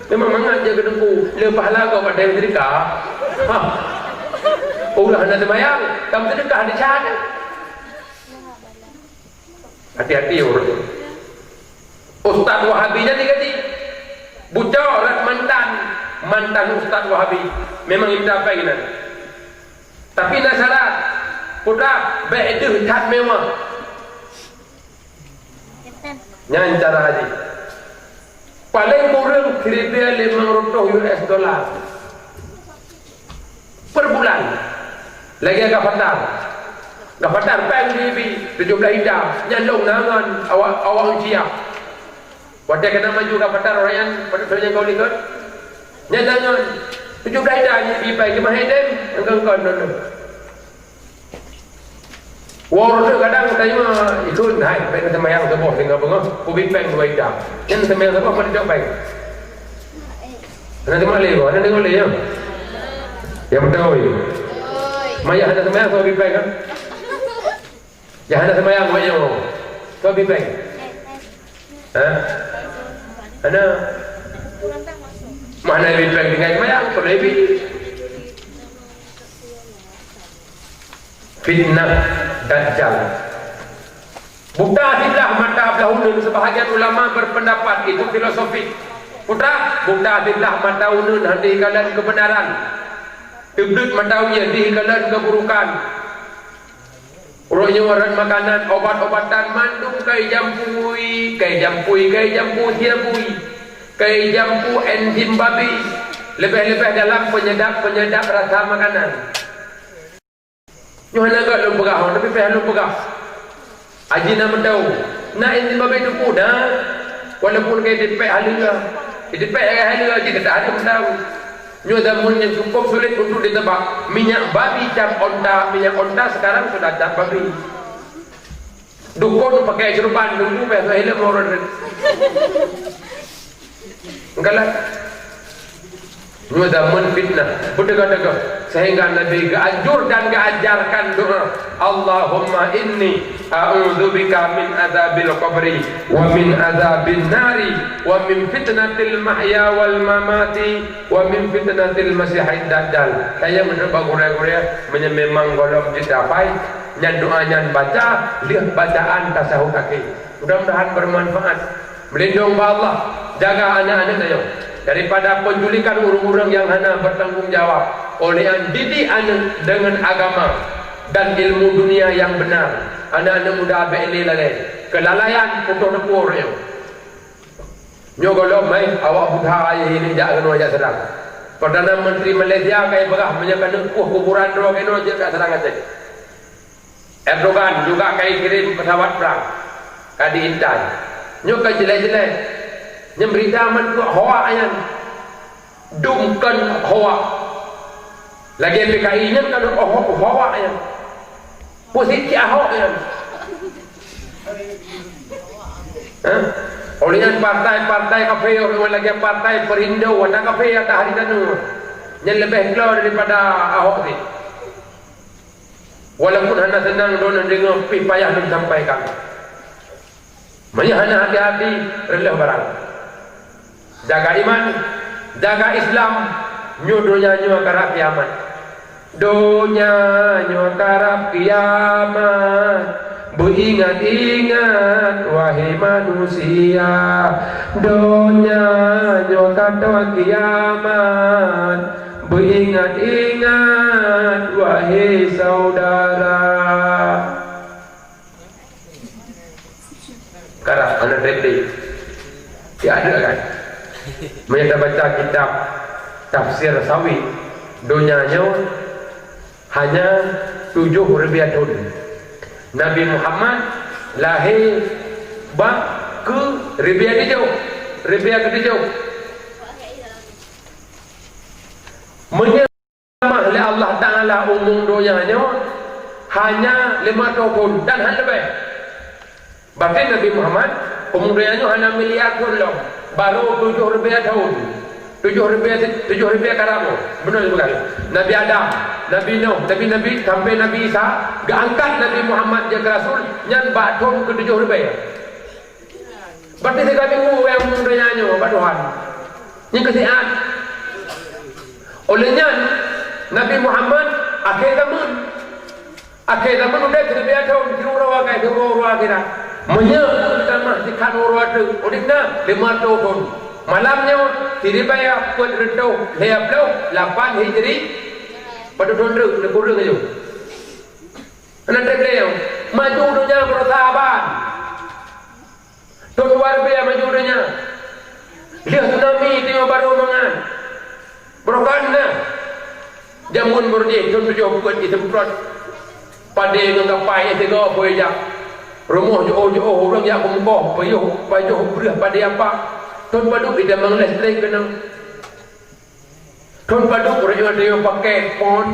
Memang mangat jeuet keu teungku, le pahala gob watèe meuseudeukah. Ha. Ureueng hana seumayang, ka meuseudeukah di chat. Hati-hati ureueng. Ustaz Wahabi nyan digaji. Bucok rot mantan, mantan Ustaz Wahabi. Memang imita péng inan. Tapi na syarat. Putra, bèk deuh that mewah. Nyan cara jih. Paléng kureueng siribèe limong reutôh U S dollar per bulan. Lagèe gafatar. Gafatar péng jibi tujoh blah ida, nyan lôn na ngon awak, awak Rusia. Watèe keunan maju gafatar, ureueng nyan, pada ureueng nyan ka u likot. Nyan na ngon tujoh blah ida jibi péng, jeumaah H D M, engkon-kon ngon. Woe reutôh kadang tanyoe ikheun, hai, bèk neuseumayang saboh singoh beungoh, kubi péng dua ida. Nyan neuseumayang saboh, pat neudok péng? Hana teumalèe, hana deungoe lé, ya? Ya, beutôi. Maya hana seumayang, saboh bi péng, kan? Ya, hana seumayang, maya, saboh bi péng. Ha? Hana. Mana bi péng tinggai seumayang, saboh bi. Fitnah Dajjal. Buta siblah mata blah uneuen, sebahagian ulama berpendapat itu filosofik. Putra, buta siblah mata uneuen hana jikalon keubeunaran. Teubleuet mata u jih jikalon keuburukan. Uroe nyoe rot makanan, obat-obatan mandum kai jampui, kai jampui, kai jampui siabui, kai jampui enzim babi, leubeh-leubeh dalam penyedap-penyedap rasa makanan. Nyoe hana göt lôn peugah, tapi payah lôn peugah. Aji na meudaun. Na inti babah teupeu na, walaupun ka jitipék haleue. Jitipék lagèe haleue, jih ka hana meudaun. Nyoe zaman nyang cukup sulit untuk ditebak. Minyak babi cap onta, minyak onta sekarang sudah cap babi. Dukun pakai serban, nunggu biasa hilang orang. Galak. Nyoe zaman fitnah, beuteuka-teuka, sehingga Nabi geuanjur dan geuajarkan doa, "Allahumma inni a'udzubika min adzabil qabri, wa min adzabin nari, wa min fitnatil mahya wal mamati, wa min fitnatil masihid dajjal." Saya menurut bak gurèe-gurèe, meunyoe memang gohlom jeuet dapai, nyan doa nyan baca, lheueh bacaan tasahud akhé. Mudah-mudahan bermanfaat. Meulindong bak Allah, jaga aneuk-aneuk tanyoe daripada penculikan ureueng-ureueng nyang hana bertanggung jawab. Oleh nyan, didik aneuk dengan agama dan ilmu dunia yang benar. Aneuk-aneuk muda bèk lé lalai. Kelalaian putôh teupeu ureueng. Nyoe gohlom, hai, awak buta ayah ini jak keunoe jak seudang. Perdana Menteri Malaysia ka jipeugah meunyoe keuneuk kueh kuburan droe keunoe jeuet jak seudang Aceh. Erdogan juga ka jikirém pesawat perang, ka diintai. Nyoe ka jeulaih-jeulaih. Nyan berita man keu hoak nyan. Dum kon hoak. Lagèe P K I nyan kan ho-, hoak nyan. Posisi Ahok nyan. Hah? Oleh nyan partai-partai kafé, lagèe partai Perindo, ada kafé, ada hari tanu. Nyan leubeh klo daripada Ahok sih. Walaupun hana seunang droeneuh deungoe, pih payah lôn sampaikan. Meunyoe hana hati-hati, reuloh barang. Jaga iman, jaga Islam, nyoe donya nyoe karab kiamat. Donya nyoe karab kiamat, beuingat-ingat, wahai manusia. Donya nyoe ka tô kiamat, beuingat-ingat, wahai saudara. Ada kan? Meunyoe tabaca kitab Tafsir Sawi, donya nyoe hanya tujoh ribèe thon. Nabi Muhammad lahé bak keu ribèe tujoh, ribèe keu tujoh. Meunyoe tamah lé Allah Taala umur donya nyoe hanya lima ratus thon dan hana leubeh. Berarti Nabi Muhammad umur donya nyoe hana miliar thon lom, baru tujoh ribèe thon. Tujoh ribèe, tujoh ribèe karab. Beuna bukan? Nabi Adam, Nabi Nuh, Nabi-nabi sampai Nabi Isa, geuangkat Nabi Muhammad jadi rasul nyan bak thon keu tujoh ribèe. Berarti tiga minggu nyang meunyoe nyoe bak Tuhan. Nyang keu siat. Oleh nyan, Nabi Muhammad akhé zaman. Akhé zaman udép siribèe thon, siuroe akai, siuroe akhirat. Meunyoe tamah sikhan uroe teuk, udép na lima ratus thon. Malam nyoe, siribèe peuet reutôh lhèe ploh lapan Hijri, padub thon teuk, neukureueng laju. Hana trép lé nyoe. Maju donya beurosaban. Thon dua ribèe maju donya. Lheueh tsunami teungoh barô mangat. Barokon na. Jameun beureueh thon tujoh peuet jisemprot. Padé ngon kapai nyang sigoe peue jak. Rumoh jiôh-jiôh ureueng jak keu mukoh, pajoh, pajoh breueh padé apa. Thon padub itamong listrik keunoe. Thon padub ureueng nyoe pakèk phôn.